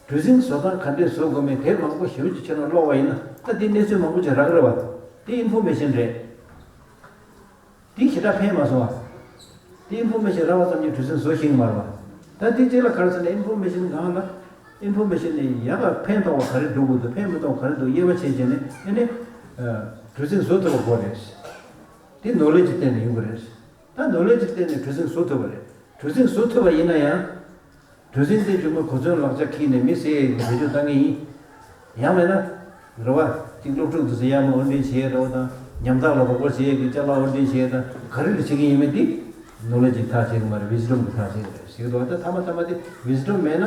གྲུ་གཟིངས་བཟོ་སྟངས་ག་འདྲས་བཟོ་དགོས་མིན་དེ་མང་པོ་ཞེ་པོ་ཅིག་ཁྱེད་རང་ཀློག་པ་ཡིན་ན། ད་དེ་གནས་ཚུལ་མང་པོ་ཅིག་རག་གི་རེད་བ། དེ་Information རེད། དེ་ཞེ་དྲག་ཕན་མ་སོང་བ། དེ་Information རག་པ་ཙམ་གྱིས་གྲུ་གཟིངས་བཟོ་ཤེས་ཀྱི་མ་རེད་བ། ད་དེ་གཅིག་ལ་ག་རེ་ཟེར་ན། Information སྒང་ལ་Information ནས་ཡག་ག་ཕན་ཐོགས་པ་ག་རེ་འགྲོ་དགོས་འདུག་ཕན་མི་ཐོགས་པ་ག་རེ་འདུག་དབྱེ་བ་ཕྱེ་བྱས་ནས་ཨ་ནི་གྲུ་གཟིངས་བཟོ་ཐུབ་པ་དགོས་རེད། དེ་Knowledge སྟེང་ནས་ཡོང་གི་རེད། ད་Knowledge སྟེང་ནས་གྲུ་གཟིངས་བཟོ་ཐུབ་པ་རེད། གྲུ་གཟིངས་བཟོ་ཐུབ་པ་ཡིན་ན་ཡང་། གྲུ་གཟིངས་དེ་རྒྱུ་མ་གོ་མཚོན་ལག་ཆ་འཁྱེར་ནས་མི་བསད་ཡས་ཀྱི་བེད་སྤྱོད་བཏང་གི་ཡིན། ཡང་མིན་ན། རེད་བ། གཅིག་སློབ་ཕྲུག་དེ་ཚོ་ཡར་མར་དབོར་འདྲེན་བྱེད་ཡས་འདྲ་བོ་དང་། ཉམ་ཐག་ལ་རོགས་པ་བྱེད་ཡས་ཀྱི་ཅ་ལག་དབོར་འདྲེན་བྱེད་ཡས་དང་། ག་རེ་ལ་བྱེད་ཀྱི་ཡིན་མིན་དེ། Knowledge ཐག་བཅད་ཀྱི་མ་རེད། Wisdom གིས་ཐག་བཅད་ཀྱི་རེད་ཟེར་གྱི་འདུག་བ། ད་ཐ་མ་ཐ་མ་དེ་Wisdom མེད་ན།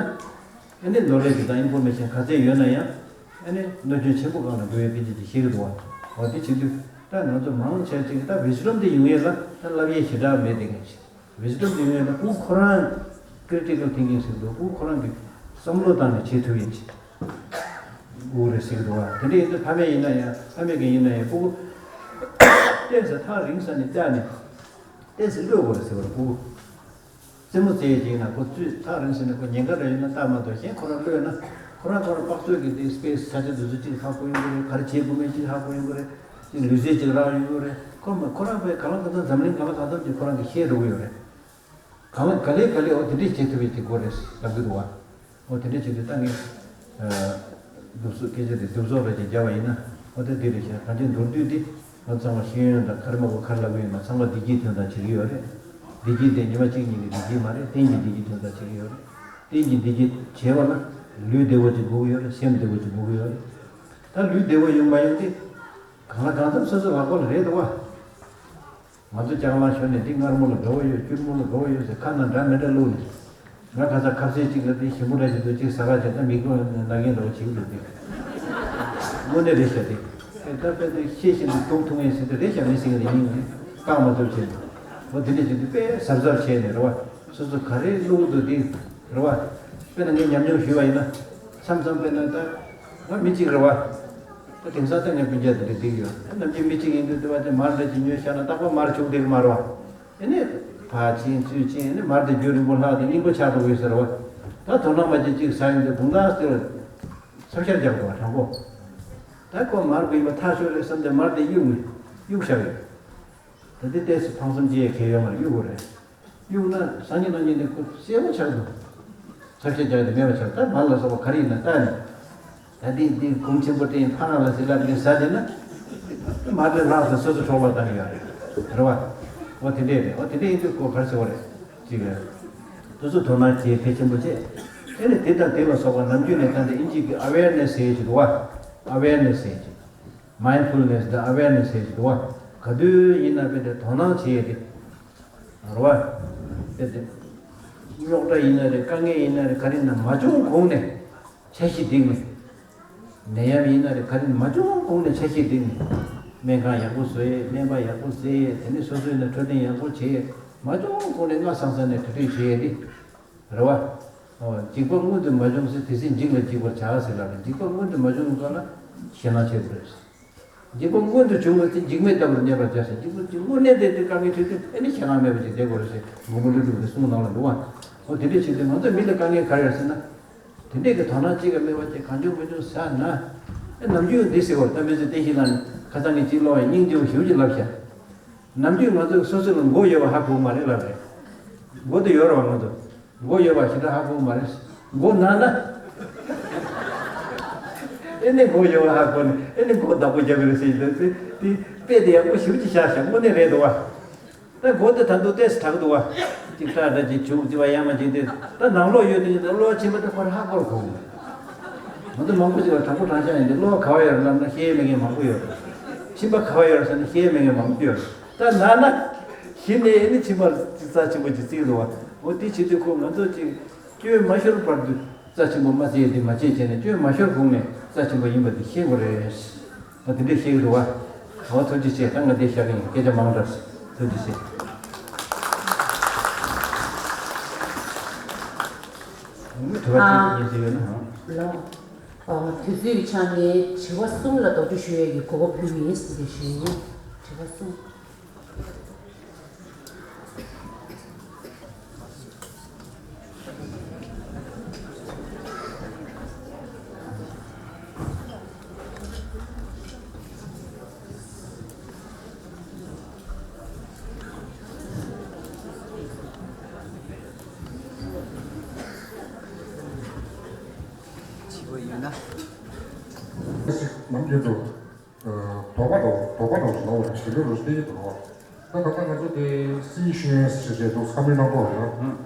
ཨ་ནི་Knowledge དང་Information ག་ཚད་ཡོད་ན་ཡང་། ཨ་ནི་གནོད་སྐྱོན་ཆེན་པོ་སྒང་ལ་འགྲོ་ཡས་དཔེ་ཅིག་ཅིག་ཤེས་ཀྱི་འདུག་བ། འོ་དེ་བྱེད་དུས་ད་ང་ཚོ་མང་ཆེ་ཅིག་ད་Wisdom དེ་ཡོང་ཡས་ལ་ད་བསླབ་ཡས་ཞེ་དྲག་མེད་དེ་ངས་བཤད། Wisdom དེ་ཡོད་ན་ཕྲུ་གུ་ཁོ་རང་Critical Thinking ཟེར་འདུག་ཕྲུ་གུ་ཁོ་རང་གི་བསམ་བློ་བཏང་ནས་བྱེད་ཐུབ་ཡས་ཅིག་དགོས་རེད་ཟེར་གྱི་འདུག་བ། དེ་འདྲ་ཡིན་དུས་ཕ་མས་ཡིན་ན་ཡང་ཕ་མེས་ཀྱིས་ཡིན་ན་ཡང་ཕྲུ་གུ་ཏོག་ཙམ་ཐག་རིང་ས་ནས་བལྟས་ནས་ཏོག་ཙམ་གློད་དགོས་རེད་ཟེར་བ་རེད། ཕྲུ་གུ་རྩེད་མོ་རྩེ་ཡས་ཅིག་ཡིན་ན་ཁོ་ཚོས་ཐག་རིང་ས་ནས་ཁོ་ཉེན་ཁ་རེ་ཡོད་ན་ལྟ་མ་གཏོགས། གཞན་ཁོ་རང་གློད་ན་ཁོ་རང་ཁོ་རང་དཔག་ཚོད་ཀྱི་དེ་Space ས་ཆ་དེ་ཚོ་ཅིག་ཧ་གོ་ཡོང་གི་རེད། ག་རེ་བྱེད་དགོས་མིན་ཅིག་ཧ་གོ་ཡོང་གི་རེད། ཅིག་ལུས་རྩལ་ཅིག་རག་ཡོང་གི་རེད། ཁོ་མ་ཁོ་རང་པས་གང་ལ་གང་འཚམ་འཛམ་གླིང་གང་ལ་གང་འཚམ་ཅིག་ཁོ་རང་གིས་ཤེས་འགྲོ་གི་ཡོད་རེད། གང་ལ་ག་ལེ་ག་ལེ་འོ་དེ་འདྲས་བྱེད་ཐུབ་པའི་ཅིག་དགོས་རེད་ལབ་ཀྱི་འདུག་བ། འོ་དེ་འདྲས་བྱེད་དུས་ད་ངས་སྒྲུབ་སོགས་སྐད་ཆ་དེ་སྒྲུབ་སོགས་རེ་ཅིག་བརྒྱབ་པ་ཡིན་ན། འོ་དེ་འདི་རེད་ཤག་གང་ཅི་མདོར་བསྡུས་ཏེ་ང་ཚང་མ་ཤེས་ཡོན་དང་ག་རེ་མ་དགོས་ག་རེ་ལབ་ཀྱི་ཡོད་ན་ཚང་མ་བདེ་སྐྱིད་དོན་དག་བྱེད་ཀྱི་ཡོད་རེད། བདེ་སྐྱིད་དེ་ཉི་མ་གཅིག་གཉིས་ཀྱི་བདེ་སྐྱིད་མ་རེད། གཏན་གྱི་བདེ་སྐྱིད་དོན་དག་བྱེད་ཀྱི་ཡོད་རེད། གཏན་གྱི་བདེ་སྐྱིད་བྱེད་པ་ན་ལུས་བདེ་བོ་ཅིག་དགོས་ཀྱི་ཡོད་རེད། སེམས་བདེ་བོ་ཅིག་དགོས་ཀྱི་ཡོད་རེད། ད་ལུས་བདེ་བོ་ཡོང་མ་ཡོང་དེ་གང་ལ་གང་འཚམ་སོ་སོ་ལག་པ་ལ་རེད་འདུག་བ། ང་ཚོ་ལྕགས་ལང་ཞོན་ནས་འདི་མངར་མོ་ལ་དགའ་བོ་ཡོད། སྐྱུར་མོ་ལ་དགའ་བོ་ཡོད་ཟེར་ཁ་ནང་འདྲ་མི་འདྲ་བླུགས་ནས། ང་ཁ་སང་ཁ་ཟས་གཅིག་ལ་དེ་ཞིམ་པོ་འདྲ་ཞིག་འདུག་གཅིག་ཟ་ག་བྱས་ན་མིག་ཏོ་ན་གིན་འདྲ་བོ་བྱེད་ཀྱི་འདུག་དེ་དངོས་གནས་རེད་ཤག་དེ་ད་དཔེ་དེ་ཤེས་བཞིན་དུ་སྡུག་ཐུག་ངེས་ཟེར་དེ་རེད་ཤག་མི་ཟེར་གི་རེད། སྙིང་ནས་བཀག་མ་ཐུབ་བྱས་ནས་འོ་དེ་འདྲ་བྱས་དུས་དཔེ་གཟབ་གཟབ་བྱས་ནས་རེད་བ། སོ་སོ་ག་རེ་བླུགས་འདུག་དེ་རེད་བ། དཔེར་ན་ངས་ཉམས་མྱོང་ཞུས་པ་ཡིན་ན། མཚམས་མཚམས་དཔེར་ན་ད་ང་མི་གཅིག་རེད་བ། ད་དེང་སང་ད་ངའི་སྤུན་ཀྱག་དེ་འདྲ་བསྡད་ཡོད། ནམ་རྒྱུན་མི་གཅིག་ཡིན་དུས་དེ་བ་དེ་མར་འདྲ་ཅིག་ཉོས་བཞག་ན་རྟག་པར་མར་བྱུག་བསྡད་ཀྱི་མ་རེད་བ། ཨེ་ནས་ཕར་ཕྱིན་ཚུར་ཕྱིན་ཨེ་ནས་མར་དེ་རྒྱུན་རིང་པོ་ལྷག་དེ་རྙིང་པ་ཆགས་འགྲོ་གི་ཡོད་ཟེར་བ། ད་དོ་སྣང་མ་བྱེད་ཅིག་ཟ་ཡིན་དུས་དགུང་དག་སྟེ་ཚབ་ཤར་རྒྱག་འགྲོ་བ་དྲང་པོ། ད་ཁོ་མར་དགོས་ཡིན་པ་ཐག་ཆོད་རེད་བསམ་སྟེ་མར་དེ་གཡུག་ནས་གཡུག་བཞག་ཡོད། ད་དེ་ཏོག་ཙམ་ཕངས་སེམས་སྐྱེ་ཡས་གལ་ཡོད་མ་རེད། གཡུག་དགོས་རེད། གཡུག་ན་སང་ཉིན་གནངས་ཉིན་ནས་ཁོ་གསལ་པོ་ཆགས་འདུག་ཚབ་ཤེས་རྒྱག་དེ་མེད་པ་ཆགས། ད་མར་ལ་སོགས་པ་ག་རེ་ཡིན་ན་ལྟ་ནས། ད་འདི་འདི་གོང་ཆེན་པོ་སྤྲད་ཕ་ང་ལ་ཟི་ལབ་ནས་ཟ་བསྡད་ན། མར་དེ་ལྷག་ཙམ་སོ་སོ་འཕྲོག་པ་བཏང་ཡོད་རེད། རེད་བ། འོ་དེ་འདྲས་རེད། འོ་དེ་འདྲས་ཡིན་དུས་ཁོ་ག་རེ་ཟེར་བ་རེད། ཅིག་རེད། དེ་ཚོ་དོ་སྣང་བྱེད་གལ་ཆེན་པོ་བྱེད། དེ་ནས་དེ་དང་དེ་ལ་སོགས་པ་ནམ་རྒྱུན་ནས་ད་འདི་ཨིན་ཇི་གི་ཨ་ཝེར་ནེ་སི་ཟེར་གྱི་འདུག་བ། ཨ་ཝེར་ནེ་སི་ཟེར་གྱི། མའིན་ཌ་ཕུལ་ནེ་སི་དང་ཨ་ཝེར་ནེ་སི་ཟེར་གྱི་འདུག་བ། ག་དུས་ཡིན་ན་དཔེ་དེ་དོ་སྣང་བྱེད་ཡས་དེ། རེད་བ། དཔེ་དེ། རྙོག་དྲ་ཡིན་ན་རེད། དཀའ་ངལ་ཡིན་ན་རེད། ག་རེ་ཡིན་ན་མ་བྱུང་གོང་ནས་འཆར་གཞི་བསྒྲིགས་ནས། ནད་ཡམས་ཡིན་ན་རེད། ག་རེ་ཡིན་ན་མ་བྱུང་གོང་ནས་འཆར་གཞི་བསྒྲིགས་ནས། སྨན་ཁང་ཡག་པོ་བཟོ་ཡས། སྨན་པ་ཡག་པོ་བཙལ་ཡས། དེ་ནས་སོ་སོ་ཡིན་ན་འཕྲོད་བསྟེན་ཡག་པོ་བྱེད་ཡས། མ་བྱུང་གོང་ནས་སྔ་སང་སང་ནས་གྲ་སྒྲིག་བྱེད་ཡས་དེ། རེད་བ། འཇིགས་པ་མངོན་དུ་མ་བྱུང་ཚེ། དེ་སྲིད་འཇིགས་ལ་འཇིགས་པར་བྱ་ཟེར་ལབ་རེད། འཇིགས་པ་མངོན་དུ་མ་བྱུང་སྐབས་ལ་ཞེད་སྣང་བྱེད་དགོས་རེད། འཇིགས་པ་མངོན་དུ་བྱུང་བ་དེ་འཇིགས་མེད་ལྟ་བུར་གནས་པར་བྱ་ཟེར། འཇིགས་པ་དེ་དངོས་གནས་དེ་དེ་དཀའ་ངལ་འཕྲད་དུས་ཨེ་ནི་ཞེད་སྣང་མེད་པ་ཅིག་བསྡད་དགོས་རེད་ཟེར་མགོན་པོ་ཀླུ་སྒྲུབ་ཀྱི་གསུང་ནང་ལ་འདུག་བ། འོ་དེ་འདྲས་བྱེད་དུས་ང་ཚོ་མི་ལ་དཀའ་ངལ་ག་རེ་ཡོད་ཟེར་ན། དེ་འདྲས་ཀྱི་དོ་སྣང་གཅིག་ཀྱང་མེད་པ་ཅིག་གང་བྱུང་མང་བྱུང་ཟ་ན། ཨེ་ནམ་རྒྱུན་འདི་ཟེར་བར་ད་མི་ཚེ་བསྟན་ཤིང་ལ་ནི་ཁ་སང་གི་གཅིག་ཀློག་ཡ་སྙིང་རྗེ་བོ་ཞེ་པོ་ཅིག་ལབ་ཤག་ནམ་རྒྱུན་ང་ཚོས་སོ་སོ་ལ་མགོ་ཡོད་པ་ཧ་གོ་མ་རེད་ལབ་རེད། མགོ་དེ་ཡོད་རེད་བ། ང་ཚོ་མགོ་ཡོད་པ་ཞེ་དྲག་ཧ་གོ་མ་རེད། མགོ་ན་ན། ཨེ་ནི་མགོ་ཡོད་པ་ཧ་གོ་ནས་ཨེ་ནི་མགོ་བདག་པོ་རྒྱབ་ཡོད་ཟེར་གྱི་འདུག་དེ་དཔེ་དེ་ཡག་པོ་ཞེ་པོ་ཅིག་བཞག་ཤག་དངོས་གནས་རེད་འདུག་བ། ད་མགོ་དེ་ད་དུང་ཏོག་ཙམ་དྲག་འདུག་བ། ཅིག་སྐྲ་འདྲ་ཅིག་བྱུག་ཅིག་བ་ཡ་མ་ཅིག་དེ་ད་ནང་ལོགས་ཡོད་དེ་ད་གློ་བ་ཆེན་པོ་དེ་ཁོ་རང་ཧ་གོ་རུ་གོ་གི་འདུག་ང་ཚོ་མང་པོ་ཞིག་ལ་དྲང་པོ་དྲང་བཞག་ཡིན་དེ་གློ་བ་ག་བ་ཡོད་རེད་ལབ་ན་ཤེས་མེད་མཁན་མང་པོ་ཡོད་རེད། མཆིན་པ་ག་བ་ཡོད་ཟེར་ན་ཤེས་མེད་མཁན་མང་པོ་ཡོད། ད་ན་ན་གཞི་ནས་ཨེ་ནི་མཆིན་པ་རྩ་ཆེན་པོ་ཅིག་བརྩིས་འདུག་བ། འོ་དེ་བྱེད་དུས་ཁོ་ང་ཚོ་ཅིག་སྐྱོན་མ་ཤོར་བར་དུ་རྩ་ཆེན་པོ་མ་བརྩིས་ཏེ་མ་བྱེད་བྱས་ནས་སྐྱོན་མ་ཤོར་གོང་ནས་རྩ་ཆེན་པོ་ཡིན་པ་དེ་ཤེས་དགོས་རེད། ཨ་དེ་འདྲས་བཤད་ཀྱི་འདུག་བ། ཨོ་ཐུགས་རྗེ་ཆེ། ད་ང་འདི་བཤད་ཀྱི་ཡིན། སྐད་ཆ་མང་དྲགས། ཐུགས་རྗེ་ཆེ། དྲི་བ་ཨ། གཅིག་གཉིས་ཅིག་ཡོད་ན། ལགས། ཨ། དུས་ཚོད་ཀྱི་ཆ་ནས་དྲི་བ་གསུམ་ལ་དོགས་འདྲི་ཞུ་ཡས་ཀྱི་གོ་སྐབས་ཕུལ་གྱི་ཡིན་ཟེར་ཞུ་ཡས་ཡིན། དྲི་བ་གསུམ། དྲི་བ་ཡོད་ན། ནམ་རྒྱུན་དུ། དོགས་པ་དང་དོགས་པ་དང་ཞེ་ན་བ་ཞེ་འདོད་རུ་སྟེ་དོགས་པ། ད་ད་ལྟ་ང་ཚོ་དེ་སི་ཤེས་ཞེས་བྱས་འདུག་ས་མིང་ནང་པོ་རེད།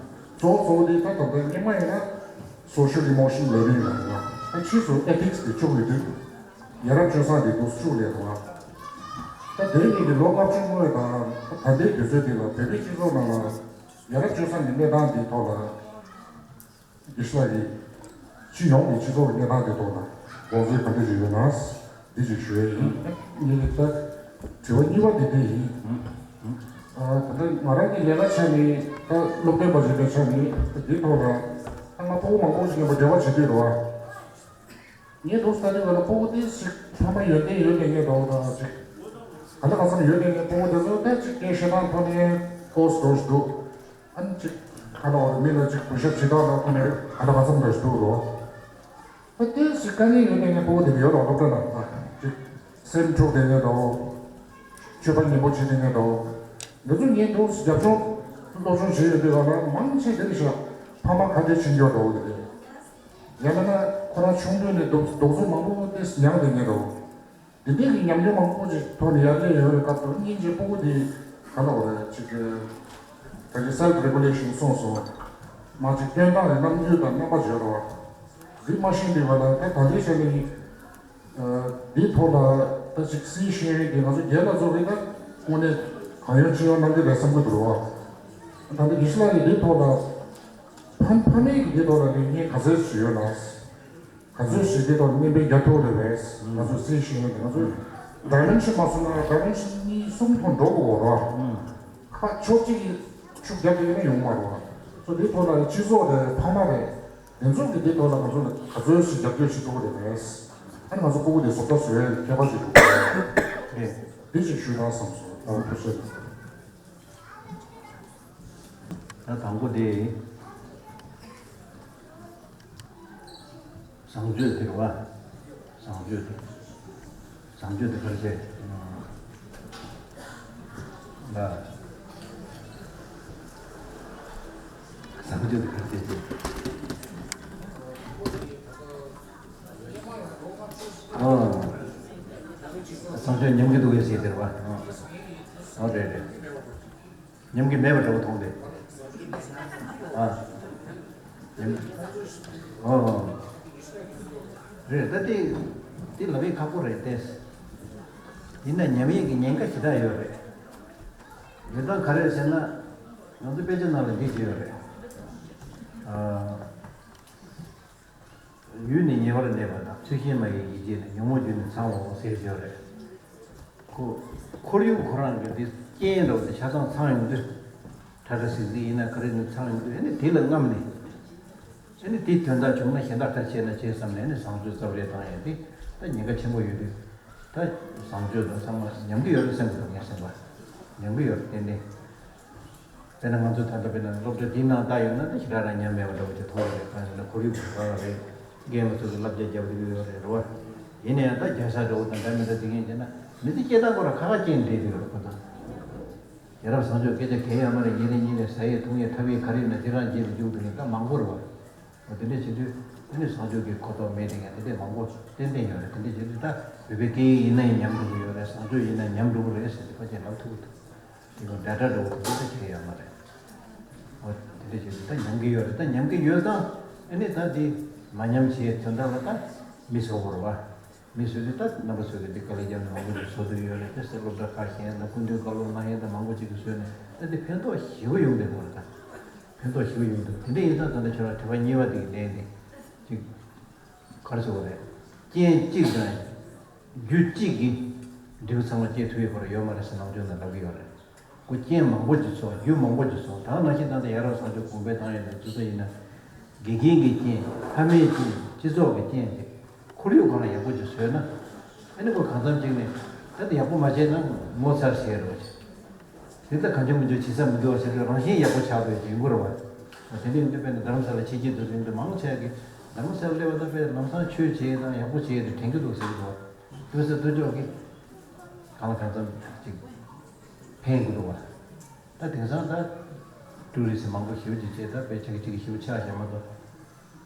གཙོ་བོ་གཙོ་བོ་དེ་ད་ད་ལྟ་སྔོན་མ་ཡིན་ན་social emotion learning ལ་ཡིན་ན། ད་ཕྱིས་སུ་ethics དེ་བཅུག་ཡོད་དུས་ཡ་རབས་སྤྱོད་བཟང་དེ་འདུག་བཅུག་ལས་དང་། ད་དེ་ཉིད་ཀྱི་ལོ་ལྔ་བཅུ་སྔོན་དང་ད་ལྟའི་དུས་ཚོད་དེ་ལ་བོད་པའི་སྤྱི་ཚོགས་ནང་ལ་ཡ་རབས་སྤྱོད་བཟང་གི་གནས་སྟངས་དེའི་ཐོག་ལ། དགེ་བཤེས་ལགས་ཀྱིས་སྤྱི་ཡོངས་ཀྱི་སྤྱི་ཚོགས་ཀྱི་གནས་སྟངས་དེ་ཐོག་ལ་དགོངས་ཚུལ་ག་འདྲ་ཞིག་ཡོད་ན་འདི་ཅིག་ཞུ་ཡས་ཡིན། གཉིས་ནི་ད་དྲི་བ་གཉིས་པ་འདི་འདི་ཡིན། ཨ། ད་ལྟ་ང་རང་གི་ལས་ཀ་ཆ་ནས་ད་སློབ་སྟོན་པ་ཞིག་ཡིན་པའི་ཆ་ནས་འདིའི་ཐོག་ལ་ད་ང་ཕྲུ་གུ་མང་པོ་ཞིག་ཡིན་པ་འབྲེལ་བ་བྱེད་དུས་རེད་བ། ངས་འདུག་ས་དེ་ག་ལ་ཕྲུ་གུ་དེ་ཞིག་ཕ་མ་ཡོན་ཏན་ཡོད་ནས་ངས་འདུག་ད་ཅིག་ག་ལ་ག་ཚོད་ཡོད་ནས་ངས་ཕྲུ་གུ་དེ་ཚོ་ད་ཅིག་སྐད་ཤེས་སྟངས་ཐོག་ནས་ཀོ་སི་འགྲོ་ཞིག་འདུག་ཨ་ནི་ཅིག་ག་ལ་བར་མི་ལ་ཅིག་གུས་ཞབས་བྱེད་སྟངས་ལ་ཐོག་ནས་ག་ལ་ག་ཚོད་འདྲ་ཞིག་འདུག་རོ། ད་དེ་ཞིག་དཀའ་ངལ་ཡོད་ནས་ངས་ཕྲུ་གུ་དེ་ག་ཡོད་རོགས་སློབ་གྲྭ་ནང་ད་ཅིག་སེམས་འཁྲུག་དེ་ངས་འདུག་སྤྱོད་པ་ངན་པོ་བྱེད་དེ་ངས་འདུག་འདི་ཚོ་ངས་འདུག་རྒྱབ་ལྗོངས་སློབ་སྦྱོང་བྱེད་ཡོད་དུས་ག་ལ་མང་ཆེ་དེ་ནི་ཞག་ཕ་མ་ག་འདྲས་བྱེད་འགྱོ་འདུག་དེ་རེད། ཡང་མིན་ན་ཁོ་རང་ཆུང་དུས་ནས་སྡུག་སྡུག་རྩུབ་མང་པོ་དེ་མྱངས་དེ་ཉན་རོ། དེ་འདྲའི་གི་ཉམས་མྱོང་མང་པོ་ཅིག་ཐོག་ནས་ཡར་རྒྱས་ཡོང་བའི་སྐབས་དུ་སྙིང་རྗེ་སྤུ་གུ་དེ་ག་ལ་བ་རེད་ཅིག་གི་ད་ཅིག་self regulation གསུངས་སོང་། མ་ཅིག་བསྟན་སྟངས་ཡང་རྣམ་འགྱུར་དང་རྣམ་པ་སྦྱོར་བ། འདི་མ་ཤེས་འདི་བ་ལ་ད་ད་ལྟའི་ཆ་ནས་འདིའི་ཐོག་ལ་ད་ཅིག་སྲིད་ཤེས་ཡོན་གྱི་ང་ཚོ་རྒྱལ་ལ་རྫོགས་པའི་ད་དངོས་གནས་གང་ཡོད་ཅི་ཡོད་གནང་གི་རེད་བསམ་གི་འདུག་རོ། ད་ལྟ་དགེ་བཤེས་ལགས་ཀྱིས་འདིའི་ཐོག་ལ་ཕ་ཕ་མེས་ཀྱི་འདིའི་ཐོག་ལ་ལས་ངན་ག་ཚོད་ཞིག་ཡོད་ལ། ག་ཚོད་ཞིག་དེ་དང་གཉེན་པའི་རྒྱ་ཐོག་རེ་རེད། ང་ཚོ་སྲིད་ཤེས་ཡོན་ང་ཚོ་ཌའི་མེན་ཤན་མ་སོང་ན་ཌའི་མེན་ཤན་གཉིས་གསུམ་ཐོག་འགྲོ་དགོས་རོགས། ཁ་ཕྱོགས་གཅིག་གིས་ཤུགས་རྒྱབ་ཡོད་ན་ཡོང་མ་རོགས། སོ་དེའི་ཐོག་ལ་སྤྱི་ཚོགས་རེད་ཕ་མ་རེད་དེ་ཚོ་གི་དེ་ཐོག་ལ་ང་ཚོ་ལ་ག་ཚོད་ཞིག་རྒྱབ་སྐྱོར་བྱེད་ཐུབ་རེ་རེད། ཨ་ནི་ང་ཚོ་སྤུ་གུ་དེ་བཟོ་ལྟ་བཟོ་ཡ་མཁས་པ་ཞིག་འགྲོ་དགོས་རེད། དེ་ཅིག་ཞུ་དང་བསམ་སོང་། ཨ་ཐུགས་རྗེ་ཆེ། ད་དང་པོ་དེ། བཟང་སྤྱོད་དེ་རེད་བ། བཟང་སྤྱོད་དེ། བཟང་སྤྱོད་དེ་ག་རེ་བྱས། ལ། བཟང་སྤྱོད་དེ་ག་རེ་བྱས་ཅེས། ཨོ། བཟང་སྤྱོད་ཉམས་ཀྱི་འདུག་གས་ཟེར་དེ་རེད་བ། ཨོ། ཨོ་རེད་རེད། ཉམས་ཀྱི་མེད་པ་འདྲ་བོ་མཐོང་སྟེ། ཨ། ཉམས། ཨོ། རེད་ད་དེ། དེ་ལབ་ཡས་ཁག་པོ་རེད་དེ། ཡིན་ན་ཉམས་ཡས་ཀྱི་ཉེན་ཁ་ཞེ་དྲག་ཡོད་རེད། ཡོད་སྟངས་ག་རེ་རེད་ཟེར་ན། ང་ཚོ་དཔེ་ཆ་ནང་ལ་འདི་བྲིས་ཡོད་རེད། ཨ། ཡུལ་ནི་ཉེ་བར་གནས་པ་དང་ཚུལ་ཤིང་མ་ཡི་ཡིད་ཀྱིས་ནི་ཉོན་མོངས་རྒྱུ་ནི་ཚང་བའོ་ཟེར་བརྗོད་རེད། ཁོ། ཁོར་ཡུག་ཁོ་རང་གི་འདི་རྐྱེན་འདྲ་བོ་དེ་ཆ་ཚང་ཚང་ཡོང་དུས། ཁྲ་ཁྲ་ཟིག་ཟིག་ཡིན་ན་ག་རེ་ནི་ཚང་ཡོང་དུས་ཨ་ནི་དེ་ལ་རྔམ་ནས། ཨ་ནི་དེ་དོན་དག་བྱུང་ན་གཞན་དག་ཐར་ཆད་ན་ཆེ་བསམ་ནས་ཨ་ནི་བཟང་སྤྱོད་རྩ་བ་རེ་བཏང་ཡས་དེ་ད་ཉེན་ཁ་ཆེན་པོ་ཡོད་དུས། ད་བཟང་སྤྱོད་དང་ཚང་མ་ཉམས་ཀྱི་ཡོད་རེད་བསམ་གི་འདུག་ངས་སེམས་པ། ཉམས་ཀྱི་ཡོད་རེད་ཏན་ཏན། དཔེར་ན་ང་ཚོ་ད་ལྟ་དཔེར་ན་སློབ་གྲྭ་འདིའི་ནང་བལྟ་ཡོང་ན་ད་ཞེ་དྲག་རང་ཉམས་མེད་པ་འདྲ་བོ་ཅིག་མཐོང་ཡོད་རེད། གང་ཡིན་ན་ཁོར་ཡུག་གི་བར་བ་རེད། རྒན་ལགས་ཚོ་གི་བསླབ་བྱ་རྒྱབ་རེ་ཡོད་རེད་རེད་བ། ཡིན་ན་ཡང་ད་རྒྱལ་ས་འདྲ་བོ་དང་འདྲ་མི་འདྲ་དེ་ངས་བྱས་ན་མི་ཚེ་སྐྱེལ་སྟངས་ཁོ་རང་ཁ་ཁ་སྐྱེལ་འདྲེས་དེ་ཡོད་རེད་ཁོ་ཚོ། ཡ་རབས་བཟང་སྤྱོད་སྐད་ཆ་གང་ཡང་མ་རེད། ཉིན་རེ་ཉིན་རེ་ཟ་ཡས་འཐུང་ཡས་འཐབ་ཡས་ག་རེ་ཡིན་ན་དེ་རང་རྗེས་ལ་འཇུག་དེ་ངས་ད་མང་པོ་རེད་བ། འོ་དེ་འདྲས་བྱེད་དུས་ཨ་ནི་བཟང་སྤྱོད་ཀྱི་གོ་རྟོགས་མེད་དེ་ངས་དེ་འདྲས་མང་པོ་ཏན་ཏན་ཡོད་རེད། དེ་འདྲས་བྱེད་དུས་ད་བོད་པའི་སྐད་ཡིག་ཡིན་ན་ཡང་ཉམས་འགྲོ་གི་ཡོད་རེད། བཟང་སྤྱོད་ཡིན་ན་ཉམས་འགྲོ་གི་རེད་ཟེར་ཏེ་ཕལ་ཆེར་ལབ་ཐུབ་ཀྱི་འདུག་དེ་ཀོ་ཌེ་ཊ་འདྲ་བོ་དེ་ཚོ་བྱས་ཡོད་མ་རེད། འོ་དེ་འདྲ་བྱས་ཏེ་ད་ཉམས་ཀྱི་ཡོད་རེད། ད་ཉམས་ཀྱི་ཡོད་ཙང་ཨ་ནི་ད་དེ་མ་ཉམས་བྱེད་དོན་དག་ལ་ད་མི་བཟོ་དགོས་རེད་བ། མི་བཟོས་ཏེ་ད་རྣམ་པ་ཚོས་ཀྱི་འདི་དཀའ་ལས་བརྒྱབ་ནས་མང་པོ་ཅིག་བཟོ་འདོད་ཡོད་རེད། དེ་སློབ་གྲྭ་ཁག་གཞན་དང་སྐུ་མདུན་བཀའ་སློབ་གནང་མཁན་དང་མང་པོ་ཅིག་གིས་བཟོས་ནས་ད་འདི་ཕན་ཐོགས་ཞེ་པོ་ཡོང་བསྡད་ཡོད་རེད། ད་ཕན་ཐོགས་ཞེ་པོ་ཡོང་འདུག་དེ་འདྲ་ཡིན་ཙང་ད་ལྟ་ཁྱོད་རང་དྲི་བ་གཉིས་པ་དེ་གི་ལན་དེ་ཅིག་ག་རེ་ཟེར་དགོས་རེད། རྐྱེན་གཅིག་དང་རྒྱུ་གཅིག་གིས་འབྲས་བུ་ཚང་མ་སྐྱེ་ཐུབ་ཡོད་པ་རེད་ཡོད་མ་རེད་ཟེར་ནམ་རྒྱུན་ནས་ལབ་ཀྱི་ཡོད་རེད། ཁོ་རྐྱེན་མང་པོ་ཅིག་ཚོགས། རྒྱུ་མང་པོ་ཅིག་ཚོགས། ད་ནང་བཞིན་ད་ལྟ་ཡ་རབས་བཟང་སྤྱོད་གོང་འཕེལ་བཏང་ཡོད་ན་དུས་ཚོད་ཡིན་ན། དགེ་རྒན་གྱི་རྐྱེན། ཕ་མའི་རྐྱེན། སྤྱི་ཚོགས་ཀྱི་རྐྱེན་དེ། ཁོར་ཡུག་གང་ལ་ཡག་པོ་ཅིག་བཟོས་ན། ཨ་ནི་ཁོ་གང་འཚམ་ཅིག་ནས་ད་ལྟ་ཡག་པོ་མ་བྱས་ན་ངོ་ཚ་བྱེད་རོགས་བྱེད། དེ་ལྟར་གང་བྱུང་མི་འཇུག་བྱེད་ས་མི་འདུག་བ་ཟེར་དུས་རང་བཞིན་ཡག་པོ་ཆགས་པའི་ཡིན་དགོས་རེད་བ། དེ་འདྲ་ཡིན་དུས་དཔེར་ན་རྡ་རམ་ས་ལ་ཕྱི་རྒྱལ་དུ་ཡིན་དུས་མང་ཆེ་གིས་རྡ་རམ་ས་ལ་སླེབས་པ་དང་དཔེར་ལམ་སང་ཆོས་བྱེད་དང་ཡག་པོ་བྱེད་དེ་དྲན་གྱི་འདུག་ཟེར་གྱི་འདུག་བ། དུས་ཚོད་ལྟོས་ཅོག་གིས་གང་ལ་གང་འཚམ་ཅིག་ཕན་གྱི་འདུག་བ། ད་དེང་སང་ད་ཀྲུའུ་རི་སི་མང་པོ་ཞེ་པོ་ཅིག་བྱས། ད་དཔེ་ཆ་གི་ཅིག་ཞེ་པོ་ཆགས་བཞག་མ་གཏོགས།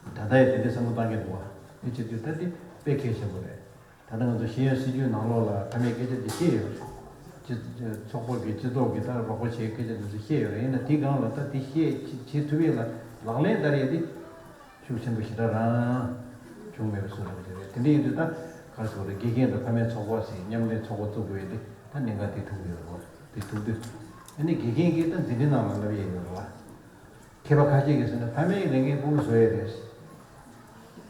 ད་ལྟ་ཡང་དེ་འདྲའི་བསམ་བློ་བཏང་གི་འདུག་བ། དེ་བྱེད་དུས་ད་དེ་དཔེ་གལ་ཆེན་པོ་རེད། ད་ལྟ་ང་ཚོ་ཤེས་ཡོན་སྲིད་བྱུས་ནང་ལོགས་ལ་ཕ་མའི་སྐད་ཆ་དེ་བཤད་ཡོད་རེད། སྤྱི་ཚོགས་པ་གི་སྤྱི་ཚོགས་ཀྱི་ད་རོགས་པ་བྱེད་སྐད་ཆ་དེ་ཚོ་བཤད་ཡོད་རེད། ཡིན་ན་དེའི་སྒང་ལ་ད་དེ་བཤད་བྱེད་ཐུབ་ཡས་ལ་ལག་ལེན་བསྟར་ཡས་དེ་ཤུགས་ཆེན་པོ་ཞེ་དྲག་རང་བྱུང་མེད་པའི་བཟོ་འདྲ་ཞིག་རེད། དེ་འདྲ་ཡིན་དུས་ད་ག་རེ་ཟེར་དགོས་རེད། དགེ་རྒན་དང་ཕ་མའི་ཚོགས་པ་ཟེར་མཉམ་ལས་ཚོགས་པ་བཙུགས་དགོས་ཡས་དེ་ད་གནད་འགག་དེ་ཐུག་གི་ཡོད་རེད། དེ་ཐུག་དུས་ཨ་ནི་དགེ་རྒན་གྱིས་ད་འཛིན་གྲྭ་ནང་ལ་བསླབ་ཡས་ཡོད་རེད་བ། མཁས་པ་ཁ་ཤས་ཀྱིས་ཟེར་ན་ཕ་མའི་ལས་འགན་ཕྲུ་གུ་བཟོ་ཡས་རེད།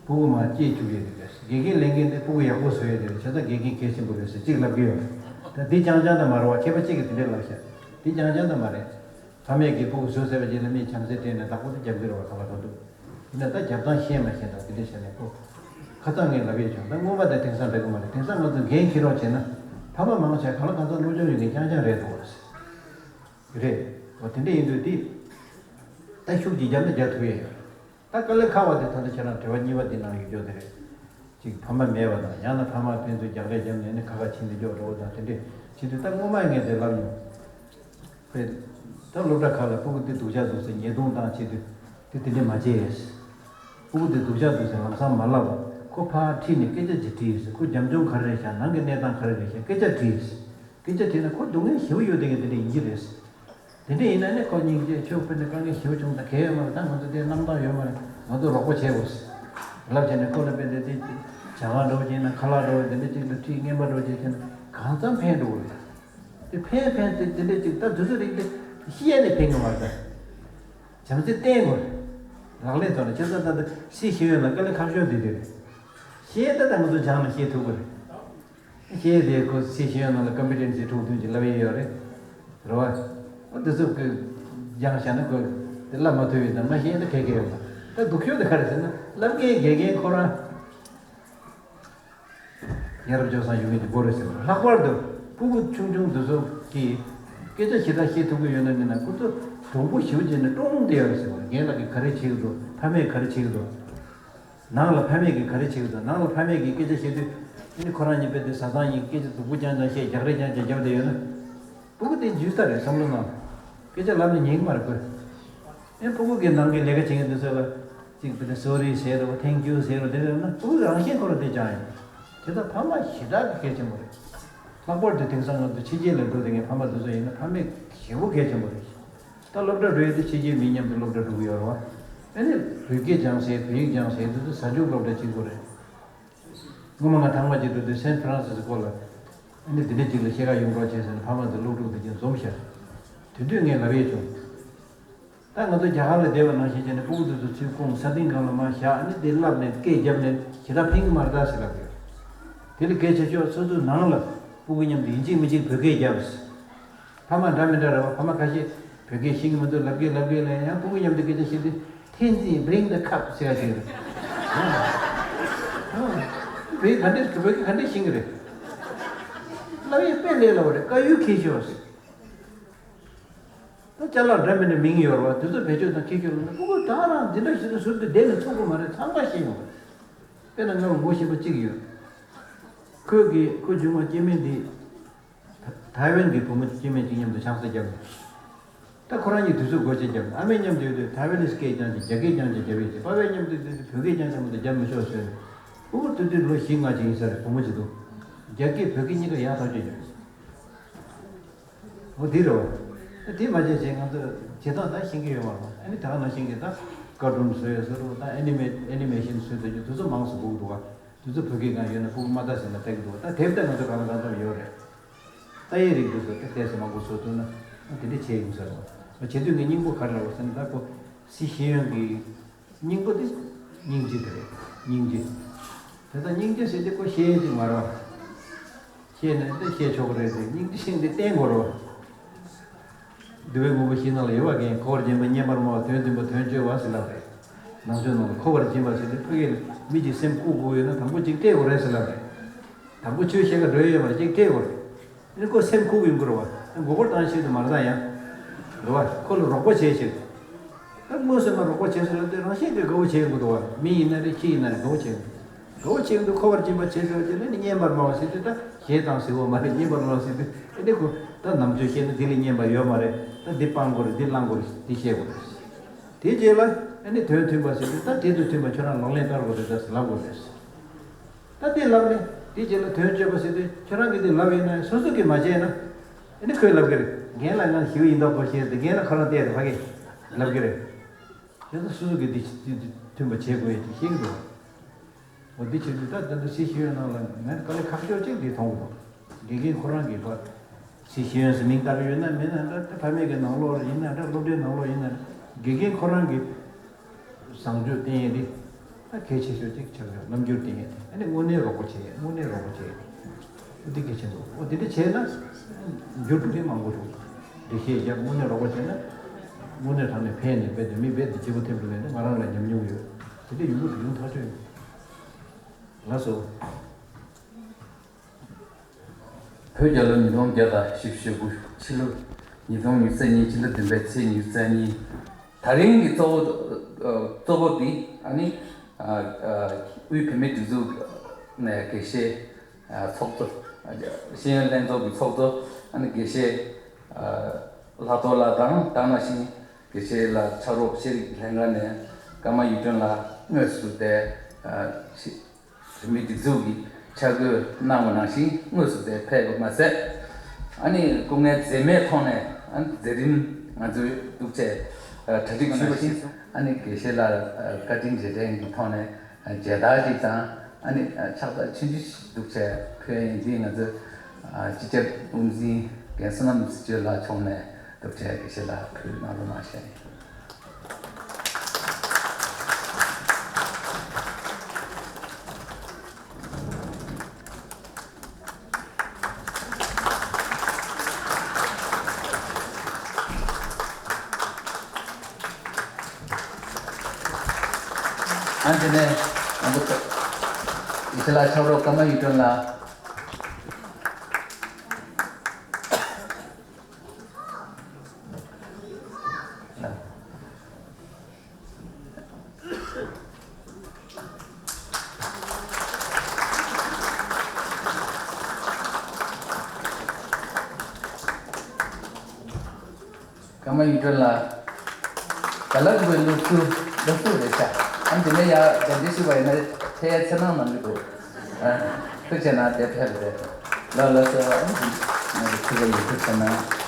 ཕྲུ་གུ་མར་སྐྱེས་བཅུག་ཡས་རེད། དགེ་རྒན་ལས་འགན་དེ་ཕྲུ་གུ་ཡག་པོ་བཟོ་ཡས་རེད། བྱས་ཙང་དགེ་རྒན་གལ་ཆེན་པོ་རེད་ཟེར་གཅིག་ལབ་ཀྱི་ཡོད་རེད། ད་འདི་རྐྱང་རྐྱང་ད་མ་རེད་བ། མཁས་པ་གཅིག་གིས་དེ་འདྲས་ལབ་ཤག་འདི་རྐྱང་རྐྱང་ད་མ་རེད། ཕ་མས་ཀྱིས་ཕྲུ་གུ་བཟོས་ཚར་བའི་རྗེས་ལ་མིས་བྱམས་བརྩེ་སྤྲད་ནས་བདག་པོ་དེ་རྒྱབ་ཀྱི་རེད་བ། ག་ལ་ག་འདུག་ཡིན་ན་ད་རྒྱབ་སྟངས་ཤེས་མ་ཤེས་དང་དེ་འདྲས་བྱས་ནས་ཁོ། ཁ་སང་ངས་ལབ་ཡས་བྱུང་། ད་སྔོན་མ་དང་དེང་སང་འདྲ་གི་མ་རེད། དེང་སང་ང་ཚོ་འགན་འཁྱེར་རོགས་བྱས་ན་ཕ་མ་མང་ཆེ་ག་ལ་གང་འཚམ་སློབ་སྦྱོང་ཡོད་མཁན་རྐྱང་རྐྱང་རེད་འདུག་བ། རེད། འོ་དེ་འདྲ་ཡིན་དུས་དེ། ད་ཤུགས་ཀྱིས་རྒྱབ་ན་རྒྱག་ཐུབ་ཡས་ཡོད། ད་དཀའ་ལས་ཁག་པ་དེ་ད་ལྟ་ཁྱེད་རང་དྲི་བ་གཉིས་པ་དེ་ནང་ཡོད་རྒྱུ་དེ་རེད། གཅིག་ཕ་མ་མེད་པ་དང་། ཡང་ན་ཕ་མ་ཕན་ཚུན་རྒྱག་རེས་བརྒྱབ་ནས་ནི་ཁ་ཁ་ཕྱིན་ཏེ་འཇོག་འགྲོ་བ་དང་དེ་འདྲས་བྱེད་དུས། ད་སྔོན་མ་ངས་དེ་ལབ་མྱོང་། དཔེ། ད་སློབ་གྲྭ་ཁག་ལ་ཕྲུ་གུ་དེ་སྡུག་ཅག་འདུག་ཟེར་ཉེས་རྡུང་བཏང་བྱེད་དུས་དེ་དེ་འདྲས་མ་བྱེད། ཕྲུ་གུ་དེ་སྡུག་ཅག་འདུག་ཟེར་ལམ་སང་མ་ལབ། ཁོ་ཕར་ཁྲིད་ནས་སྐད་ཆ་ཅིག་དྲིས། ཁོ་རྒྱབ་ལྗོངས་ག་རེ་རེད་ཤག་ནང་གི་གནས་སྟངས་ག་རེ་རེད་ཤག་སྐད་ཆ་དྲིས། སྐད་ཆ་དྲིས་ན་ཁོ་སྡུག་བསྔལ་ཞེ་པོ་ཡོད་དེ་ག་དེ་འདྲ་ཡིན་གྱི་རེད། དེ་འདྲ་ཡིན་ན་ནི་ཁོ་སྙིང་རྗེ། ཁྱོད་དཔེར་ན་དཀའ་ངལ་ཞེ་པོ་བྱུང་། ད་གལ་ཡོད་མ་རེད། ད་ང་ཚོ་དེ་རྣམ་དག་ཡོད་མ་རེད། ང་ཚོ་རོགས་པ་བྱེད་དགོས། ལབ་བྱས་ནས་ཁོ་ལ་དཔེར་ན་དེ་ཇ་ཁང་འདྲ་བོ་ཅིག་ཡིན་ན། ཁ་ལག་འདྲ་བོ་དེ་འདྲ་ཅིག་ལ་ཁྲིད། རྔན་པ་འདྲ་བོ་ཅིག་བྱས་ན་གང་འཚམ་ཕན་འགྲོ་གི་རེད། དེ་ཕན་ཕན་དེ་དེ་འདྲ་ཅིག་ད་དུས་ཚོད་རིང་དེ་བཤད་ནས་ཕན་གི་མ་རེད། ད་བྱམས་བརྩེ་བསྟན་དགོས་རེད། ལག་ལེན་ཐོག་ནས། བྱས་ཙང་ད་ལྟ་སྲིད་ཤེས་ཡོན་ལ་དཀའ་ལས་ཁག་ཤོས་དེ་དེ་རེད། ཤེས་ད་ལྟ་ང་ཚོ་སྦྱངས་ནས་ཤེས་ཐུབ་ཀྱི་རེད། ཤེས་དེ་ཁོ་སྲིད་ཤེས་ཡོན་ནང་ལ་ཀམ་པི་ཊེན་སི་དྲུག་བདུན་ཅིག་ལབ་ཡས་ཡོད་རེད། རེད་བ། འོ་དེ་ཚོ་ཁོས་སྦྱངས་བཞག་ན་ཁོ་དེ་བསླབ་མ་ཐུབ་ཡས་དང་མ་ཤེས་ན་ག་གེ་ཡོད་མ་རེད། ད་སྡུག་ཤོས་དེ་ག་རེ་ཟེར་ན་བསླབ་མཁན་དགེ་རྒན་ཁོ་རང་ཡ་རབས་སྤྱོད་བཟང་ཡོང་གི་དེ་གོ་རེད་ཟེར་བ། ལྷག་པར་དུ་ཕྲུ་གུ་ཆུང་ཆུང་དེ་ཚོ་གིས་སྐད་ཆ་ཞེ་དྲག་བཤད་ཐུབ་ཀྱི་ཡོད་ན་མིན་ན་ཁོ་ཚོ་གྲུང་པོ་ཞེ་པོ་བྱས་ནས་ཀྲུང་ཀྲུང་བསྡད་ཡོད་རེད་ཟེར་བ། རྒན་ལགས་ཀྱིས་ག་རེ་བྱེད་ཀྱི་འདུག་ཕ་མས་ག་རེ་བྱེད་ཀྱི་འདུག་ནང་ལ་ཕ་མས་ཀྱིས་ག་རེ་བྱེད་ཀྱི་འདུག་ནང་ལ་ཕ་མས་ཀྱིས་སྐད་ཆ་བཤད་དུས་ཨ་ནི་ཁོ་རང་གཉིས་དཔེ་དེ་བཟའ་ཚང་གཉིས་སྐད་ཆ་སྡུག་པོ་རྐྱང་རྐྱང་བཤད། རྒྱག་རེས་རྐྱང་རྐྱང་བརྒྱབ་བསྡད་ཡོད་ན། ཕྲུ་གུ་དེ་འཇུས་ས་རེད་བསམ་བློ་ནང་། སྐད་ཆ་ལབ་ན་ཉན་གྱི་མ་རེད་ཁོས། ཨེ་ཕྲུ་གུ་གི་ནང་གི་ལས་ཀ་བྱེད་མཁན་དེ་ཚོ་ལ་ཅིག་དཔེ་དེ་སོ་རི་ཟེར་རོ། ཐེང་ཀིའུ་ཟེར་རོ། དེ་རེད་ན་ཕྲུ་གུ་རང་བཞིན་ཁོ་རང་དེ་སྦྱངས་ཡོང་། དེ་ད་ཕ་མ་ཞེ་དྲག་གི་གལ་ཆེན་པོ་རེད། ལྷག་པར་དུ་དེང་སང་ང་ཚོ་ཕྱི་རྒྱལ་ལ་འགྲོ་བསྡད་མཁན་ཕ་མ་དེ་ཚོ་ཡིན་ན་ཕ་མས་ཞེ་པོ་གལ་ཆེན་པོ་རེད། ད་སློབ་གྲྭ་འགྲོ་ཡས་དེ་ཕྱི་རྒྱལ་མི་མཉམ་དུ་སློབ་གྲྭ་འགྲོ་གི་ཡོད་རེད་བ། ཨ་ནི་བོད་སྐད་སྦྱང་ཟེར། བོད་ཡིག་སྦྱང་ཟེར་དེ་ཚོ་གཟའ་མཇུག་སློབ་གྲྭ་གཅིག་པོ་རེད། སྔོན་མ་ང་ཐང་མ་གཅིག་འགྲོ་དུས་སན་ཧྥ་རན་སི་སི་ཀོ་ལ་ཨ་ནི་དེ་འདྲ་གཅིག་ལ་ཤེས་ཀ་ཡོང་རོགས་བྱས་ཟེར་ནས་ཕ་མ་ཚོ་སློབ་ཕྲུག་དེ་གཅིག་འཛོམས་ཤག་དེ་དུས་ངས་ལབ་ཡས་བྱུང་། ད་ང་ཚོ་རྒྱ་གར་ལ་བསྡད་པ་ནང་བཞིན་བྱས་ནས་ཕྲུ་གུ་དེ་ཚོ་ཚུར་བསྐུངས། ས་སྟེང་སྒང་ལ་མར་བཞག་ཨ་ནི་དེ་བསླབས་ནས་སྐད་བརྒྱབ་ནས་ཞེ་དྲག་ཕན་གྱི་མ་རེད་ད་ཟེར་ལབ་ཡོད། དེ་ལས་གལ་ཆེ་ཤོས་སོ་སོའི་ནང་ལ་ཕྲུ་གུ་མཉམ་དུ་ཡིན་གཅིག་མིན་གཅིག་བོད་སྐད་རྒྱབ། ཕ་མ་འདྲ་མི་འདྲ་རེད་བ། ཕ་མ་ཁ་ཤས་བོད་སྐད་ཤེས་ཀྱི་མི་འདུག་ལབ་ཀྱི་ལབ་ཀྱི་ལབ་ཡང་ཕྲུ་གུ་མཉམ་དུ་སྐད་ཆ་བཤད་དུས་Tenzin, bring the cup ཟེར་ཡ་ཞིག་རེད། བོད་ག་འདྲས་བོད་སྐད་ག་འདྲས་ཤེས་ཀྱི་རེད། ལབ་ཡས་དཔེ་ལས་སླ་བོ་རེད། དཀར་ཡོལ་འཁྱེར་ཤོག་ད་ཅ་ལག་འདྲ་མི་འདྲ་མིང་ཡོད་རེད་བ། དེ་ཚོ་བེད་སྤྱོད་དང་འཁྱེར་ཤོག་ལབ་ན་ཕྲུ་གུ་ད་རང་འདི་འདྲ་ཞིག་ཏུ་ཟུར་དུ་བསྡད་ནས་ཚུགས་ཀྱི་མ་རེད། ཚང་མ་ཤེས་ཡོང་། དཔེར་ན་ང་ལ་ངོ་ཤེས་པ་གཅིག་ཡོད། ཁོས་ཀྱི་ཁོ་སྒྱུ་མ་སྐྱེ་དམན་འདི། ཐའེ་ཝན་གྱི་བུ་མོ་སྐྱེ་དམན་གཅིག་མཉམ་དུ་ཆང་ས་བརྒྱབ་ནས། ད་ཁོ་རང་གཉིས་དུས་ཚོད་སྒོ་ཕྱེ་བརྒྱབ་ནས་ཨ་མའི་མཉམ་དུ་ཡོད་དུས་ཐའེ་ཝན་ནི་སྐད་རྐྱང་ཅིག་རྒྱ་སྐད་རྐྱང་ཅིག་རྒྱབ་ཡོད་ཅིག་པ་ཕའི་མཉམ་དུ་ཡོད་དུས་བོད་སྐད་རྐྱང་རྐྱང་མ་གཏོགས་རྒྱབ་མི་ཆོག་ཟེར་ནས། ཨོ་དེ་དུས་ལོ་བཞི་ལྔ་ཅིག་ཡིན་ས་རེད། བུ་མོ་གཅིག་འདུག་རྒྱ་སྐད་བོད་སྐད་གཉིས་ཀ་ཡག་ཐག་ཆོད་ཡོད། ཨོ་དེ་རེད་བ། ད་དེ་མ་བྱས་བྱས་ང་ཚོ་བྱེད་སྟངས་ད་ཤེས་ཀྱི་ཡོད་མ་རེད། ཨ་ནི་ད་ག་ནང་བཞིན་གྱི་ད་ཀར་ཊུན་བཟོ་ཡས་བཟོ་རུ་ད་ཨེ་ནི་མེ་ཨེ་ནི་མེ་ཤན་བཟོས་ད་རྒྱུ་དེ་ཚོ་མང་སུ་དགོས་འདུག་བ། དེ་ཚོ་བོད་སྐད་སྒང་ཡོད་ན་ཕྲུ་གུ་མ་ལྟ་ཟེར་ན་ལྟ་གི་འདུག་ད་དེབ་ད་ང་ཚོ་གང་ལ་གང་འཚམ་ཡོད་རེད། ལྟ་ཡས་རིགས་འདུག་ཟེར་ཏེ་ལྟས་ཟེར་མང་པོ་བཟོ་ཐུབ་ན་དེ་འདྲ་བྱས་ཡིན་ཟེར་བ། བྱེད་དུས་ངས་སྙིང་པོ་ག་རེ་ལབ་ཟེར་ན། ད་ཁོ་སི་ཤེས་ཡོན་གྱི་སྙིང་པོ་དེ་སྙིང་རྗེ་དེ་རེད། སྙིང་རྗེ། དེ་ལྟར་སྙིང་རྗེ་ཟེར་དེ་ཁོ་ཤེས་ཡོན་ཅིག་མ་རེད་བ། ཤེས་ནས་འདི་ཤེས་ཆོག་གི་རེད་ཟེར། སྙིང་རྗེ་ཤེས་འདི་བསྟེན་དགོས་རེད་བ། འདུལ་བའི་དངོས་པོ་བཞིའི་ནང་ལ་ཡོད་པ་གན། འཁོར་བར་འབྱིན་པ་སྙན་པར་སྨྲ་བ། དོན་མཐུན་པ་དོན་སྤྱོད་པ་ཟེར་ལབ་རེད། ནང་ཆོས་ནང་ལ་འཁོར་བར་འབྱིན་པ་ཟེར་དུས་ཕ་གིར་མི་གཅིག་སེམས་བཀུག་དགོས་ཡོད་ན་དང་པོ་གཅིག་བསྟེན་དགོས་རེད་ཟེར་ལབ་རེད། དང་པོ་ཆོས་བཤད་ག་འགྲོ་ཡས་ཡོད་མ་རེད། གཅིག་བསྟེན་དགོས་རེད། ཨ་ནི་ཁོ་སེམས་ཁུག་གི་ཡོང་གི་རེད་བ། མགོ་སྐོར་བཏང་ཤེས་དུ་མ་རེད་ད་ཡང་། རེད་བ། ཁོ་ལ་རོགས་པ་བྱེད་ཤེས། ད་དངོས་སུ་མ་རོགས་པ་བྱེད་ཟེར་ལབ་དུས་རང་བཞིན་གྱིས་དགའ་བོ་བྱེད་ཀྱི་འདུག་བ། མི་ཡིན་ན་རེད། ཁྱི་ཡིན་ན་རེད། དགའ་བོ་བྱེད་ཀྱི་འདུག་དགའ་བོ་བྱེད་ཀྱི་འདུག་འཁོར་བར་འབྱིན་པ་བྱེད་ཟེར་བ་དེ་ནི་སྙན་པར་སྨྲ་བ་ཟེར་དུས་ད་གཞས་བཏང་ཟེར་བ་མ་རེད། སྙན་པར་སྨྲ་བ་ཟེར་དུས་ཨ་ནི་ཁོ་ད་ནམ་རྒྱུན་བཤད་ན་འདི་ལས་སྙན་པ་ཡོད་མ་རེད། ད་འདི་སྤང་དགོས་རེད། འདི་བླང་དགོས་རེད། འདི་བཤད་དགོས་རེད། དེའི་རྗེས་ལ་ཨ་ནི་དོན་མཐུན་པ་ཟེར་དུས་ད་དེ་དང་མཐུན་པ་ཁྱོད་རང་ལག་ལེན་བསྟར་དགོས་རེད་ད་ཟེར་ལབ་དགོས་རེད། ད་དེ་ལབ་ནས་དེ་རྗེས་ལ་དོན་སྤྱོད་པ་ཟེར་དུས་ཁྱོད་རང་གིས་དེ་ལབ་ཡིན་ན་སོ་སོ་གིས་མ་བྱས་ན། ཨ་ནི་ཁོས་ལབ་གི་རེད། རྒན་ལགས་ང་ཞེ་པོ་ཡིན་མདོག་ཁ་པོ་བྱས་ཏེ་རྒན་ལགས་ཁོ་རང་བལྟས་ཏེ་ཕ་གིར་ལབ་གི་རེད། དེ་ཚོ་སོ་སོ་གིས་དེ་དེ་དེ་མཐུན་པ་བྱེད་དགོས་ཡ་དེ་ཤེས་ཀྱི་འདུག་འོ་དེ་བྱེད་དུས་ད་ད་ལྟ་སི་ཤེས་ཡོན་ནང་ལ་ངས་དཀའ་ལས་ཁག་ཤོས་གཅིག་དེ་མཐོང་གི་འདུག་དགེ་རྒན་ཁོ་རང་གིས་ཕར་སི་ཤེས་ཡོན་ཟེར་མིང་བཏགས་ཀྱི་ཡོད་ན་མིན་ན་འདྲ། ད་ཕ་མེས་ཀྱི་ནང་ལོགས་ཡིན་ན་འདྲ། སློབ་གྲྭའི་ནང་ལོགས་ཡིན་ན་འདྲ། དགེ་རྒན་ཁོ་རང་གིས་བཟང་སྤྱོད་བསྟན་ཡས་དེ་ད་གལ་ཆེ་ཤོས་གཅིག་ཆགས་ཡོད། རྣམ་འགྱུར་བསྟན་ཡས་དེ། ཨ་ནི་དངོས་གནས་རོགས་པ་བྱེད་ཡས། དངོས་གནས་རོགས་པ་བྱེད་ཡས་དེ་འདི་གལ་ཆེན་པོ། འོ་དེ་འདྲ་བྱས་ན་འགྱུར་འགྲོ་མཁན་མང་པོ་འདུག་འགྲེལ་བཤད་རྒྱབ། དངོས་གནས་རོགས་པ་བྱས་ན་དངོས་གནས་དྲང་གནས་ཕན་ནས་རྦད་དེ་མི་རྦད་དེ་སྐྱིད་པོ་ཐེབས་འགྲོ་མཁན་དེ་ང་རང་ལ་ཉམས་མྱོང་ཡོད། དེ་འདྲ་ཡོང་གི་འདུག་ཡོང་ཐག་ཆོད་ཡོད། ལགས་སོ། བོད་རྒྱལ་ལོ་ཉིས་སྟོང་བརྒྱ་དང་བཞི་བཅུ་ཞེ་དགུ། ཕྱི་ལོ་ཉིས་སྟོང་ཉི་ཤུ་རྩ་གཉིས། ཕྱི་ཟླ་བདུན་པའི་ཚེས་ཉི་ཤུ་རྩ་གཉིས། ད་རིང་གི་གཙོ་བོ་གཙོ་བོ་འདི་ཨ་ནི་དབུས་བོད་མིའི་སྒྲིག་འཛུགས་ནས་དགེ་བཤེས་ཚོགས་གཙོ། ཤེས་ཡོན་ལྷན་ཚོགས་ཀྱི་ཚོགས་གཙོ་ཨ་ནི་དགེ་བཤེས་ལྷག་རྡོར་ལགས་དང་། དེ་ནང་བཞིན་དགེ་བཤེས་ལགས་ཕྱག་རོགས་ཤེས་རིག་ལྷན་ཁང་ནས་ཀརྨ་གཡུ་སྒྲོན་ལགས་དངོས་སུ་དེ་བོད་མིའི་སྒྲིག་འཛུགས་ཀྱི་ཕྱག་བསྐོས་གནང་བ་ནང་བཞིན་དངོས་སུ་དེ་ཕེབས་པ་མ་ཟད། ཨ་ནི་སྐུ་ངལ་འཛེམས་མེད་ཐོག་ནས་ཨ་ནི་མཛད་རིམ་ང་ཚོས་འདུག་བྱས་གྲ་སྒྲིག་ཞུས་པ་ནང་བཞིན། ཨ་ནི་དགེ་བཤེས་ལགས་བཀའ་དྲིན་རྗེས་དྲན་གྱི་ཐོག་ནས་མཇལ་དར་ཅིག་དང་། ཨ་ནི་ཕྱག་རྟགས་ཆུང་ཆུང་ཞིག་འདུག་བྱས་ཕུལ་ཡ་ཡིན། འདི་ང་ཚོས་སྤྱི་ཁྱབ་དབུ་འཛིན་རྒན་བསོད་ནམས་ཚེ་མཆོག་ལགས་མཆོག་ནས་འདུག་བྱས་དགེ་བཤེས་ལགས་ཕུལ་གནང་རོགས་གནང་ཞུ་ཡ་ཡིན། ཨ་ནི་དེ་ནས་ང་ཚོ་དགེ་བཤེས་ལགས་ཕྱག་རོགས་ཀརྨ་གཡུ་སྒྲོན་ལགས། ཀརྨ་གཡུ་སྒྲོན་ལགས། ད་ལག་པའི་ལུགས་སྲོལ་ལུགས་སྲོལ་རེད་ཤག་ཨ་ནི་དེ་ནས་ཡར་གདན་འདྲེན་ཞུས་པ་ཡིན་ན་ཕེབས་ཡ་འཚེར་སྣང་མ་འདུག་ཨ། ཐུགས་རྗེ་གནང་། དེ་ཕེབས་པ་རེད། ལགས་ལགས་སོ། ཨ་ནི་ང་ཚོ་ཐུགས་རྗེ་ཡིན། ཐུགས་རྗེ་གནང་།